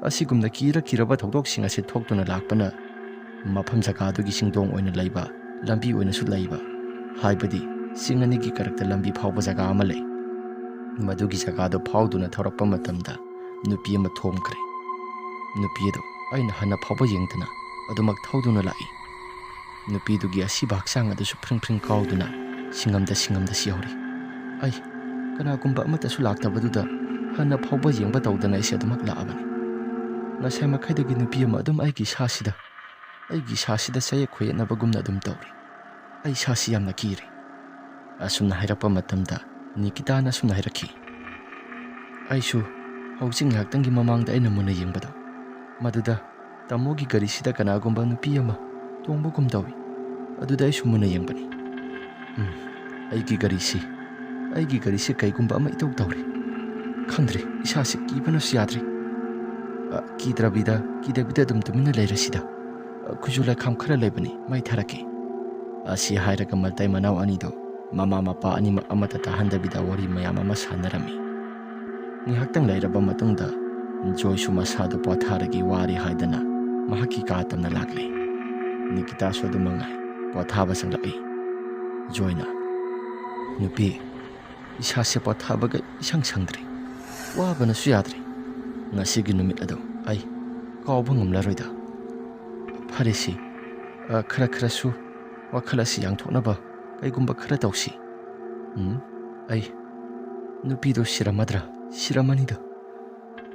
ꯑꯁꯤꯒꯨꯝꯅ ꯀꯤꯔ ꯀꯤꯔꯕ ꯊꯧꯗꯣꯛꯁꯤꯡ ꯑꯁꯤ ꯊꯣꯛꯇꯨꯅ ꯂꯥꯛꯄꯅ ꯃꯐꯝ ꯖꯒꯥꯗꯨꯒꯤ ꯆꯤꯡꯗꯣꯡ ꯑꯣꯏꯅ ꯂꯩꯕ, ꯂꯝꯕꯤ ꯑꯣꯏꯅꯁꯨ ꯂꯩꯕ, ꯍꯥꯏꯕꯗꯤ ꯆꯤꯡ ꯑꯅꯤꯒꯤ ꯀꯔꯛꯇ ꯂꯝꯕꯤ ꯐꯥꯎꯕ ꯖꯒꯥ ꯑꯃ ꯂꯩ꯫ ꯃꯗꯨꯒꯤ ꯖꯒꯥꯗꯨ ꯐꯥꯎꯗꯨꯅ ꯊꯧꯔꯛꯄ ꯃꯇꯝꯗ ꯅꯨꯄꯤ ꯑꯃ ꯊꯣꯝꯈ꯭ꯔꯦ꯫ ꯅꯨꯄꯤ ꯑꯗꯨ ꯑꯩꯅ ꯍꯟꯅ ꯐꯥꯎꯕ ꯌꯦꯡꯗꯅ ꯑꯗꯨꯃꯛ ꯊꯧꯗꯨꯅ ꯂꯥꯛꯏ꯫ ꯅꯨꯄꯤꯗꯨꯒꯤ ꯑꯁꯤꯕ ꯍꯛꯆꯥꯡ ꯑꯗꯨꯁꯨ ꯐ꯭ꯔꯤꯡ ꯐ꯭ꯔꯤꯡ ꯀꯥꯎꯗꯨꯅ ꯁꯤꯡꯉꯝꯗ ꯁꯤꯡꯉꯝꯗ ꯁꯤꯍꯧꯔꯤ꯫ ꯑꯩ ꯀꯅꯥꯒꯨꯝꯕ ꯑꯃꯠꯇꯁꯨ ꯂꯥꯛꯇꯕꯗꯨꯗ ꯍꯟꯅ ꯐꯥꯎꯕ ꯌꯦꯡꯕ ꯇꯧꯗꯅ ꯑꯩꯁꯦ ꯑꯗꯨꯃꯛ ꯂꯥꯛꯑꯕꯅꯤ꯫ ꯉꯁꯥꯏ ꯃꯈꯩꯗꯒꯤ ꯅꯨꯄꯤ ꯑꯃ ꯑꯗꯨꯝ ꯑꯩꯒꯤ ꯏꯁꯥꯁꯤꯗ, ꯑꯩꯒꯤ ꯏꯁꯥꯁꯤꯗ ꯆꯌꯦꯠ ꯈꯣꯏꯌꯦꯠꯅꯕꯒꯨꯝꯅ ꯑꯗꯨꯝ ꯇꯧꯔꯤ꯫ ꯑꯩ ꯏꯁꯥꯁꯤ ꯌꯥꯝꯅ ꯀꯤꯔꯦ꯫" ꯑꯁꯨꯝꯅ ꯍꯥꯏꯔꯛꯄ ꯃꯇꯝꯗ ꯅꯤꯀꯤꯇꯥꯅ ꯑꯁꯨꯝꯅ ꯍꯥꯏꯔꯛꯈꯤ, "ꯑꯩꯁꯨ ꯍꯧꯖꯤꯛ ꯉꯥꯏꯍꯥꯛꯇꯪꯒꯤ ꯃꯃꯥꯡꯗ ꯑꯩꯅ ꯃꯨꯟꯅ ꯌꯦꯡꯕꯗꯣ, ꯃꯗꯨꯗ ꯇꯥꯃꯣꯒꯤ ꯒꯥꯔꯤꯁꯤꯗ ꯀꯅꯥꯒꯨꯝꯕ ꯅꯨꯄꯤ ꯑꯃ ꯇꯣꯡꯕꯒꯨꯝ ꯇꯧꯏ꯫ ꯑꯗꯨꯗ ꯑꯩꯁꯨ ꯃꯨꯟꯅ ꯌꯦꯡꯕꯅꯤ꯫ ꯎꯝ, ꯑꯩꯒꯤ ꯒꯥꯔꯤꯁꯤ, ꯑꯩꯒꯤ ꯒꯥꯔꯤꯁꯤ ꯀꯩꯒꯨꯝꯕ ꯑꯃ ꯏꯇꯧ ꯇꯧꯔꯦ꯫ ꯈꯪꯗ꯭ꯔꯦ, ꯏꯁꯥꯁꯤ ꯀꯤꯕꯅꯁꯨ ꯌꯥꯗ꯭ꯔꯦ꯫ ꯑ, ꯀꯤꯗ꯭ꯔꯕꯤꯗ, ꯀꯤꯗꯕꯤꯗ ꯑꯗꯨꯝ ꯇꯨꯃꯤꯟꯅ ꯂꯩꯔꯁꯤꯗ꯫ ꯑ, ꯈꯨꯖꯨ ꯂꯩꯈꯥꯝ ꯈꯔ ꯂꯩꯕꯅꯤ, ꯃꯩ ꯊꯥꯔꯛꯀꯦ꯫" ꯑꯁꯤ ꯍꯥꯏꯔꯒ ꯃꯇꯩ ꯃꯅꯥꯎ ꯑꯅꯤꯗꯨ ꯃꯃꯥ ꯃꯄꯥ ꯑꯅꯤꯃꯛ ꯑꯃꯠꯇ ꯇꯥꯍꯟꯗꯕꯤꯗ ꯋꯥꯔꯤ ꯃꯌꯥꯝ ꯑꯃ ꯁꯥꯟꯅꯔꯝꯃꯤ꯫ ꯉꯥꯏꯍꯥꯛꯇꯪ ꯂꯩꯔꯕ ꯃꯇꯨꯡꯗ ꯖꯣꯏꯁꯨ ꯃꯁꯥꯗꯨ ꯄꯣꯊꯥꯔꯒꯦ, ꯋꯥꯔꯦ ꯍꯥꯏꯗꯅ ꯃꯍꯥꯛꯀꯤ ꯀꯥ ꯇꯝꯅ ꯂꯥꯛꯂꯦ꯫ ꯅꯤꯀꯤꯇꯥꯁꯨ ꯑꯗꯨ ꯃꯉꯥꯏ, ꯄꯣꯊꯥꯕ ꯆꯪꯂꯛꯏ꯫ ꯖꯣꯏꯅ, "ꯅꯨꯄꯤ, ꯏꯁꯥꯁꯦ ꯄꯣꯊꯥꯕꯒ ꯏꯁꯪ ꯁꯪꯗ꯭ꯔꯦ꯫ ꯋꯥꯕꯅꯁꯨ ꯌꯥꯗ꯭ꯔꯦ꯫ ꯉꯁꯤꯒꯤ ꯅꯨꯃꯤꯠ ꯑꯗꯨ ꯑꯩ ꯀꯥꯎꯕ ꯉꯝꯂꯔꯣꯏꯗ꯫ ꯐꯔꯦꯁꯤ, ꯑ, ꯈꯔ ꯈꯔꯁꯨ ꯋꯥꯈꯜ ꯑꯁꯤ ꯌꯥꯡꯊꯣꯛꯅꯕ ꯀꯩꯒꯨꯝꯕ ꯈꯔ ꯇꯧꯁꯤ꯫" "ꯎꯝ, ꯑꯩ, ꯅꯨꯄꯤꯗꯣ ꯁꯤꯔꯝꯃꯗ꯭ꯔꯥ? ꯁꯤꯔꯝꯃꯅꯤꯗ꯫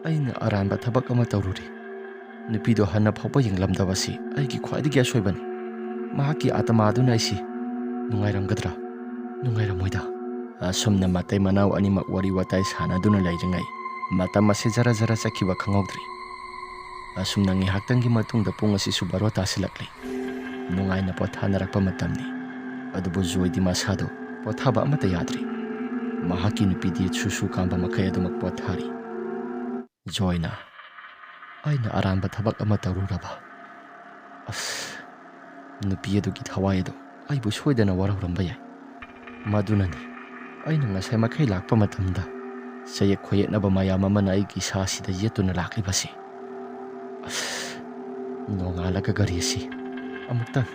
ꯑꯩꯅ ꯑꯔꯥꯟꯕ ꯊꯕꯛ ꯑꯃ ꯇꯧꯔꯨꯔꯦ꯫ ꯅꯨꯄꯤꯗꯣ ꯍꯟꯅ ꯐꯥꯎꯕ ꯌꯦꯡꯂꯝꯗꯕꯁꯤ ꯑꯩꯒꯤ ꯈ꯭ꯋꯥꯏꯗꯒꯤ ꯑꯁꯣꯏꯕꯅꯤ꯫ ꯃꯍꯥꯛꯀꯤ ꯑꯥꯇꯃꯥ ꯑꯗꯨꯅ ꯑꯩꯁꯤ ꯅꯨꯡꯉꯥꯏꯔꯝꯒꯗ꯭ꯔꯥ? ꯅꯨꯡꯉꯥꯏꯔꯝꯃꯣꯏꯗ꯫ ꯑꯁꯨꯝꯅ ꯃꯇꯩ ꯃꯅꯥꯎ ꯑꯅꯤꯃꯛ ꯋꯥꯔꯤ ꯋꯥꯇꯥꯏ ꯁꯥꯟꯅꯗꯨꯅ ꯂꯩꯔꯤꯉꯩ, ꯃꯇꯝ ꯑꯁꯤ ꯖꯔ ꯖꯔ ꯆꯠꯈꯤꯕ ꯈꯪꯍꯧꯗ꯭ꯔꯤ꯫ ꯑꯁꯨꯝꯅ ꯉꯥꯏꯍꯥꯛꯇꯪꯒꯤ ꯃꯇꯨꯡꯗ ꯄꯨꯡ ꯑꯁꯤꯁꯨ ꯕꯥꯔꯣ ꯇꯥꯁꯤꯜꯂꯛꯂꯤ꯫ ꯅꯨꯡꯉꯥꯏꯅ ꯄꯣꯊꯥꯅꯔꯛꯄ ꯃꯇꯝꯅꯤ꯫ ꯑꯗꯨꯕꯨ ꯖꯣꯏꯗꯤ ꯃꯁꯥꯗꯣ ꯄꯣꯊꯥꯕ ꯑꯃꯠꯇ ꯌꯥꯗ꯭ꯔꯤ꯫ ꯃꯍꯥꯛꯀꯤ ꯅꯨꯄꯤꯗꯤ ꯁꯨꯁꯨ ꯀꯥꯝꯕ ꯃꯈꯩ ꯑꯗꯨꯃꯛ ꯄꯣꯊꯥꯔꯤ꯫ ꯖꯣꯏꯅ, "ꯑꯩꯅ ꯑꯔꯥꯟꯕ ꯊꯕꯛ ꯑꯃ ꯇꯧꯔꯨꯔꯕ? ꯑꯁ, ꯅꯨꯄꯤ ꯑꯗꯨꯒꯤ ꯊꯋꯥꯏ ꯑꯗꯨ ꯑꯩꯕꯨ ꯁꯣꯏꯗꯅ ꯋꯥꯔꯧꯔꯝꯕ ꯌꯥꯏ꯫ ꯃꯗꯨꯅꯅꯤ ꯑꯩꯅ ꯉꯁꯥꯏ ꯃꯈꯩ ꯂꯥꯛꯄ ꯃꯇꯝꯗ ꯆꯌꯦꯠ ꯈꯣꯏꯌꯦꯠꯅꯕ ꯃꯌꯥꯝ ꯑꯃꯅ ꯑꯩꯒꯤ ꯏꯁꯥꯁꯤꯗ ꯌꯦꯠꯇꯨꯅ ꯂꯥꯛꯂꯤꯕꯁꯤ꯫ ꯑꯁ, ꯅꯣꯡꯉꯥꯜꯂꯒ ꯒꯥꯔꯤ ꯑꯁꯤ ꯑꯃꯨꯛꯇꯪ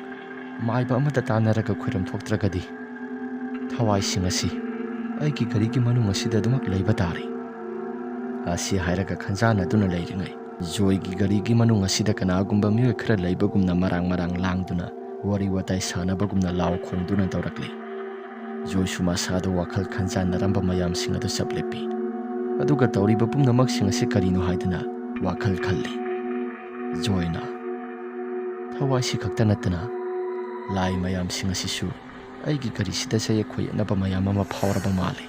ꯃꯥꯏꯕ ꯑꯃꯗ ꯇꯥꯟꯅꯔꯒ ꯈꯣꯏꯔꯝ ꯊꯣꯛꯇ꯭ꯔꯒꯗꯤ ꯊꯋꯥꯏꯁꯤꯡ ꯑꯁꯤ ꯑꯩꯒꯤ ꯒꯥꯔꯤꯒꯤ ꯃꯅꯨꯡ ꯑꯁꯤꯗ ꯑꯗꯨꯃꯛ ꯂꯩꯕ ꯇꯥꯔꯦ"꯫ ꯑꯁꯤ ꯍꯥꯏꯔꯒ ꯈꯟꯖꯥꯟꯅꯗꯨꯅ ꯂꯩꯔꯤꯉꯩ, ꯖꯣꯏꯒꯤ ꯒꯥꯔꯤꯒꯤ ꯃꯅꯨꯡ ꯑꯁꯤꯗ ꯀꯅꯥꯒꯨꯝꯕ ꯃꯤꯑꯣꯏ ꯈꯔ ꯂꯩꯕꯒꯨꯝꯅ ꯃꯔꯥꯡ ꯃꯔꯥꯡ ꯂꯥꯡꯗꯨꯅ, ꯋꯥꯔꯤ ꯋꯥꯇꯥꯏ ꯁꯥꯟꯅꯕꯒꯨꯝꯅ ꯂꯥꯎ ꯈꯣꯡꯗꯨꯅ ꯇꯧꯔꯛꯂꯤ꯫ ꯖꯣꯏꯁꯨ ꯃꯁꯥꯗ ꯋꯥꯈꯜ ꯈꯟꯖꯥꯟꯅꯔꯝꯕ ꯃꯌꯥꯝꯁꯤꯡ ꯑꯗꯨ ꯆꯞ ꯂꯦꯞꯄꯤ꯫ ꯑꯗꯨꯒ ꯇꯧꯔꯤꯕ ꯄꯨꯝꯅꯃꯛꯁꯤꯡ ꯑꯁꯤ ꯀꯔꯤꯅꯣ ꯍꯥꯏꯗꯨꯅ ꯋꯥꯈꯜ ꯈꯜꯂꯤ꯫ ꯖꯣꯏꯅ, "ꯊꯋꯥꯏꯁꯤ ꯈꯛꯇ ꯅꯠꯇꯅ ꯂꯥꯏ ꯃꯌꯥꯝꯁꯤꯡ ꯑꯁꯤꯁꯨ ꯑꯩꯒꯤ ꯒꯥꯔꯤꯁꯤꯗ ꯆꯌꯦꯠ ꯈꯣꯏꯌꯦꯠꯅꯕ ꯃꯌꯥꯝ ꯑꯃ ꯐꯥꯎꯔꯕ ꯃꯥꯜꯂꯤ꯫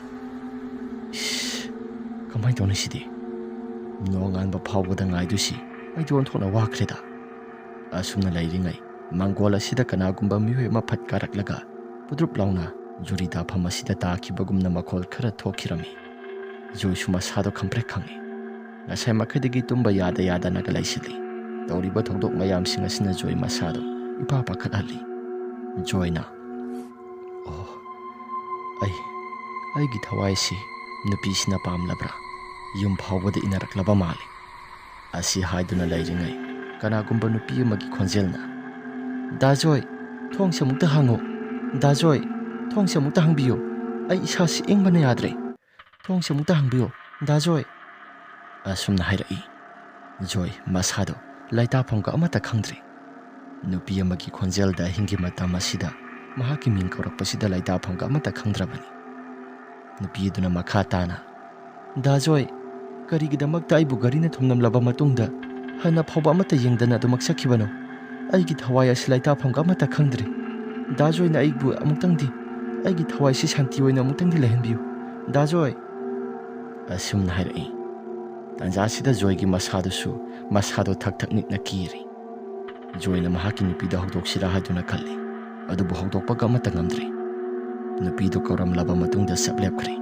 ꯏꯁ, ꯀꯃꯥꯏꯅ ꯇꯧꯅꯤ ꯁꯤꯗꯤ? ꯅꯣꯡꯉꯥꯟꯕ ꯐꯥꯎꯕꯗ ꯉꯥꯏꯗꯣꯏꯁꯤ ꯑꯩꯗꯤ ꯑꯣꯟꯊꯣꯛꯅ ꯋꯥꯈ꯭ꯔꯦꯗ"꯫ ꯑꯁꯨꯝꯅ ꯂꯩꯔꯤꯉꯩ, ꯃꯪꯒꯣꯜ ꯑꯁꯤꯗ ꯀꯅꯥꯒꯨꯝꯕ ꯃꯤꯑꯣꯏ ꯑꯃ ꯐꯠ ꯀꯥꯔꯛꯂꯒ ꯄꯨꯗ꯭ꯔꯨꯞ ꯂꯥꯎꯅ ꯖꯨꯔꯤ ꯇꯥꯐꯝ ꯑꯁꯤꯗ ꯇꯥꯈꯤꯕꯒꯨꯝꯅ ꯃꯈꯣꯜ ꯈꯔ ꯊꯣꯛꯈꯤꯔꯝꯃꯤ꯫ ꯖꯣꯏꯁꯨ ꯃꯁꯥꯗꯣ ꯈꯪꯄ꯭ꯔꯦꯛ ꯈꯪꯉꯤ꯫ ꯉꯁꯥꯏ ꯃꯈꯩꯗꯒꯤ ꯇꯨꯝꯕ ꯌꯥꯗ ꯌꯥꯗꯅꯒ ꯂꯩꯁꯤꯜꯂꯤ꯫ ꯇꯧꯔꯤꯕ ꯊꯧꯗꯣꯛ ꯃꯌꯥꯝꯁꯤꯡ ꯑꯁꯤꯅ ꯖꯣꯏ ꯃꯁꯥꯗꯣ ꯏꯄꯥ ꯄꯥꯈꯠꯍꯜꯂꯤ꯫ ꯖꯣꯏꯅ, "ꯑꯣ, ꯑꯩ, ꯑꯩꯒꯤ ꯊꯋꯥꯏꯁꯤ ꯅꯨꯄꯤꯁꯤꯅ ꯄꯥꯝꯂꯕ꯭ꯔꯥ? ꯌꯨꯝ ꯐꯥꯎꯕꯗ ꯏꯟꯅꯔꯛꯂꯕ ꯃꯥꯜꯂꯤ"꯫ ꯑꯁꯤ ꯍꯥꯏꯗꯨꯅ ꯂꯩꯔꯤꯉꯩ, ꯀꯅꯥꯒꯨꯝꯕ ꯅꯨꯄꯤ ꯑꯃꯒꯤ ꯈꯣꯟꯖꯦꯜꯅ, "ꯗꯥ ꯖꯣꯏ, ꯊꯣꯡꯁꯦ ꯑꯃꯨꯛꯇ ꯍꯥꯡꯉꯨ꯫ ꯗꯥ ꯖꯣꯏ, ꯊꯣꯡꯁꯦ ꯑꯃꯨꯛꯇ ꯍꯥꯡꯕꯤꯌꯨ꯫ ꯑꯩ ꯏꯁꯥꯁꯤ ꯏꯪꯕꯅ ꯌꯥꯗ꯭ꯔꯦ꯫ ꯊꯣꯡꯁꯦ ꯑꯃꯨꯛꯇ ꯍꯥꯡꯕꯤꯌꯨ, ꯗꯥ ꯖꯣꯏ"꯫ ꯑꯁꯨꯝꯅ ꯍꯥꯏꯔꯛꯏ꯫ ꯖꯣꯏ ꯃꯁꯥꯗꯣ ꯂꯩꯇꯥꯐꯝꯒ ꯑꯃꯠꯇ ꯈꯪꯗ꯭ꯔꯦ꯫ ꯅꯨꯄꯤ ꯑꯃꯒꯤ ꯈꯣꯟꯖꯦꯜꯗ ꯑꯍꯤꯡꯒꯤ ꯃꯇꯝ ꯑꯁꯤꯗ ꯃꯍꯥꯛꯀꯤ ꯃꯤꯡ ꯀꯧꯔꯛꯄꯁꯤꯗ ꯂꯩꯇꯥꯐꯝꯒ ꯑꯃꯠꯇ ꯈꯪꯗ꯭ꯔꯕꯅꯤ꯫ ꯅꯨꯄꯤ ꯑꯗꯨꯅ ꯃꯈꯥ ꯇꯥꯅ, "ꯗꯥ ꯖꯣꯏ, ꯀꯔꯤꯒꯤꯗꯃꯛꯇ ꯑꯩꯕꯨ ꯒꯥꯔꯤꯅ ꯊꯣꯝꯂꯝꯂꯕ ꯃꯇꯨꯡꯗ ꯍꯟꯅ ꯐꯥꯎꯕ ꯑꯃꯠꯇ ꯌꯦꯡꯗꯅ ꯑꯗꯨꯃꯛ ꯆꯠꯈꯤꯕꯅꯣ? ꯑꯩꯒꯤ ꯊꯋꯥꯏ ꯑꯁꯤ ꯂꯩꯇꯥꯐꯝꯒ ꯑꯃꯠꯇ ꯈꯪꯗ꯭ꯔꯦ꯫ ꯗꯥ ꯖꯣꯏꯅ ꯑꯩꯕꯨ ꯑꯃꯨꯛꯇꯪꯗꯤ, ꯑꯩꯒꯤ ꯊꯋꯥꯏꯁꯤ ꯁꯥꯟꯇꯤ ꯑꯣꯏꯅ ꯑꯃꯨꯛꯇꯪꯗꯤ ꯂꯩꯍꯟꯕꯤꯌꯨ, ꯗꯥ ꯖꯣꯏ"꯫ ꯑꯁꯨꯝꯅ ꯍꯥꯏꯔꯛꯏ꯫ ꯇꯥꯟꯖꯥꯁꯤꯗ ꯖꯣꯏꯒꯤ ꯃꯁꯥꯗꯨꯁꯨ, ꯃꯁꯥꯗꯣ ꯊꯛ ꯊꯛ ꯅꯤꯛꯅ ꯀꯤꯔꯤ꯫ ꯖꯣꯏꯅ ꯃꯍꯥꯛꯀꯤ ꯅꯨꯄꯤꯗ ꯍꯧꯗꯣꯛꯁꯤꯔꯥ ꯍꯥꯏꯗꯨꯅ ꯈꯜꯂꯤ, ꯑꯗꯨꯕꯨ ꯍꯧꯗꯣꯛꯄꯒ ꯑꯃꯠꯇ ꯉꯝꯗ꯭ꯔꯤ꯫ ꯅꯨꯄꯤꯗꯨ ꯀꯧꯔꯝꯂꯕ ꯃꯇꯨꯡꯗ ꯆꯞ ꯂꯦꯞꯈ꯭ꯔꯦ꯫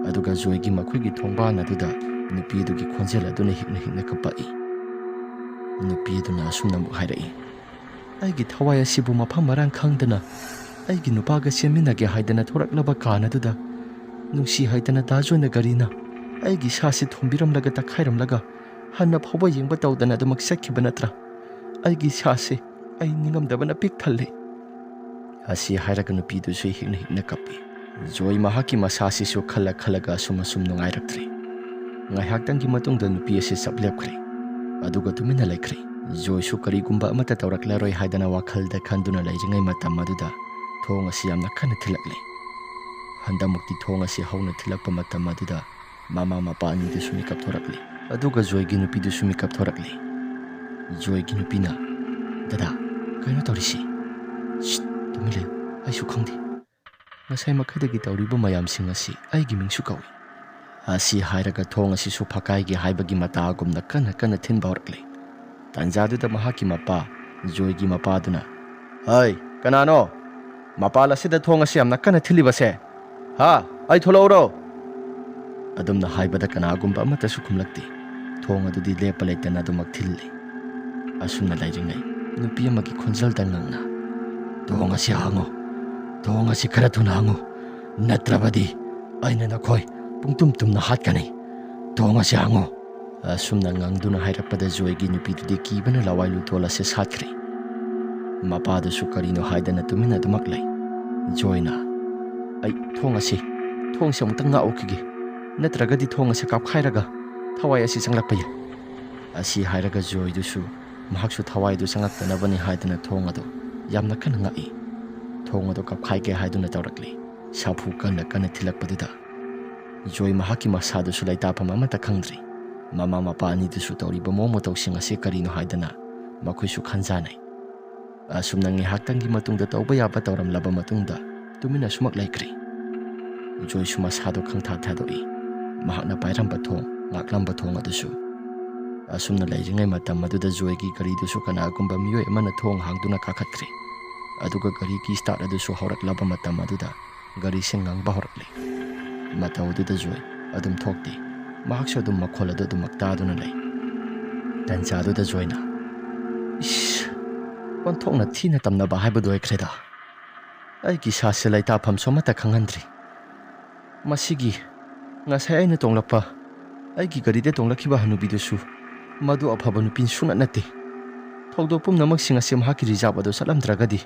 ꯑꯗꯨꯒ ꯖꯣꯏꯒꯤ ꯃꯈꯣꯏꯒꯤ ꯊꯣꯡꯕꯥꯟ ꯑꯗꯨꯗ ꯅꯨꯄꯤ ꯑꯗꯨꯒꯤ ꯈꯣꯟꯖꯦꯜ ꯑꯗꯨꯅ ꯍꯤꯛꯅ ꯍꯤꯛꯅ ꯀꯞꯄꯛꯏ꯫ ꯅꯨꯄꯤ ꯑꯗꯨꯅ ꯑꯁꯨꯝꯅ ꯑꯃꯨꯛ ꯍꯥꯏꯔꯛꯏ, "ꯑꯩꯒꯤ ꯊꯋꯥꯏ ꯑꯁꯤꯕꯨ ꯃꯐꯝ ꯃꯔꯥꯡ ꯈꯪꯗꯅ ꯑꯩꯒꯤ ꯅꯨꯄꯥꯒ ꯆꯦꯟꯃꯤꯟꯅꯒꯦ ꯍꯥꯏꯗꯅ ꯊꯣꯔꯛꯂꯕ ꯀꯥꯟ ꯑꯗꯨꯗ ꯅꯨꯡꯁꯤ ꯍꯥꯏꯗꯅ ꯗꯥ ꯖꯣꯏꯅ ꯒꯥꯔꯤꯅ ꯑꯩꯒꯤ ꯁꯥꯁꯤ ꯊꯣꯝꯕꯤꯔꯝꯂꯒ ꯇꯛꯈꯥꯏꯔꯝꯂꯒ ꯍꯟꯅ ꯐꯥꯎꯕ ꯌꯦꯡꯕ ꯇꯧꯗꯅ ꯑꯗꯨꯃꯛ ꯆꯠꯈꯤꯕ ꯅꯠꯇ꯭ꯔꯥ? ꯑꯩꯒꯤ ꯁꯥꯁꯤ ꯑꯩ ꯅꯤꯡꯉꯝꯗꯕꯅ ꯄꯤꯛ ꯊꯜꯂꯦ"꯫ ꯑꯁꯤ ꯍꯥꯏꯔꯒ ꯅꯨꯄꯤꯗꯨꯁꯨ ꯍꯤꯛꯅ ꯍꯤꯛꯅ ꯀꯞꯄꯤ꯫ ꯖꯣꯏ ꯃꯍꯥꯛꯀꯤ ꯃꯁꯥꯁꯤꯁꯨ ꯈꯜꯂ ꯈꯜꯂꯒ ꯑꯁꯨꯝ ꯑꯁꯨꯝ ꯅꯨꯡꯉꯥꯏꯔꯛꯇ꯭ꯔꯦ꯫ ꯉꯥꯏꯍꯥꯛꯇꯪꯒꯤ ꯃꯇꯨꯡꯗ ꯅꯨꯄꯤ ꯑꯁꯤ ꯆꯞ ꯂꯦꯞꯈ꯭ꯔꯦ, ꯑꯗꯨꯒ ꯇꯨꯃꯤꯟꯅ ꯂꯩꯈ꯭ꯔꯦ꯫ ꯖꯣꯏꯁꯨ ꯀꯔꯤꯒꯨꯝꯕ ꯑꯃꯠꯇ ꯇꯧꯔꯛꯂꯔꯣꯏ ꯍꯥꯏꯗꯅ ꯋꯥꯈꯜꯗ ꯈꯟꯗꯨꯅ ꯂꯩꯔꯤꯉꯩ ꯃꯇꯝ ꯑꯗꯨꯗ ꯊꯣꯡ ꯑꯁꯤ ꯌꯥꯝꯅ ꯀꯟꯅ ꯊꯤꯜꯂꯛꯂꯦ꯫ ꯍꯟꯗꯃꯨꯛꯇꯤ ꯊꯣꯡ ꯑꯁꯤ ꯍꯧꯅ ꯊꯤꯜꯂꯛꯄ ꯃꯇꯝ ꯑꯗꯨꯗ ꯃꯃꯥ ꯃꯄꯥ ꯑꯅꯤꯗꯨꯁꯨ ꯃꯤꯀꯞ ꯊꯣꯔꯛꯂꯦ, ꯑꯗꯨꯒ ꯖꯣꯏꯒꯤ ꯅꯨꯄꯤꯗꯨꯁꯨ ꯃꯤꯀꯞ ꯊꯣꯔꯛꯂꯦ꯫ ꯖꯣꯏꯒꯤ ꯅꯨꯄꯤꯅ, "ꯗꯗꯥ, ꯀꯩꯅꯣ ꯇꯧꯔꯤꯁꯤ?" "ꯁꯤꯠ, ꯇꯨꯃꯤꯟ ꯂꯩꯌꯨ, ꯑꯩꯁꯨ ꯈꯪꯗꯦ꯫ ꯉꯁꯥꯏ ꯃꯈꯩꯗꯒꯤ ꯇꯧꯔꯤꯕ ꯃꯌꯥꯝꯁꯤꯡ ꯑꯁꯤ ꯑꯩꯒꯤ ꯃꯤꯡꯁꯨ ꯀꯧꯏ"꯫ ꯑꯁꯤ ꯍꯥꯏꯔꯒ ꯊꯣꯡ ꯑꯁꯤꯁꯨ ꯐꯛꯀꯥꯏꯒꯦ ꯍꯥꯏꯕꯒꯤ ꯃꯇꯥꯒꯨꯝꯅ ꯀꯟꯅ ꯀꯟꯅ ꯊꯤꯟꯕ ꯍꯧꯔꯛꯂꯦ꯫ ꯇꯥꯟꯖꯥꯗꯨꯗ ꯃꯍꯥꯛꯀꯤ ꯃꯄꯥ, ꯖꯣꯏꯒꯤ ꯃꯄꯥꯗꯨꯅ, "ꯍꯩ, ꯀꯅꯥꯅꯣ ꯃꯄꯥꯟ ꯑꯁꯤꯗ ꯊꯣꯡ ꯑꯁꯤ ꯌꯥꯝꯅ ꯀꯟꯅ ꯊꯤꯜꯂꯤꯕꯁꯦ? ꯍꯥ? ꯑꯩ ꯊꯣꯛꯂꯛꯎꯔꯣ?" ꯑꯗꯨꯝꯅ ꯍꯥꯏꯕꯗ ꯀꯅꯥꯒꯨꯝꯕ ꯑꯃꯠꯇꯁꯨ ꯈꯨꯝꯂꯛꯇꯦ꯫ ꯊꯣꯡ ꯑꯗꯨꯗꯤ ꯂꯦꯞꯄ ꯂꯩꯇꯅ ꯑꯗꯨꯃꯛ ꯊꯤꯜꯂꯤ꯫ ꯑꯁꯨꯝꯅ ꯂꯩꯔꯤꯉꯩ ꯅꯨꯄꯤ ꯑꯃꯒꯤ ꯈꯣꯟꯖꯦꯜꯗ ꯉꯪꯅ, "ꯊꯣꯡ ꯑꯁꯤ ꯍꯥꯡꯉꯨ, ꯊꯣꯡ ꯑꯁꯤ ꯈꯔ ꯊꯨꯅ ꯍꯥꯡꯉꯨ, ꯅꯠꯇ꯭ꯔꯕꯗꯤ ꯑꯩꯅ ꯅꯈꯣꯏ ꯄꯨꯡꯇꯨꯝ ꯇꯨꯝꯅ ꯍꯥꯠꯀꯅꯤ꯫ ꯊꯣꯡ ꯑꯁꯤ ꯍꯥꯡꯉꯨ"꯫ ꯑꯁꯨꯝꯅ ꯉꯪꯗꯨꯅ ꯍꯥꯏꯔꯛꯄꯗ ꯖꯣꯏꯒꯤ ꯅꯨꯄꯤꯗꯨꯗꯤ ꯀꯤꯕꯅ ꯂꯋꯥꯏ ꯂꯨꯊꯣꯜ ꯑꯁꯦ ꯁꯥꯠꯈ꯭ꯔꯦ꯫ ꯃꯄꯥꯗꯨꯁꯨ ꯀꯔꯤꯅꯣ ꯍꯥꯏꯗꯅ ꯇꯨꯃꯤꯟꯅ ꯑꯗꯨꯃꯛ ꯂꯩ꯫ ꯖꯣꯏꯅ, "ꯑꯩ ꯊꯣꯡ ꯑꯁꯤ, ꯊꯣꯡꯁꯤ ꯑꯃꯨꯛꯇꯪ ꯉꯥꯛꯎꯈꯤꯒꯦ, ꯅꯠꯇ꯭ꯔꯒꯗꯤ ꯊꯣꯡ ꯑꯁꯤ ꯀꯥꯞꯈꯥꯏꯔꯒ ꯊꯋꯥꯏ ꯑꯁꯤ ꯆꯪꯂꯛꯄ ꯌꯥꯏ"꯫ ꯑꯁꯤ ꯍꯥꯏꯔꯒ ꯖꯣꯏꯗꯨꯁꯨ ꯃꯍꯥꯛꯁꯨ ꯊꯋꯥꯏꯗꯨ ꯆꯪꯂꯛꯇꯅꯕꯅꯤ ꯍꯥꯏꯗꯅ ꯊꯣꯡ ꯑꯗꯨ ꯌꯥꯝꯅ ꯀꯟꯅ ꯉꯥꯛꯏ꯫ ꯊꯣꯡ ꯑꯗꯨ ꯀꯥꯞꯈꯥꯏꯒꯦ ꯍꯥꯏꯗꯨꯅ ꯇꯧꯔꯛꯂꯤ꯫ ꯁꯥꯐꯨ ꯀꯟꯅ ꯀꯟꯅ ꯊꯤꯜꯂꯛꯄꯗꯨꯗ ꯖꯣꯏ ꯃꯍꯥꯛꯀꯤ ꯃꯁꯥꯗꯨꯁꯨ ꯂꯩꯇꯥꯐꯝ ꯑꯃꯠꯇ ꯈꯪꯗ꯭ꯔꯤ꯫ ꯃꯃꯥ ꯃꯄꯥ ꯑꯅꯤꯗꯨꯁꯨ ꯇꯧꯔꯤꯕ ꯃꯑꯣꯡ ꯃꯇꯧꯁꯤꯡ ꯑꯁꯤ ꯀꯔꯤꯅꯣ ꯍꯥꯏꯗꯅ ꯃꯈꯣꯏꯁꯨ ꯈꯟꯖꯥꯅꯩ꯫ ꯑꯁꯨꯝꯅ ꯉꯥꯏꯍꯥꯛꯇꯪꯒꯤ ꯃꯇꯨꯡꯗ ꯇꯧꯕ ꯌꯥꯕ ꯇꯧꯔꯝꯂꯕ ꯃꯇꯨꯡꯗ ꯇꯨꯃꯤꯟꯅ ꯁꯨꯃꯛ ꯂꯩꯈ꯭ꯔꯦ꯫ ꯖꯣꯏꯁꯨ ꯃꯁꯥꯗꯣ ꯈꯪꯊꯥ ꯊꯥꯗꯣꯛꯏ꯫ ꯃꯍꯥꯛꯅ ꯄꯥꯏꯔꯝꯕ ꯊꯣꯡ, ꯉꯥꯛꯂꯝꯕ ꯊꯣꯡ ꯑꯗꯨꯁꯨ꯫ ꯑꯁꯨꯝꯅ ꯂꯩꯔꯤꯉꯩ ꯃꯇꯝ ꯑꯗꯨꯗ ꯖꯣꯏꯒꯤ ꯒꯥꯔꯤꯗꯨꯁꯨ ꯀꯅꯥꯒꯨꯝꯕ ꯃꯤꯑꯣꯏ ꯑꯃꯅ ꯊꯣꯡ ꯍꯥꯡꯗꯨꯅ ꯀꯥꯈꯠꯈ꯭ꯔꯦ꯫ ꯑꯗꯨꯒ ꯒꯥꯔꯤꯒꯤ start ꯑꯗꯨꯁꯨ ꯍꯧꯔꯛꯂꯕ ꯃꯇꯝ ꯑꯗꯨꯗ ꯒꯥꯔꯤꯁꯦ ꯉꯪꯕ ꯍꯧꯔꯛꯂꯦ꯫ ꯃꯇꯧ ꯑꯗꯨꯗ ꯖꯣꯏ ꯑꯗꯨꯝ ꯊꯣꯛꯇꯦ꯫ ꯃꯍꯥꯛꯁꯨ ꯑꯗꯨꯝ ꯃꯈꯣꯜ ꯑꯗꯨ ꯑꯗꯨꯃꯛ ꯇꯥꯗꯨꯅ ꯂꯩ꯫ ꯇꯟꯖꯥꯗꯨꯗ ꯖꯣꯏꯅ, "ꯏꯁ, ꯑꯣꯟꯊꯣꯛꯅ ꯊꯤꯅ ꯇꯝꯅꯕ ꯍꯥꯏꯕꯗꯨ ꯑꯣꯏꯈ꯭ꯔꯦꯗ꯫ ꯑꯩꯒꯤ ꯏꯁꯥꯁꯦ ꯂꯩꯇꯥꯐꯝꯁꯨ ꯑꯃꯠꯇ ꯈꯪꯍꯟꯗ꯭ꯔꯤ꯫ ꯃꯁꯤꯒꯤ ꯉꯁꯥꯏ ꯑꯩꯅ ꯇꯣꯡꯂꯛꯄ ꯑꯩꯒꯤ ꯒꯥꯔꯤꯗ ꯇꯣꯡꯂꯛꯈꯤꯕ ꯍꯅꯨꯕꯤꯗꯨꯁꯨ ꯃꯗꯨ ꯑꯐꯕ ꯅꯨꯄꯤ ꯁꯨꯡꯅꯠ ꯅꯠꯇꯦ꯫ ꯊꯧꯗꯣꯛ ꯄꯨꯝꯅꯃꯛꯁꯤꯡ ꯑꯁꯤ ꯃꯍꯥꯛꯀꯤ reserve ꯑꯗꯨ ꯆꯠꯂꯝꯗ꯭ꯔꯒꯗꯤ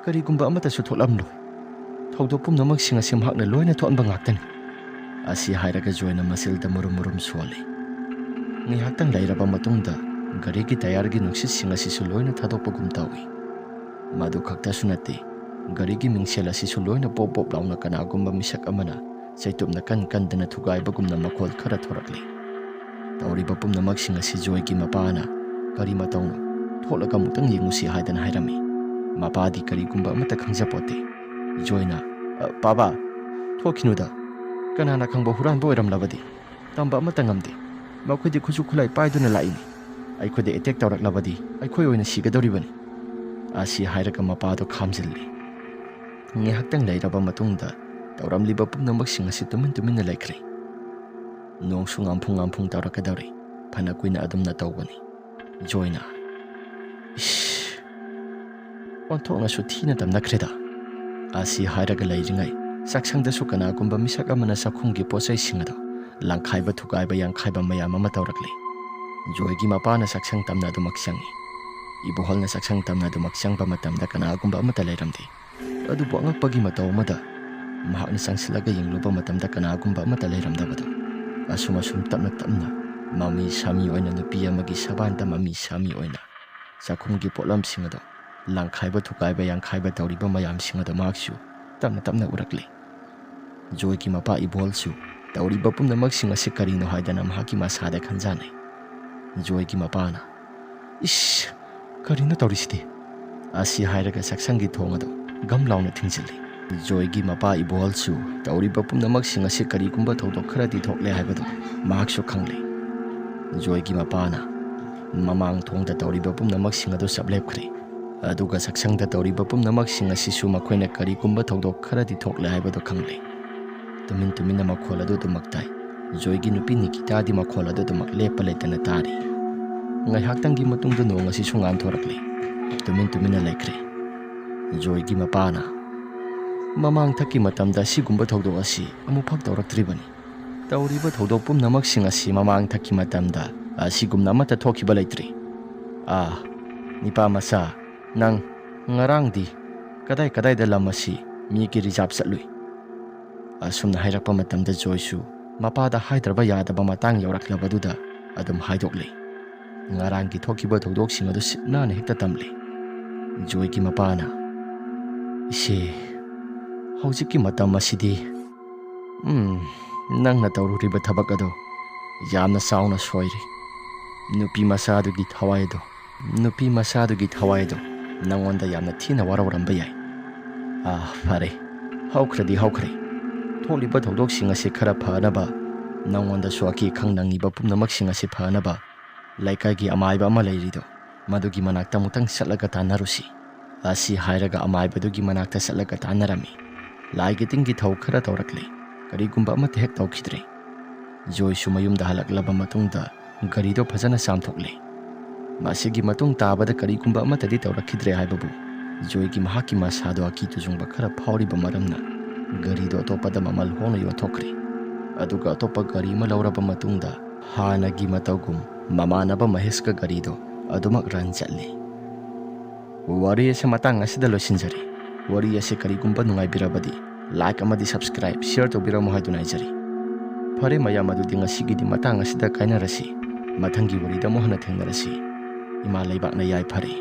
ꯀꯔꯤꯒꯨꯝꯕ ꯑꯃꯠꯇꯁꯨ ꯊꯣꯛꯂꯝꯂꯣꯏ꯫ ꯊꯧꯗꯣꯛ ꯄꯨꯝꯅꯃꯛꯁꯤꯡ ꯑꯁꯤ ꯃꯍꯥꯛꯅ ꯂꯣꯏꯅ ꯊꯣꯛꯍꯟꯕ ꯉꯥꯛꯇꯅꯤ"꯫ ꯑꯁꯤ ꯍꯥꯏꯔꯒ ꯖꯣꯏꯅ ꯃꯆꯤꯜꯗ ꯃꯨꯔꯨꯝ ꯃꯨꯔꯨꯝ ꯁꯣꯜꯂꯤ꯫ ꯉꯥꯏꯍꯥꯛꯇꯪ ꯂꯩꯔꯕ ꯃꯇꯨꯡꯗ ꯒꯥꯔꯤꯒꯤ tyreꯒꯤ ꯅꯨꯡꯁꯤꯠꯁꯤꯡ ꯑꯁꯤꯁꯨ ꯂꯣꯏꯅ ꯊꯥꯗꯣꯛꯄꯒꯨꯝ ꯇꯧꯏ꯫ ꯃꯗꯨ ꯈꯛꯇꯁꯨ ꯅꯠꯇꯦ, ꯒꯥꯔꯤꯒꯤ ꯃꯤꯡꯁꯦꯜ ꯑꯁꯤꯁꯨ ꯂꯣꯏꯅ ꯄꯣꯞ ꯄꯣꯞ ꯂꯥꯎꯅ ꯀꯅꯥꯒꯨꯝꯕ ꯃꯤꯁꯛ ꯑꯃꯅ ꯆꯩꯇꯨꯞꯅ ꯀꯟ ꯀꯟꯗꯅ ꯊꯨꯒꯥꯏꯕꯒꯨꯝꯅ ꯃꯈꯣꯜ ꯈꯔ ꯊꯣꯔꯛꯂꯤ꯫ ꯇꯧꯔꯤꯕ ꯄꯨꯝꯅꯃꯛꯁꯤꯡ ꯑꯁꯤ ꯖꯣꯏꯒꯤ ꯃꯄꯥꯅ "ꯀꯔꯤ ꯃꯇꯧꯅꯣ? ꯊꯣꯛꯂꯒ ꯑꯃꯨꯛꯇꯪ ꯌꯦꯡꯉꯨꯁꯤ" ꯍꯥꯏꯗꯅ ꯍꯥꯏꯔꯝꯃꯤ꯫ ꯃꯄꯥꯗꯤ ꯀꯔꯤꯒꯨꯝꯕ ꯑꯃꯠꯇ ꯈꯪꯖꯄꯣꯠꯇꯦ꯫ ꯖꯣꯏꯅ, "ꯑ, ꯄꯥꯕꯥ, ꯊꯣꯛꯈꯤꯅꯨꯗ꯫ ꯀꯅꯥꯅ ꯈꯪꯕ ꯍꯨꯔꯥꯟꯕ ꯑꯣꯏꯔꯝꯂꯕꯗꯤ? ꯇꯝꯕ ꯑꯃꯠꯇ ꯉꯝꯗꯦ꯫ ꯃꯈꯣꯏꯗꯤ ꯈꯨꯠꯁꯨ ꯈꯨꯠꯂꯥꯏ ꯄꯥꯏꯗꯨꯅ ꯂꯥꯛꯏꯅꯤ꯫ ꯑꯩꯈꯣꯏꯗ attack ꯇꯧꯔꯛꯂꯕꯗꯤ ꯑꯩꯈꯣꯏ ꯑꯣꯏꯅ ꯁꯤꯒꯗꯧꯔꯤꯕꯅꯤ"꯫ ꯑꯁꯤ ꯍꯥꯏꯔꯒ ꯃꯄꯥꯗꯨ ꯈꯥꯝꯖꯤꯜꯂꯤ꯫ ꯉꯥꯏꯍꯥꯛꯇꯪ ꯂꯩꯔꯕ ꯃꯇꯨꯡꯗ ꯇꯧꯔꯝꯂꯤꯕ ꯄꯨꯝꯅꯃꯛꯁꯤꯡ ꯑꯁꯤ ꯇꯨꯃꯤꯟ ꯇꯨꯃꯤꯟꯅ ꯂꯩꯈ꯭ꯔꯦ꯫ ꯅꯣꯡꯁꯨ ꯉꯥꯝꯐꯨꯡ ꯉꯥꯝꯐꯨꯡ ꯇꯧꯔꯛꯀꯗꯧꯔꯦ꯫ ꯐꯅ ꯀꯨꯏꯅ ꯑꯗꯨꯝꯅ ꯇꯧꯕꯅꯤ꯫ ꯖꯣꯏꯅ, "ꯏꯁ, ꯑꯣꯟꯊꯣꯛꯅꯁꯨ ꯊꯤꯅ ꯇꯝꯅꯈ꯭ꯔꯦꯗ"꯫ ꯑꯁꯤ ꯍꯥꯏꯔꯒ ꯂꯩꯔꯤꯉꯩ ꯆꯥꯛꯁꯪꯗꯁꯨ ꯀꯅꯥꯒꯨꯝꯕ ꯃꯤꯁꯛ ꯑꯃꯅ ꯆꯥꯛꯈꯨꯝꯒꯤ ꯄꯣꯠ ꯆꯩꯁꯤꯡ ꯑꯗꯨ ꯂꯪꯈꯥꯏꯕ ꯊꯨꯒꯥꯏꯕ ꯌꯥꯡꯈꯥꯏꯕ ꯃꯌꯥꯝ ꯑꯃ ꯇꯧꯔꯛꯂꯤ꯫ ꯖꯣꯏꯒꯤ ꯃꯄꯥꯅ ꯆꯥꯛꯁꯪ ꯇꯝꯅ ꯑꯗꯨꯃꯛ ꯆꯪꯏ꯫ ꯏꯕꯣꯍꯜꯅ ꯆꯥꯛꯁꯪ ꯇꯝꯅ ꯑꯗꯨꯃꯛ ꯆꯪꯕ ꯃꯇꯝꯗ ꯀꯅꯥꯒꯨꯝꯕ ꯑꯃꯠꯇ ꯂꯩꯔꯝꯗꯦ꯫ ꯑꯗꯨꯕꯨ ꯑꯉꯛꯄꯒꯤ ꯃꯇꯧ ꯑꯃꯗ ꯃꯍꯥꯛꯅ ꯆꯪꯁꯤꯜꯂꯒ ꯌꯦꯡꯂꯨꯕ ꯃꯇꯝꯗ ꯀꯅꯥꯒꯨꯝꯕ ꯑꯃꯠꯇ ꯂꯩꯔꯝꯗꯕꯗꯨ꯫ ꯑꯁꯨꯝ ꯑꯁꯨꯝ ꯇꯞꯅ ꯇꯞꯅ ꯃꯃꯤ ꯁꯥꯃꯤ ꯑꯣꯏꯅ ꯅꯨꯄꯤ ꯑꯃꯒꯤ ꯁꯕꯥꯟꯗ ꯃꯃꯤ ꯁꯥꯃꯤ ꯑꯣꯏꯅ ꯆꯥꯛꯈꯨꯝꯒꯤ ꯄꯣꯠꯂꯝꯁꯤꯡ ꯑꯗꯨ ꯂꯪꯈꯥꯏꯕ ꯊꯨꯒꯥꯏꯕ ꯌꯥꯡꯈꯥꯏꯕ ꯇꯧꯔꯤꯕ ꯃꯌꯥꯝꯁꯤꯡ ꯑꯗꯨ ꯃꯍꯥꯛꯁꯨ ꯇꯞꯅ ꯇꯞꯅ ꯎꯔꯛꯂꯤ꯫ ꯖꯣꯏꯒꯤ ꯃꯄꯥ ꯏꯕꯣꯜꯁꯨ ꯇꯧꯔꯤꯕ ꯄꯨꯝꯅꯃꯛꯁꯤꯡ ꯑꯁꯤ ꯀꯔꯤꯅꯣ ꯍꯥꯏꯗꯅ ꯃꯍꯥꯛꯀꯤ ꯃꯁꯥꯗ ꯈꯟꯖꯥꯟꯅꯩ꯫ ꯖꯣꯏꯒꯤ ꯃꯄꯥꯅ, "ꯏꯁ, ꯀꯔꯤꯅꯣ ꯇꯧꯔꯤꯁꯤꯗꯤ?" ꯑꯁꯤ ꯍꯥꯏꯔꯒ ꯆꯥꯛꯁꯪꯒꯤ ꯊꯣꯡ ꯑꯗꯨ ꯒꯝ ꯂꯥꯎꯅ ꯊꯤꯡꯖꯤꯜꯂꯤ꯫ ꯖꯣꯏꯒꯤ ꯃꯄꯥ ꯏꯕꯣꯜꯁꯨ ꯇꯧꯔꯤꯕ ꯄꯨꯝꯅꯃꯛꯁꯤꯡ ꯑꯁꯤ ꯀꯔꯤꯒꯨꯝꯕ ꯊꯧꯗꯣꯛ ꯈꯔꯗꯤ ꯊꯣꯛꯂꯦ ꯍꯥꯏꯕꯗꯨ ꯃꯍꯥꯛꯁꯨ ꯈꯪꯂꯦ꯫ ꯖꯣꯏꯒꯤ ꯃꯄꯥꯅ ꯃꯃꯥꯡ ꯊꯣꯡꯗ ꯇꯧꯔꯤꯕ ꯄꯨꯝꯅꯃꯛꯁꯤꯡ ꯑꯗꯨ ꯆꯞ ꯂꯦꯞꯈ꯭ꯔꯦ꯫ ꯑꯗꯨꯒ ꯆꯥꯛꯁꯪꯗ ꯇꯧꯔꯤꯕ ꯄꯨꯝꯅꯃꯛꯁꯤꯡ ꯑꯁꯤꯁꯨ ꯃꯈꯣꯏꯅ ꯀꯔꯤꯒꯨꯝꯕ ꯊꯧꯗꯣꯛ ꯈꯔꯗꯤ ꯊꯣꯛꯂꯦ ꯍꯥꯏꯕꯗꯨ ꯈꯪꯂꯦ꯫ ꯇꯨꯃꯤꯟ ꯇꯨꯃꯤꯟꯅ ꯃꯈꯣꯜ ꯑꯗꯨ ꯑꯗꯨꯃꯛ ꯇꯥꯏ꯫ ꯖꯣꯏꯒꯤ ꯅꯨꯄꯤ ꯅꯤꯀꯤꯇꯥꯗꯤ ꯃꯈꯣꯜ ꯑꯗꯨ ꯑꯗꯨꯃꯛ ꯂꯦꯞꯄ ꯂꯩꯇꯅ ꯇꯥꯔꯤ꯫ ꯉꯥꯏꯍꯥꯛꯇꯪꯒꯤ ꯃꯇꯨꯡꯗ ꯅꯣꯡ ꯑꯁꯤꯁꯨ ꯉꯥꯟꯊꯣꯔꯛꯂꯦ꯫ ꯇꯨꯃꯤꯟ ꯇꯨꯃꯤꯟꯅ ꯂꯩꯈ꯭ꯔꯦ꯫ ꯖꯣꯏꯒꯤ ꯃꯄꯥꯅ, "ꯃꯃꯥꯡꯊꯛꯀꯤ ꯃꯇꯝꯗ ꯑꯁꯤꯒꯨꯝꯕ ꯊꯧꯗꯣꯛ ꯑꯁꯤ ꯑꯃꯨꯛꯐꯥꯎ ꯇꯧꯔꯛꯇ꯭ꯔꯤꯕꯅꯤ꯫ ꯇꯧꯔꯤꯕ ꯊꯧꯗꯣꯛ ꯄꯨꯝꯅꯃꯛꯁꯤꯡ ꯑꯁꯤ ꯃꯃꯥꯡꯊꯛꯀꯤ ꯃꯇꯝꯗ ꯑꯁꯤꯒꯨꯝꯅ ꯑꯃꯠꯇ ꯊꯣꯛꯈꯤꯕ ꯂꯩꯇ꯭ꯔꯤ꯫ ꯑꯥ, ꯅꯤꯄꯥ ꯃꯆꯥ, ꯅꯪ ꯉꯔꯥꯡꯗꯤ ꯀꯗꯥꯏ ꯀꯗꯥꯏꯗ ꯂꯝ ꯑꯁꯤ ꯃꯤꯒꯤ ꯔꯤꯖꯥꯕ ꯆꯠꯂꯨꯏ?" ꯑꯁꯨꯝꯅ ꯍꯥꯏꯔꯛꯄ ꯃꯇꯝꯗ ꯖꯣꯏꯁꯨ ꯃꯄꯥꯗ ꯍꯥꯏꯗ꯭ꯔꯕ ꯌꯥꯗꯕ ꯃꯇꯥꯡ ꯌꯧꯔꯛꯂꯕꯗꯨꯗ ꯑꯗꯨꯝ ꯍꯥꯏꯗꯣꯛꯂꯦ꯫ ꯉꯔꯥꯡꯒꯤ ꯊꯣꯛꯈꯤꯕ ꯊꯧꯗꯣꯛꯁꯤꯡ ꯑꯗꯨ ꯁꯤꯠꯅꯥꯅ ꯍꯦꯛꯇ ꯇꯝꯂꯦ꯫ ꯖꯣꯏꯒꯤ ꯃꯄꯥꯅ, "ꯏꯆꯦ, ꯍꯧꯖꯤꯛꯀꯤ ꯃꯇꯝ ꯑꯁꯤꯗꯤ, ꯎꯝ, ꯅꯪꯅ ꯇꯧꯔꯨꯔꯤꯕ ꯊꯕꯛ ꯑꯗꯨ ꯌꯥꯝꯅ ꯆꯥꯎꯅ ꯁꯣꯏꯔꯦ꯫ ꯅꯨꯄꯤ ꯃꯆꯥꯗꯨꯒꯤ ꯊꯋꯥꯏ ꯑꯗꯨ, ꯅꯨꯄꯤ ꯃꯆꯥꯗꯨꯒꯤ ꯊꯋꯥꯏ ꯑꯗꯨ ꯅꯪꯉꯣꯟꯗ ꯌꯥꯝꯅ ꯊꯤꯅ ꯋꯥꯔꯧꯔꯝꯕ ꯌꯥꯏ꯫ ꯑꯥ, ꯐꯔꯦ, ꯍꯧꯈ꯭ꯔꯗꯤ ꯍꯧꯈ꯭ꯔꯦ꯫ ꯊꯣꯛꯂꯤꯕ ꯊꯧꯗꯣꯛꯁꯤꯡ ꯑꯁꯤ ꯈꯔ ꯐꯅꯕ, ꯅꯪꯉꯣꯟꯗꯁꯨ ꯑꯀꯤ ꯑꯈꯪ ꯅꯪꯉꯤꯕ ꯄꯨꯝꯅꯃꯛꯁꯤꯡ ꯑꯁꯤ ꯐꯅꯕ, ꯂꯩꯀꯥꯏꯒꯤ ꯑꯃꯥꯏꯕ ꯑꯃ ꯂꯩꯔꯤꯗꯣ, ꯃꯗꯨꯒꯤ ꯃꯅꯥꯛꯇ ꯑꯃꯨꯛꯇꯪ ꯆꯠꯂꯒ ꯇꯥꯟꯅꯔꯨꯁꯤ꯫" ꯑꯁꯤ ꯍꯥꯏꯔꯒ ꯑꯃꯥꯏꯕꯗꯨꯒꯤ ꯃꯅꯥꯛꯇ ꯆꯠꯂꯒ ꯇꯥꯟꯅꯔꯝꯃꯤ꯫ ꯂꯥꯏꯒꯤ ꯇꯤꯟꯒꯤ ꯊꯧ ꯈꯔ ꯇꯧꯔꯛꯂꯦ꯫ ꯀꯔꯤꯒꯨꯝꯕ ꯑꯃꯠꯇ ꯍꯦꯛ ꯇꯧꯈꯤꯗ꯭ꯔꯦ꯫ ꯖꯣꯏꯁꯨ ꯃꯌꯨꯝꯗ ꯍꯜꯂꯛꯂꯕ ꯃꯇꯨꯡꯗ ꯒꯥꯔꯤꯗꯣ ꯐꯖꯅ ꯆꯥꯝꯊꯣꯛꯂꯦ꯫ ꯃꯁꯤꯒꯤ ꯃꯇꯨꯡ ꯇꯥꯕꯗ ꯀꯔꯤꯒꯨꯝꯕ ꯑꯃꯠꯇꯗꯤ ꯇꯧꯔꯛꯈꯤꯗ꯭ꯔꯦ ꯍꯥꯏꯕꯕꯨ ꯖꯣꯏꯒꯤ ꯃꯍꯥꯛꯀꯤ ꯃꯁꯥꯗꯣ ꯑꯀꯤ ꯇꯨꯖꯨꯡꯕ ꯈꯔ ꯐꯥꯎꯔꯤꯕ ꯃꯔꯝꯅ ꯒꯥꯔꯤꯗꯣ ꯑꯇꯣꯞꯄꯗ ꯃꯃꯜ ꯍꯣꯡꯅ ꯌꯣꯟꯊꯣꯛꯈ꯭ꯔꯦ꯫ ꯑꯗꯨꯒ ꯑꯇꯣꯞꯄ ꯒꯥꯔꯤ ꯑꯃ ꯂꯧꯔꯕ ꯃꯇꯨꯡꯗ ꯍꯥꯟꯅꯒꯤ ꯃꯇꯧꯒꯨꯝ ꯃꯃꯥꯟꯅꯕ ꯃꯍꯦꯁꯀ ꯒꯥꯔꯤꯗꯣ ꯑꯗꯨꯃꯛ ꯔꯟ ꯆꯠꯂꯤ꯫ ꯋꯥꯔꯤ ꯑꯁꯤ ꯃꯇꯥꯡ ꯑꯁꯤꯗ ꯂꯣꯏꯁꯤꯟꯖꯔꯦ꯫ ꯋꯥꯔꯤ ꯑꯁꯤ ꯀꯔꯤꯒꯨꯝꯕ ꯅꯨꯡꯉꯥꯏꯕꯤꯔꯕꯗꯤ like ꯑꯃꯗꯤ subscribe, share ꯇꯧꯕꯤꯔꯝꯃꯨ ꯍꯥꯏꯗꯨꯅ ꯍꯥꯏꯖꯔꯤ꯫ ꯐꯔꯦ ꯃꯌꯥꯝ, ꯑꯗꯨꯗꯤ ꯉꯁꯤꯒꯤꯗꯤ ꯃꯇꯥꯡ ꯑꯁꯤꯗ ꯀꯥꯏꯅꯔꯁꯤ꯫ ꯃꯊꯪꯒꯤ ꯋꯥꯔꯤꯗ ꯑꯃꯨꯛ ꯍꯟꯅ ꯊꯦꯡꯅꯔꯁꯤ꯫ ꯏꯃꯥ ꯂꯩꯕꯥꯛꯅ ꯌꯥꯏꯐꯔꯦ꯫